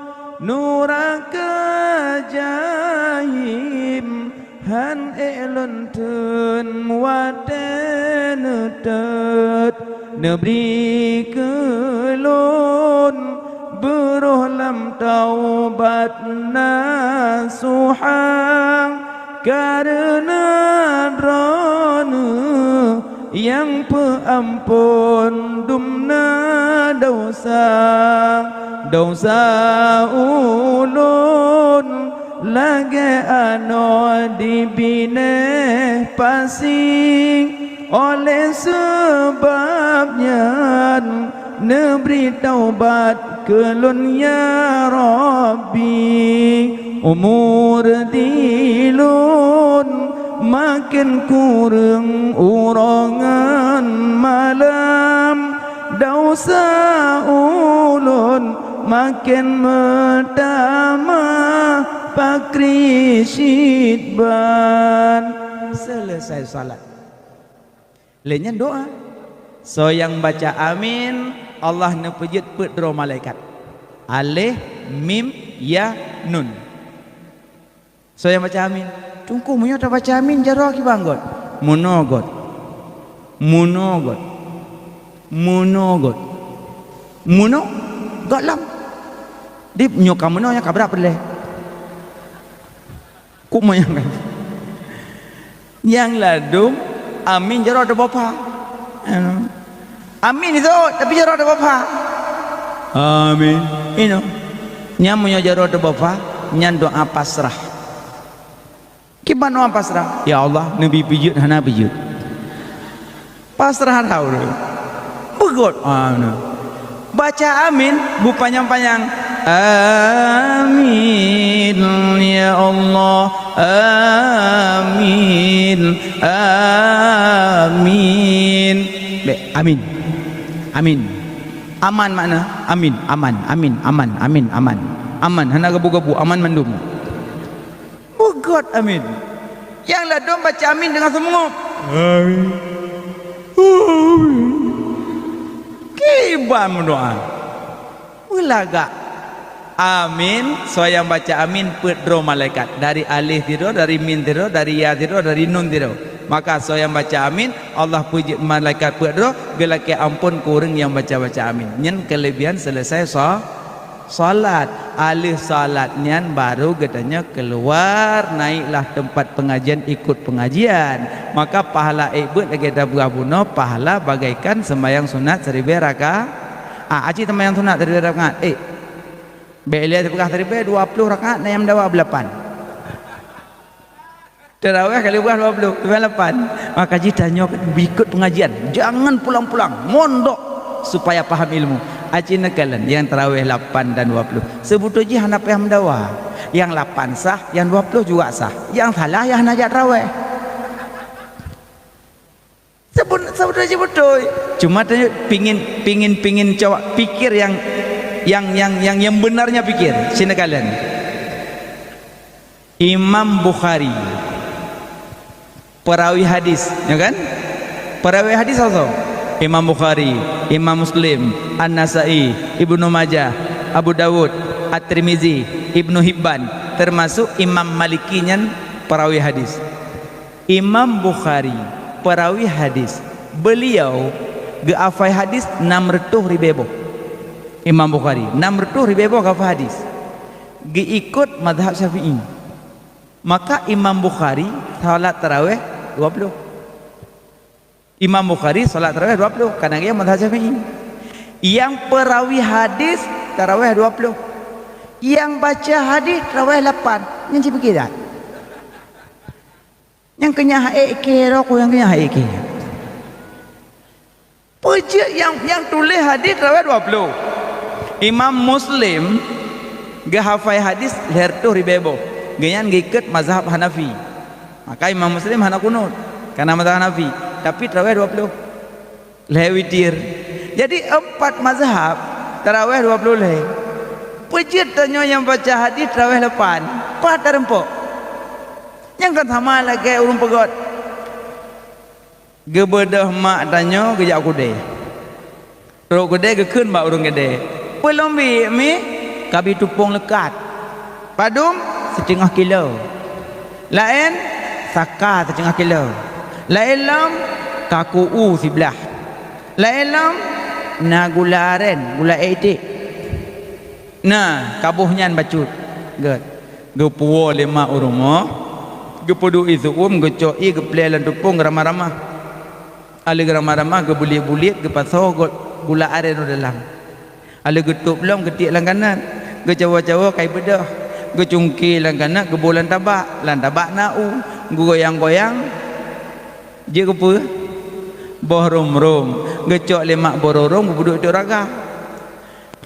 nuraka Jahim hán ék lôn theun watée neutot. Neubri keu lôn beuroh lam taubat nasuha, kareuna Droeneueh nyang peuamphon dumna desya. Desya ulôn lagée anoe di binéh pasi. Oleh sabab nyan, neubri taubat keu lôn, ya Rabbi. Umur di lôn maken kureueng uroe ngon malam, desya ulôn maken meutamah pakri cit ban. Selesai salat. Lé nyan doa. Soe nyang baca amin, Allah neupeujeuet peuet droe malaikat. Alif, mim, ya, nun. Soe nyang baca amin? Teungku, meunyoe tabaca amin, jaroe kiban göt? Meunoe göt. Meunoe göt. Meunoe göt. Meunoe göt lom. Di nyoe ka meunoe, nyan ka brat peureulée. Kok meunan kan? Nyang ladum amin jaroe teuboh pha. Amin itu, tapi jaroe teuboh pha. Amin. Inoe. Nyan meunyoe jaroe teuboh pha, nyan doa pasrah. Kiban doa pasrah? Ya Allah, neubi peujeuet hana peujeuet. Pasrah that ureuëng. Beugöt. Ah, na. Baca amin beupanyang-panyang. Amin, ya Allah. Amin. Amin. Bèk, amin. Amin. Aman makna? Amin. Aman. Amin. Aman. Amin. Aman. Aman. Hana gabu-gabu. Aman mandum. Beugöt amin. Nyang ladôm baca amin deungon seumeungöb. Amin. Amin. Kiban meudoa. Beulagak. Amin, soe nyang baca amin peuet droe malaikat. Dari alif sidroe, dari mim sidroe, dari ya sidroe, dari nun sidroe. Maka soe nyang baca amin, Allah peujeuet malaikat peuet droe, geulakée amphon keu ureuëng nyang baca-baca amin. Nyan keuleubihan selesai sa-, Salat, aleuh salat nyan baru geutanyoe keuluar, naiklah teumpat peungajian, ikot peungajian. Maka pahala ék beuet lagée tapeugah bunoe, pahala bagaikan seumayang sunat siribée raka-, ah, aci seumayang sunat siribée rakaat. Eh, bék lé tapeugah siribée, dua ploh rakaat, na nyang meudawa beulapan. Tarawih kali dua ploh, dua puluh lapan. Maka jih tanyoe kan beu ikot pengajian, jangan pulang-pulang, mondok supaya paham ilmu. Aci neukalon nyang taraweh lapan dan dua puluh. Seubeutôi jih hana payah meudawa. Nyang lapan sah, nyang dua puluh juga sah. Nyang salah nyang hana jak taraweh. Sebeutôi jih beutôi. Cuma tanyoe pingin, pingin, pingin coba pikir nyang, nyang, nyang, nyang, nyang beunarnya pikir. Sinoe kalon. Imam Bukhari, perawi hadis, ya kan? Perawi hadis soe? Imam Bukhari, Imam Muslim, An-Nasa'i, Ibnu Majah, Abu Dawud, At-Tirmizi, Ibnu Hibban, termasuk Imam Maliki nyan perawi hadis. Imam Bukhari, perawi hadis, beliau geuhafai hadis enam reutôh ribée boh. Imam Bukhari, enam reutôh ribée boh geuhafai hadis. Geuikot mazhab Syafi'i. Maka Imam Bukhari salat taraweh dua puluh. Imam Bukhari salat taraweh dua puluh, karena dia mazhab Syafi'i. Nyang perawi hadis taraweh dua puluh. Nyang baca hadis taraweh lapan. Nyan cit pike that. Nyang keunyahe ék keu rot, nyang keunyahe ék keu. Peue jeuet nyang, nyang tuléh hadis taraweh dua puluh. Imam Muslim geuhafai hadis lhèe reutôh ribée boh. Geuhnyan geuikot mazhab Hanafi. Maka Imam Muslim hana kunut, karena mazhab Hanafi. Tapi taraweh dua puluh. Lhèe witir. Jadi empat mazhab taraweh dua puluh lhèe. Peue jeuet tanyoe nyang baca hadis taraweh lapan? Pat tareumpok. Nyang kan sama lagèe ureueng peugöt. Geubeudôh mak tanyoe geujak u keudè. Trok u keudè geukheun bak ureueng keudè, "Peue lôn bi mi?" "Kabi tupông leukat." "Padum?" "Siteungoh kilo." "Laén?" "Saka siteungoh kilo." "Laén lom?" "Kaku u siblaih." "Laén lom?" "Na gula aren, gula ék iték." "Na, ka boh nyan bacut." Gèt. Geupuwoe lé mak u rumoh, geupeuduek ié seu-uem, geucok ié geuplè lam tupông geuramah-ramah. Alèh geuramah-ramah geubuliet-buliet, geupasoe gula aren u dalam. Alèh geutôb lom geutiek lam kanat, geucawoe-cawoe kai beudôh, geucungké lam kanat geuboh lam tabak, lam tabak na u, geugoyang-goyang, jeuet keu peue? Boh rôm-rôm, geucok lé mak boh rôm-rôm geupeuduek u raga.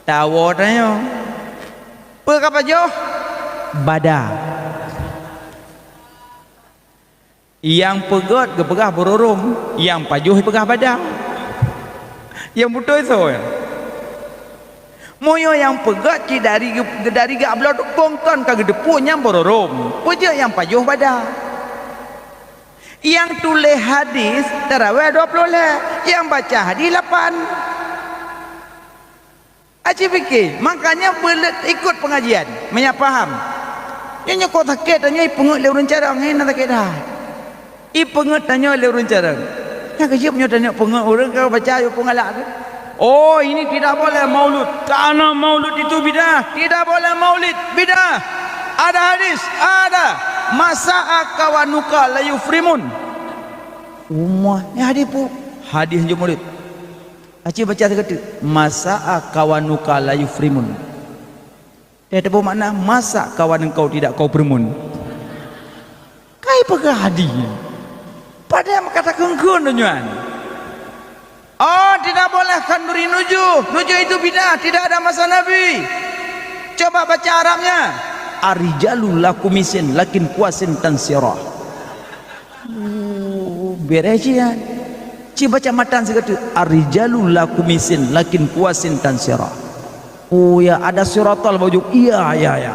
Tawoe tanyoe. Peue ka pajoh? Bada. Nyang peugöt geupeugah boh rôm-rôm, nyang pajoh peugah bada. Nyang beutôi soe? Meunyoe nyang peugöt cit dari, dari geubloe tupông kon ka geuteupeue nyan boh rôm-rôm, peue jeuet nyang pajoh bada. Nyang tuléh hadis taraweh dua puluh lhèe, nyang baca hadis lapan. Aci pike, makanya beulet ikot pengajian, meunyo paham. Nyoe, nyoe kok sakét, tanyoe ipeungeuet lé ureueng carông, hana sakét that. Ipeungeuet tanyoe lé ureueng carông. Nyang keujeuet nyoe tanyoe peungeuet ureueng ka baca ayat peungalak tu. Oh, ini tidak boleh maulud. Karena maulud itu bid'ah. Tidak boleh maulid, bid'ah. Ada hadis, ada. Masa akawanuka la yufrimun. Umah, ni hadis pu. Hadis jeuet maulid. Aci baca sigoe teuk, "Masa akawanuka la yufrimun." Teuh teupeue makna, "Masa kawan engkau tidak kau perumun?" Kai peugah hadis. Padahai meukatakheun-kheun donya nyan. Oh, tidak boleh khanduri nujuh. Nujuh itu bid'ah, tidak ada masa Nabi. Coba baca Arabnya. Ar-rijalu la kumisin lakin kuasin tansirah. Oh, beres cit nyan. Ci baca matan sigoe teuk, "Ar-rijalu la kumisin lakin kuasin tansirah." Oh ya, ada siratal baju. Iya, ya, ya.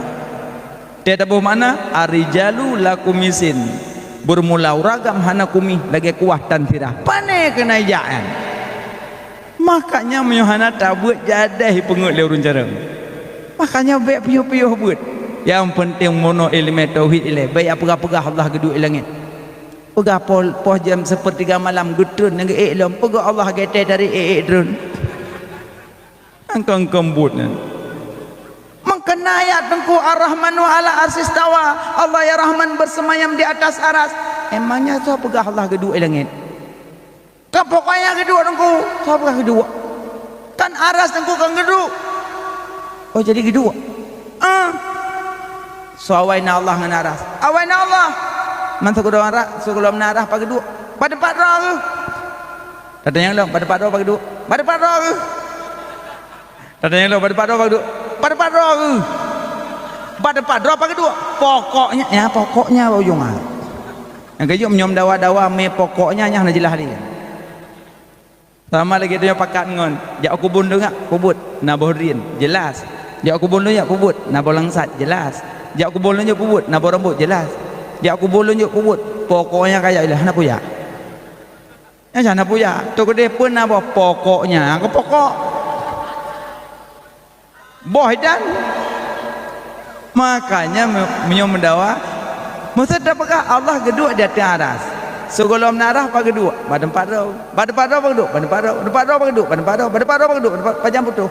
Teuh teupeue makna, "Ar-rijalu la kumisin." Beureumola ureueng agam hana kumih lagèe kuah tansirah. Pane keuneuk jak nyan. Makanya meunyoe hana tabeuet jadeh ipeungeuet lé ureueng carông. Makanya bèk piôh-piôh beuet. Nyang peunteng mono ileumèe tauhid ilèe, bèk jak peugah-peugah Allah geuduek i langèt. Peugah poh, poh jam seupeurtiga malam geutreun nyang geuék lom, peugah Allah gètèe tarék ék-ék treun. Angkông-angkông buet nyan. Meukeuna ayat teungku, "Ar-Rahmanu 'alal 'arsy istawa." Allah ya Rahman bersemayam di atas aras. Emangnya soe peugah Allah geuduek i langèt? Kan pokoknya geuduek teungku, soe peugah geuduek? Kan aras teungku kan geuduek. Oh, jadi geuduek. Ah. Soe awai na Allah ngon aras? Awai na Allah. Man sigohlom aras, sigohlom na aras pat geuduek? Bak teumpat droe keuh? Tatanyong lom, bak teumpat droe pakeuduek? Bak teumpat droe keuh? Tatanyong lom, bak teumpat droe pakeuduek? Bak teumpat droe keuh? Bak teumpat droe pakeuduek? Pokoknya, ya, pokoknya bak ujong ah. Nyang keujeuet meunyoe meudawa-dawa mé pokoknya nyan hana jeulaih lé. Sama lagèe tanyoe pakat ngon, jak u kubun lôn jak peubuet na boh drien, jeulaih. Jak u kubun lôn jak peubuet na boh langsat, jeulaih. Jak u kubun lôn jak peubuet na boh rambôt, jeulaih. Jak u kubun lôn jak peubuet, pokoknya kajak jeulaih, hana peue jak. Nyan hana peue jak, teukeudeh peue na boh pokoknya, nyang keu pokok. Boh idan. Makanya me-, meunyoe meudawa, meuseuti tapeugah Allah geuduek di ateueh aras. Sigohlom na aras pakeuduek, bak teumpat droe. Bak teumpat droe pakeuduek, bak teumpat droe, bak teumpat droe pakeuduek, bak teumpat droe, bak teumpat droe pakeuduek, bak teumpat, pajan putôh.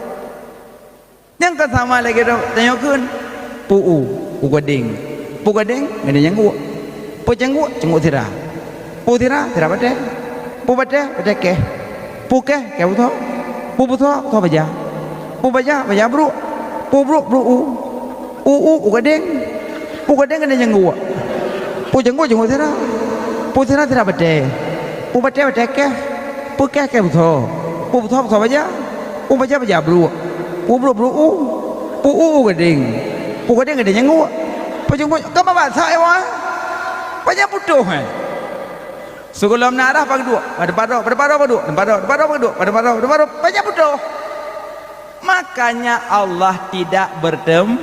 Nyang ka sama lagèe tanyoe kheun, peue u, u gadeng. Peue gadeng, gadeng cangguek. Peue cangguek, cangguek sira. Peue sira, sira batèe. Peue batèe, batèe kèh. Peue kèh, kèh butho. Peue butho, butho baja. Peue baja, baja bruek. Peue bruek, bruek u. U, u, u gadeng. Peue gadeng, gadeng cangguek. Peue cangguek, cangguek sira. Peue sira, sira batèe. Peue batèe, batèe kèh. Peue kèh, kèh butho. Peue butho, butho baja. Peue baja, baja bruek. Peue bruek, bruek u. Peue u, u gadeng. Peue gadeng, gadeng cangguek. Peue cangguek, ka meubasak, eh, wah. Pajan putôh, eh. Sigohlom na aras pakeuduek, bak teumpat droe, bak teumpat droe pakeuduek, teumpat droe, teumpat droe pakeuduek, bak teumpat droe, teumpat droe, pajan putôh. Makanya Allah tidak bertem-,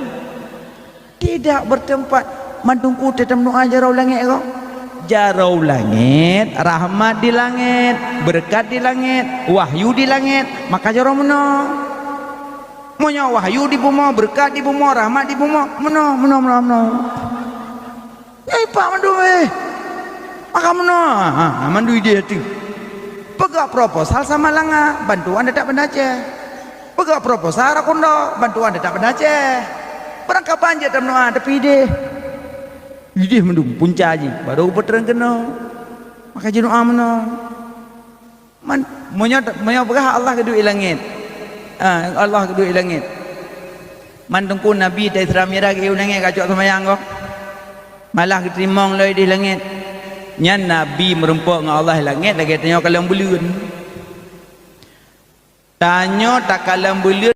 tidak bertempat. Mandum u teuh tameudoa jaroe u langèt kok. Jaroe u langèt, rahmat di langèt, beureukat di langèt, wahyu di langèt, maka jaroe meunoe. Meunyoe wahyu di bumoe, beureukat di bumoe, rahmat di bumoe, meunoe, meunoe, meunoe, meunoe. Nyan ipak mandum, eh. Maka meunoe, ha, ha, mandum idéh ateueh. Peugah proposal Samalanga, bantuan teutap Banda Aceh. Peugah proposal Rakundo, bantuan teutap Banda Aceh. Barangkaban jeuet tameudoa, tapi idéh. Idéh mandum, punca jih, barô peutreun keunoe. Maka jinoe meunoe. Man, meunyoe, meunyoe peugah Allah geuduek i langét. Ah, Allah geuduek i langét. Man Teungku Nabi ta Isra Mi'raj geuh u langét kacok seumayang goh. Malah geuteurimong lom idéh langét. Nyan Nabi meurumpok ngon Allah i langét lagèe tanyoe kalon buleuen. Tanyoe takalon buleuen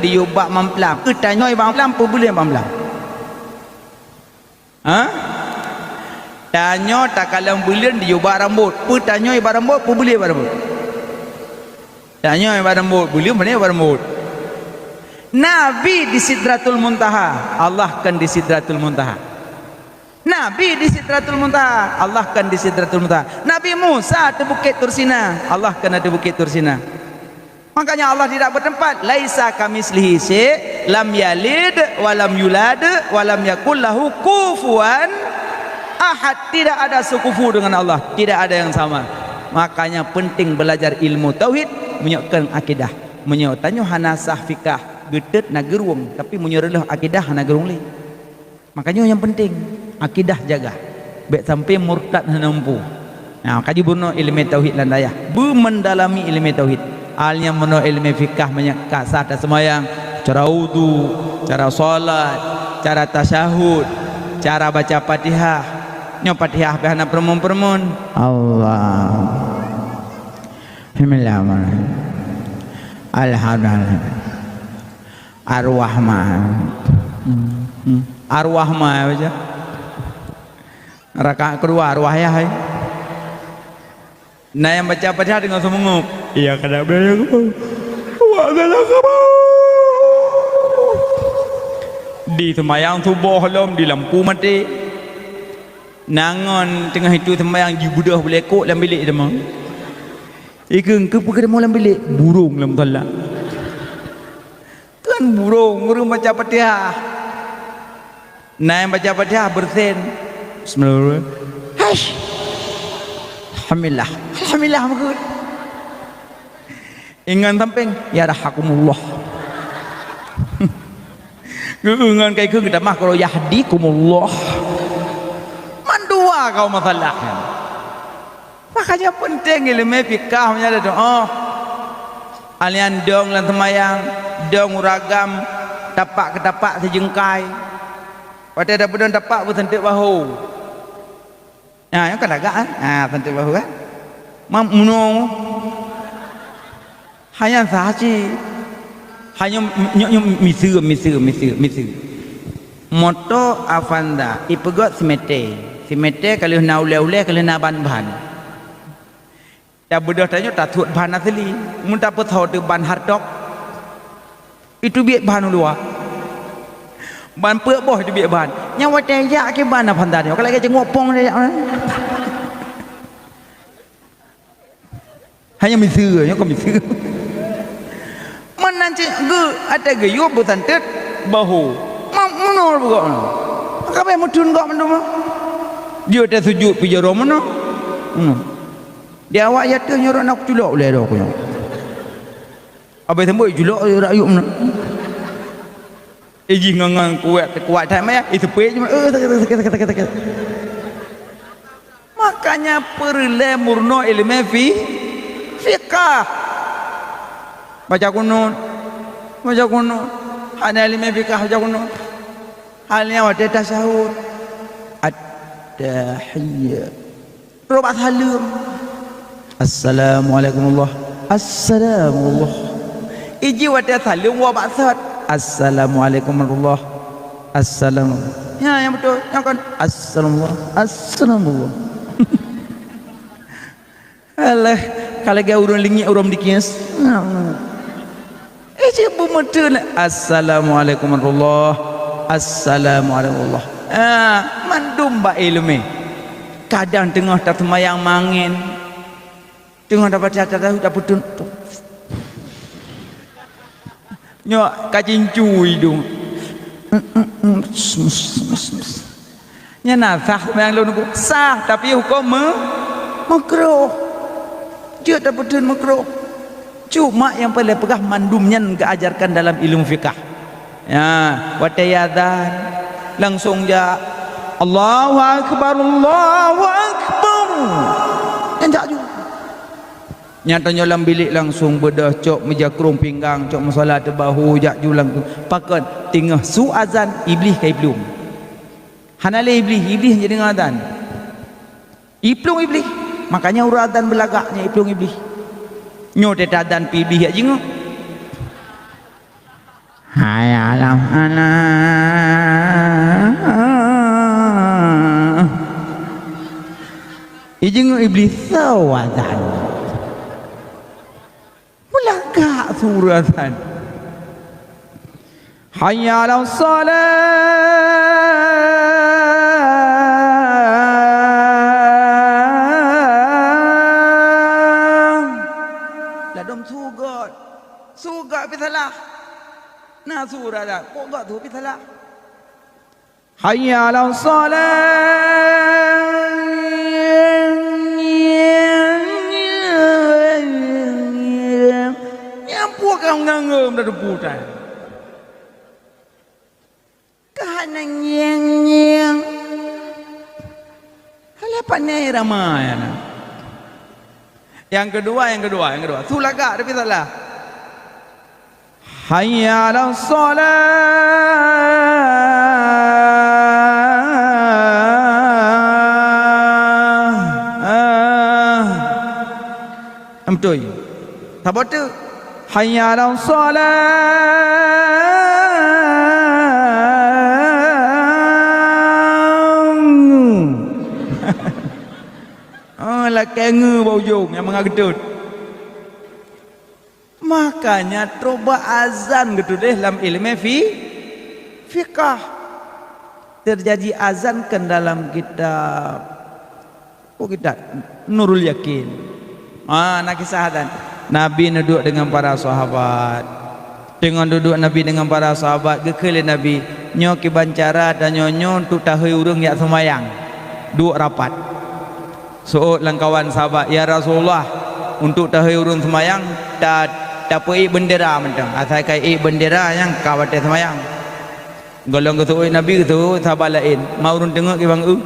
diyue bak mamplam. Peue tanyoe bak mamplam, peue buleuen bak mamplam? Ha? Tanyoe takalon buleuen diyue bak rambôt. Peue tanyoe bak rambôt, peue buleuen bak rambôt? Tanyoe bak rambôt, buleuen pane bak rambôt? Nabi di Sidratul Muntaha, Allah kon di Sidratul Muntaha. Nabi di Sidratul Muntaha, Allah kon di Sidratul Muntaha. Nabi Musa ateueh Bukét Tursina, Allah kon ateueh Bukét Tursina. Makanya Allah tidak bertempat, "Laisa kamitslihi syai', lam yalid wa lam yulad, wa lam yakul lahu kufuwan ahad." Tidak ada sekufu dengan Allah, tidak ada yang sama. Makanya penting belajar ilmu tauhid, meunyoe kon akidah. Meunyoe tanyoe hana sah fikah, geutot na geurueng, tapi meunyoe reuloh akidah hana geurueng lé. Makanya nyang penting, akidah jaga. Bék sampai murtad hana mampu. Nah, kaji bunoe ileumé tauhid lam dayah. Beumendalami ileumé tauhid. Al nyang bunoe ileumé fikah, meunyoe ka sah taseumayang, cara wudu, cara salat, cara tasyahud, cara baca Fatihah. Nyoe Fatihah pih hana peureumeun-peureumeun. Allah. Bismillahirrahmanirrahim. Alhamdulillah. Ar-Rahman. Hmm, hmm. Ar-Rahman baca. Rakaat keudua Ar-Wah yah, hai. Na nyang baca Fatihah deungon seumeungeup. Iya, kada boleh aku. Wa di seumayang suboh lom di lampu maté. Na ngon teungoh itu seumayang jibeudôh bulèe kok lam bilék teuma. Ikheun, "Keupeue kadeungoe lam bilék?" "Burông lam musala." Kan burông, ureueng baca Fatihah. Na nyang baca Fatihah beureusen. Bismillah. Haish. Alhamdulillah. Alhamdulillah meukeue. Ingat sampéng, "Yarhakumullah." Geuingat kai keu geutamah kalau, "Yahdikumullah." Mandua kau masalah. Makanya penting ileumé fikah meunyo ada doa. Alian dong lam seumayang, dong uragam, tapak keu tapak sijeungkai. Watée tapeudong tapak beuseunteuk bahu. Ha, nyan kan lagak, kan? Ha, seunteuk bahu, kan? Mam-, munoe. Hanya sah cit. Hanya m-, nyoe, nyoe miseue, miseue, miseue, miseue. Moto Avanza, ipeugöt simeté. Simeté ka lheueh na ulée-ulée, ka lheueh na ban-ban. Tabeudôh tanyoe tatuek ban asli. Mun tapeusoe teuk ban hardtop, iteubiet ban u luwa. Ban peuet boh iteubiet ban. Nyang watée jak kiban na Avanza nyoe, ka lagée ceungoh pong jak. Hanya miseue, nyoe ka miseue. Meunan cit geu, ata geuyue beusantet bahu. Ma-, meunoe bugok nyoe. Ka bèk meutheun gok mandum. Jeuet teuh sujut pih jaroe meunoe. Hmm. Di awak ya teuh nyoe na kuculok ulèe droe ku nyoe. Abéh sambot culok rakyuek meunoe. Ijih ngon, ngon kuat, kuat that maya, iseupet je, eh, sakét, sakét, sakét, sakét, sakét. Makanya peureulèe meurunoe ileumèe fi-, fiqah. Baca kunut, baca kunut. Hana ileumèe fiqah baca kunut. Hal nyan watèe tasyahud. At-tahiyyat. Rot bak saleuem. Assalamualaikum warahmatullah. Assalamuallah. Iji watèe saleuem woe bak sot. Assalamualaikum warahmatullah. Assalam. Ya, yang betul. Yang kan. Assalamuallah. Assalamuallah. Alah, kalau lagèe ureueng lingiek ureueng dikies. Eh, cit beumeuteun, "Assalamualaikum warahmatullah. Assalamualaikum warahmatullah." Ah, mandum bak ileumèe. Kadang teungoh taseumayang mangén. Teungoh tabaca tasawuf, tapeuteun. Nyoe ka cincu idong. Nyan na sah seumayang lôn nyoe? Sah, tapi huköm me-, makruh. Jeuet tapeuteun makruh. Cuma nyang paleng peugah mandum nyan geuajarkan dalam ilmu fikah. Ya, watèe azan, langsung jak, "Allahu Akbar, Allahu Akbar." Nyan jak ju. Nyan tanyoe lam bilék langsung beudôh cok meujakrong pinggang, cok musala teubahu, jak ju langsung. Pakon? Teungoh su azan, Iblih ka iplueng. Hana lé Iblih, Iblih hana jideungoe azan. Iplueng Iblih. Makanya ureueng azan beulagak nyan iplueng Iblih. Nyoe teuh azan pih Iblih jak jingoe. Hai alam anak. Ijingoe Iblih soe azan. Meulagak su ureueng azan. Hayya 'alas shalah. Ladôm su göt. Su göt pih salah. Na su ureueng azan, kok göt su pih salah. Hayya 'alas shalah. Nyan peue ka ngieng-ngieng dah teupeu tai. Ka hana ngieng-ngieng. Alah, pane rama nyan. Nyang keudua, nyang keudua, nyang keudua. Su lagak tapi salah. Hayya 'alas shalah. Ah. Beutôi. Saboh teuk. Hayya 'alas shalah. Oh, lakèe ngeue bak ujong nyang mangat geutôt. Makanya troh bak azan geutuléh lam ileumèe fi-, fiqah. Terjadi azan kan dalam kitab Peue kitab? Nurul Yakin. Ah, na kisah dan Nabi neuduek deungon para sahabat. Teungoh duduek Nabi deungon para sahabat, geukheun lé Nabi, "Nyoe kiban cara tanyoe nyoe untuk tahôi ureueng jak seumayang." Duek rapat. Seuôt lam kawan sahabat, "Ya Rasulullah, untuk tahôi ureueng seumayang, ta-, tapeuék beundera mantong. Asai ka ék beundera nyang ka watèe seumayang." Gohlom geuseuôt Nabi, geuseuôt sahabat laén, "Ma ureueng teungeut kiban eu?"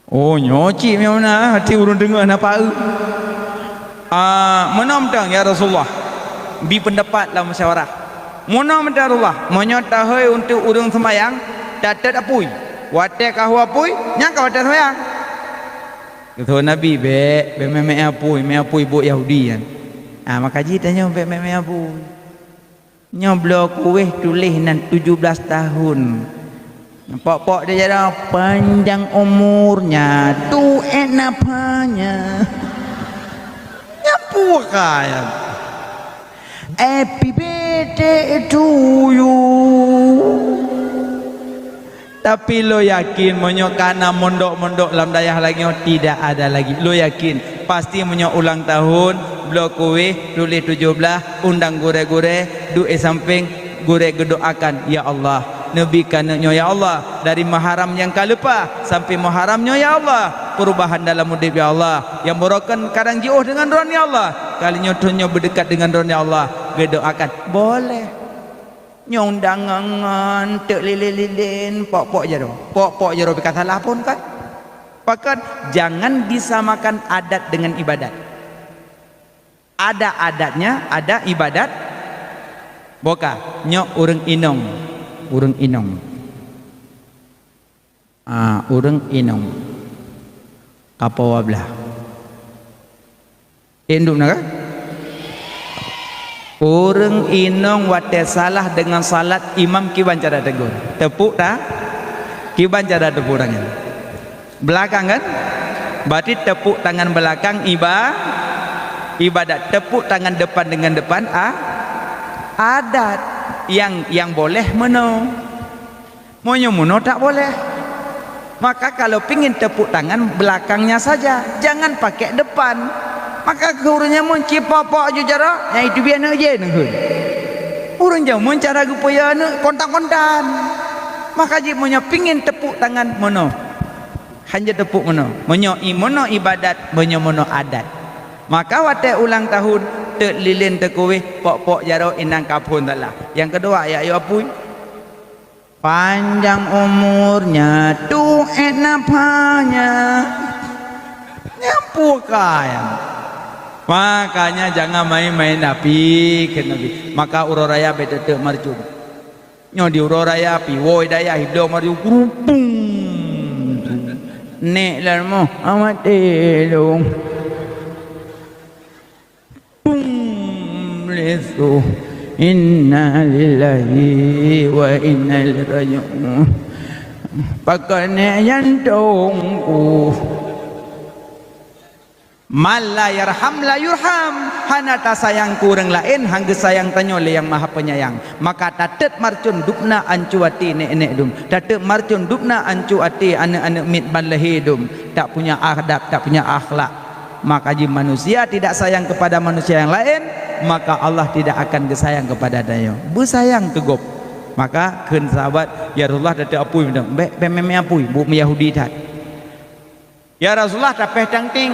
Oh, nyoe cit meunan, hati ureueng deungoe na paeu. Ah, meunan mantong, ya Rasulullah. Bi peundapat lam musyawarah. Meunoe meutarullah, meunyoe tahôi untuk ureuëng seumayang, tatet apui. Watée ka hu apui, nyang ka watée seumayang. Geuteupeue Nabi, "Bék, bék meuék apui, meuék apui buet Yahudi nyan." Ah, maka jih tanyoe bék meuék apui. Nyoe bloe kueh tuléh nan tujoh blaih tahun. Pok-pok di jaroe, "Panjang umurnya, tuek napanya." Nyapu kaya. "Happy birthday to you." Tapi lo yakin, meunyoe kana mondok-mondok lam dayah lagée nyoe, tidak ada lagi. Lo yakin, pasti meunyoe ulang tahun, bloe kueh, tuléh tujoh blaih, undang gurée-gurée, duek sampéng, gurée geudoakan, "Ya Allah, neubi keuneuk nyoe, ya Allah, dari muharam nyang ka leupah sampai muharam nyoe, ya Allah, perubahan dalam udeb, ya Allah, nyang barokah kadang jiôh deungon droen, ya Allah, kali nyoe thon nyoe beudekat deungon droen, ya Allah." Geudoakan, boleh. Nyoe undangan teuk lilin-lilin, pok-pok jaroe. Pok-pok jaroe pih ka salah phon kan? Pakon, jangan disamakan adat dengan ibadat. Ada adatnya, ada ibadat. Boka, nyoe ureuëng inong, ureuëng inong. Ah, ureuëng inong. Kapoe wablah. Induk na kan? Ureuëng inong watée salah deungon salat, imam kiban cara tegur? Tepuk ta-, kiban cara tepuk tangan? Belakang kan? Berarti tepuk tangan belakang iba-, ibadat. Tepuk tangan depan dengan depan a-, adat. Yang, yang boleh meunoe. Meunyoe meunoe tak boleh, maka kalau pingin tepuk tangan, belakangnya saja, jangan pakai depan. Maka keu ureuëng nyan meucipok-pok ju jaroe, nyang itu biasa neujén kheun. Ureuëng jameun cara geupeue aneuk kontan-kontan. Maka jih meunyoe pingin tepuk tangan meunoe, hana tepuk meunoe. Meunyoe i-, meunoe ibadat, meunyoe meunoe adat. Maka watée ulang tahun, teuk lilin teukueh, pok-pok jaroe inong ka phon salah. Nyang keudua, ya, ya apui. Panjang umurnya, tuek napanya. Nyapu kaya. Makanya jangan main-main api, kheun Nabi. Maka uroe raya bék teuk-teuk marcon. Nyoe di uroe raya api, woe dayah hidong marcon, kurupung. Nek lan moh, amat elong. Tum lesu. Inna lillahi wa inna ilaihi raji'un. Pakon nek nyantong ku. Man la yarham la yurham. Hana tasayang keu ureuëng laén, han geusayang tanyoe lé Nyang Maha Penyayang. Maka tatet marcon dubna ancu até nek-nek dum. Tatet marcon dubna ancu até aneuk-aneuk miet ban lahé dum. Tak punya adab, tak punya akhlak. Maka jih manusia tidak sayang kepada manusia yang lain, maka Allah tidak akan geusayang kepada tanyoe. Beusayang keu gob. Maka kheun sahabat, "Ya Rasulullah, tatet apui meunan." "Bék, bék meuék apui, buet Yahudi that." "Ya Rasulullah, tapéh tangting."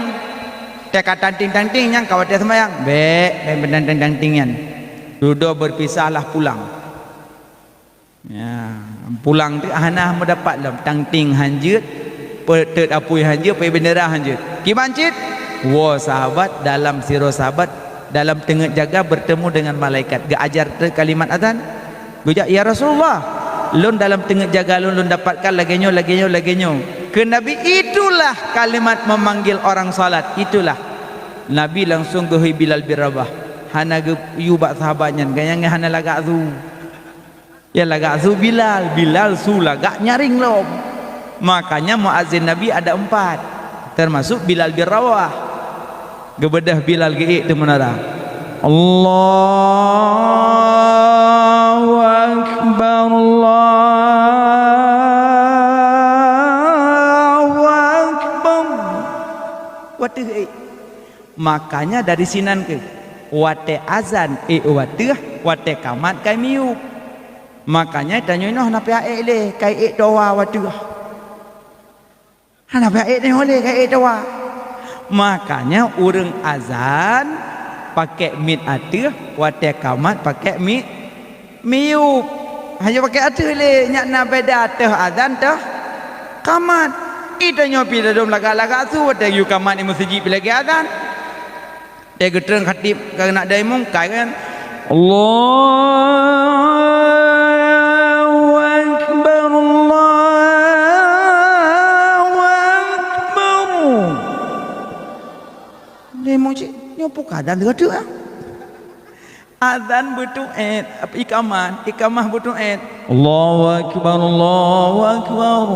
"Teuka tangting-tangting nyang ka watée seumayang." "Bék, bék meunan tangting-tangting nyan. Dudoe beupisahlah pulang." Ya, pulang teuk hana meudapat lom, tangting hanjeuet, peutet apui hanjeuet, peuet bendera hanjeuet. Kiban cit, woe sahabat, dalam sidroe sahabat, dalam teungeut jaga bertemu dengan malaikat. Geuajar teuk kalimat azan. Geujak, "Ya Rasulullah, lôn dalam teungeut jaga lôn, lôn dapatkan lagée nyoe, lagée nyoe, lagée nyoe." Kheun Nabi, "Itulah kalimat memanggil orang salat, itulah." Nabi langsung geuhôi Bilal bin Rabah. Hana geuyue bak sahabat nyan, gobnyan hana lagak su. Ya lagak su Bilal, Bilal su lagak nyaring lom. Makanya muazin Nabi ada empat, termasuk Bilal bin Rabah. Geubeudôh Bilal geuék teumeunoe, "Allahu Akbar, Allahu Akbar." Watée geuék. Makanya dari sinan keuh, watée azan ék u ateueh, watée kamat kai miyueb. Makanya tanyoe inoe hana payah ék lé, kai ék towa u ateueh. Hana payah ék tanyoe lé, kai ék towa. Makanya ureuëng azan pakék miet ateueh, watée kamat pakék miet miyueb. Hana pakék ateueh lé, nyak na beda teuh azan teuh kamat. Ih, tanyoe pih ladôm lagak-lagak su, watée geuyue kamat di meuseujid pih lagée azan. Watée geutreun khatib ka keuneuk daimong, kai kan? Allah. Meucit, nyoe peue keu azan teuk-teuk ah. Azan beuteuet, iqamah, iqamah beuteuet. Allahu akbar, Allahu akbar.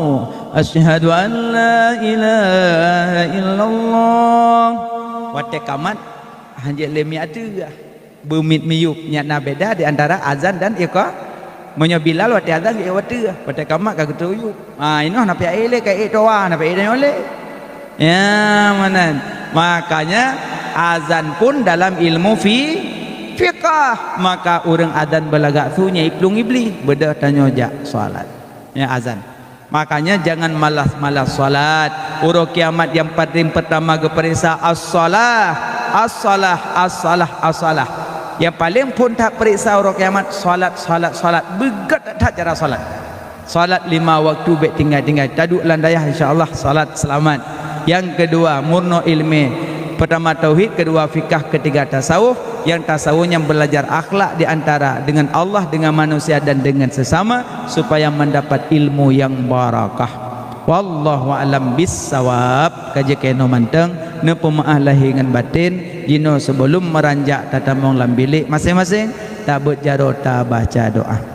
Asyhadu an la ilaha illallah. Watée kamat, hanjeuet lé miet ateueh. Beumiet miyueb, nyan na beda di antara azan dan iqa-, meunyoe Bilal watée azan geuék watée, watée kamat ka geuteuyueb. Ha, inoe na pih ék lé, ka ék toa, na pih ék tanyoe lé. Ya, meunan. Makanya azan pun dalam ilmu fi-, fiqah. Maka ureuëng azan beulagak su nyan iplueng Iblih, beudôh tanyoe jak salat. Ya, azan. Makanya jangan malas-malas salat. Uroe kiamat nyang paling pertama geupeuriksa as-salah, as-salah, as-salah, as-salah. Nyang paling phon that peuriksa uroe kiamat salat, salat, salat. Beugét that cara salat. Salat lima waktu bék tinggai-tinggai. Taduek lam dayah, insya Allah salat seulamat. Nyang keudua, murno iéleumé. Pertama tauhid, kedua fikah, ketiga tasawuf. Nyang tasawuf nyang belajar akhlak di antara dengan Allah, dengan manusia dan dengan sesama supaya mendapat ilmu yang barakah. Wallahu a'lam bissawab. Ka jeuet keunoe mantong, neupeumeu'ah lahé ngon baten. Jinoe sebelum meuranjak tatamong lam bilék maséng-maséng, tabeuet jaroe tabaca doa.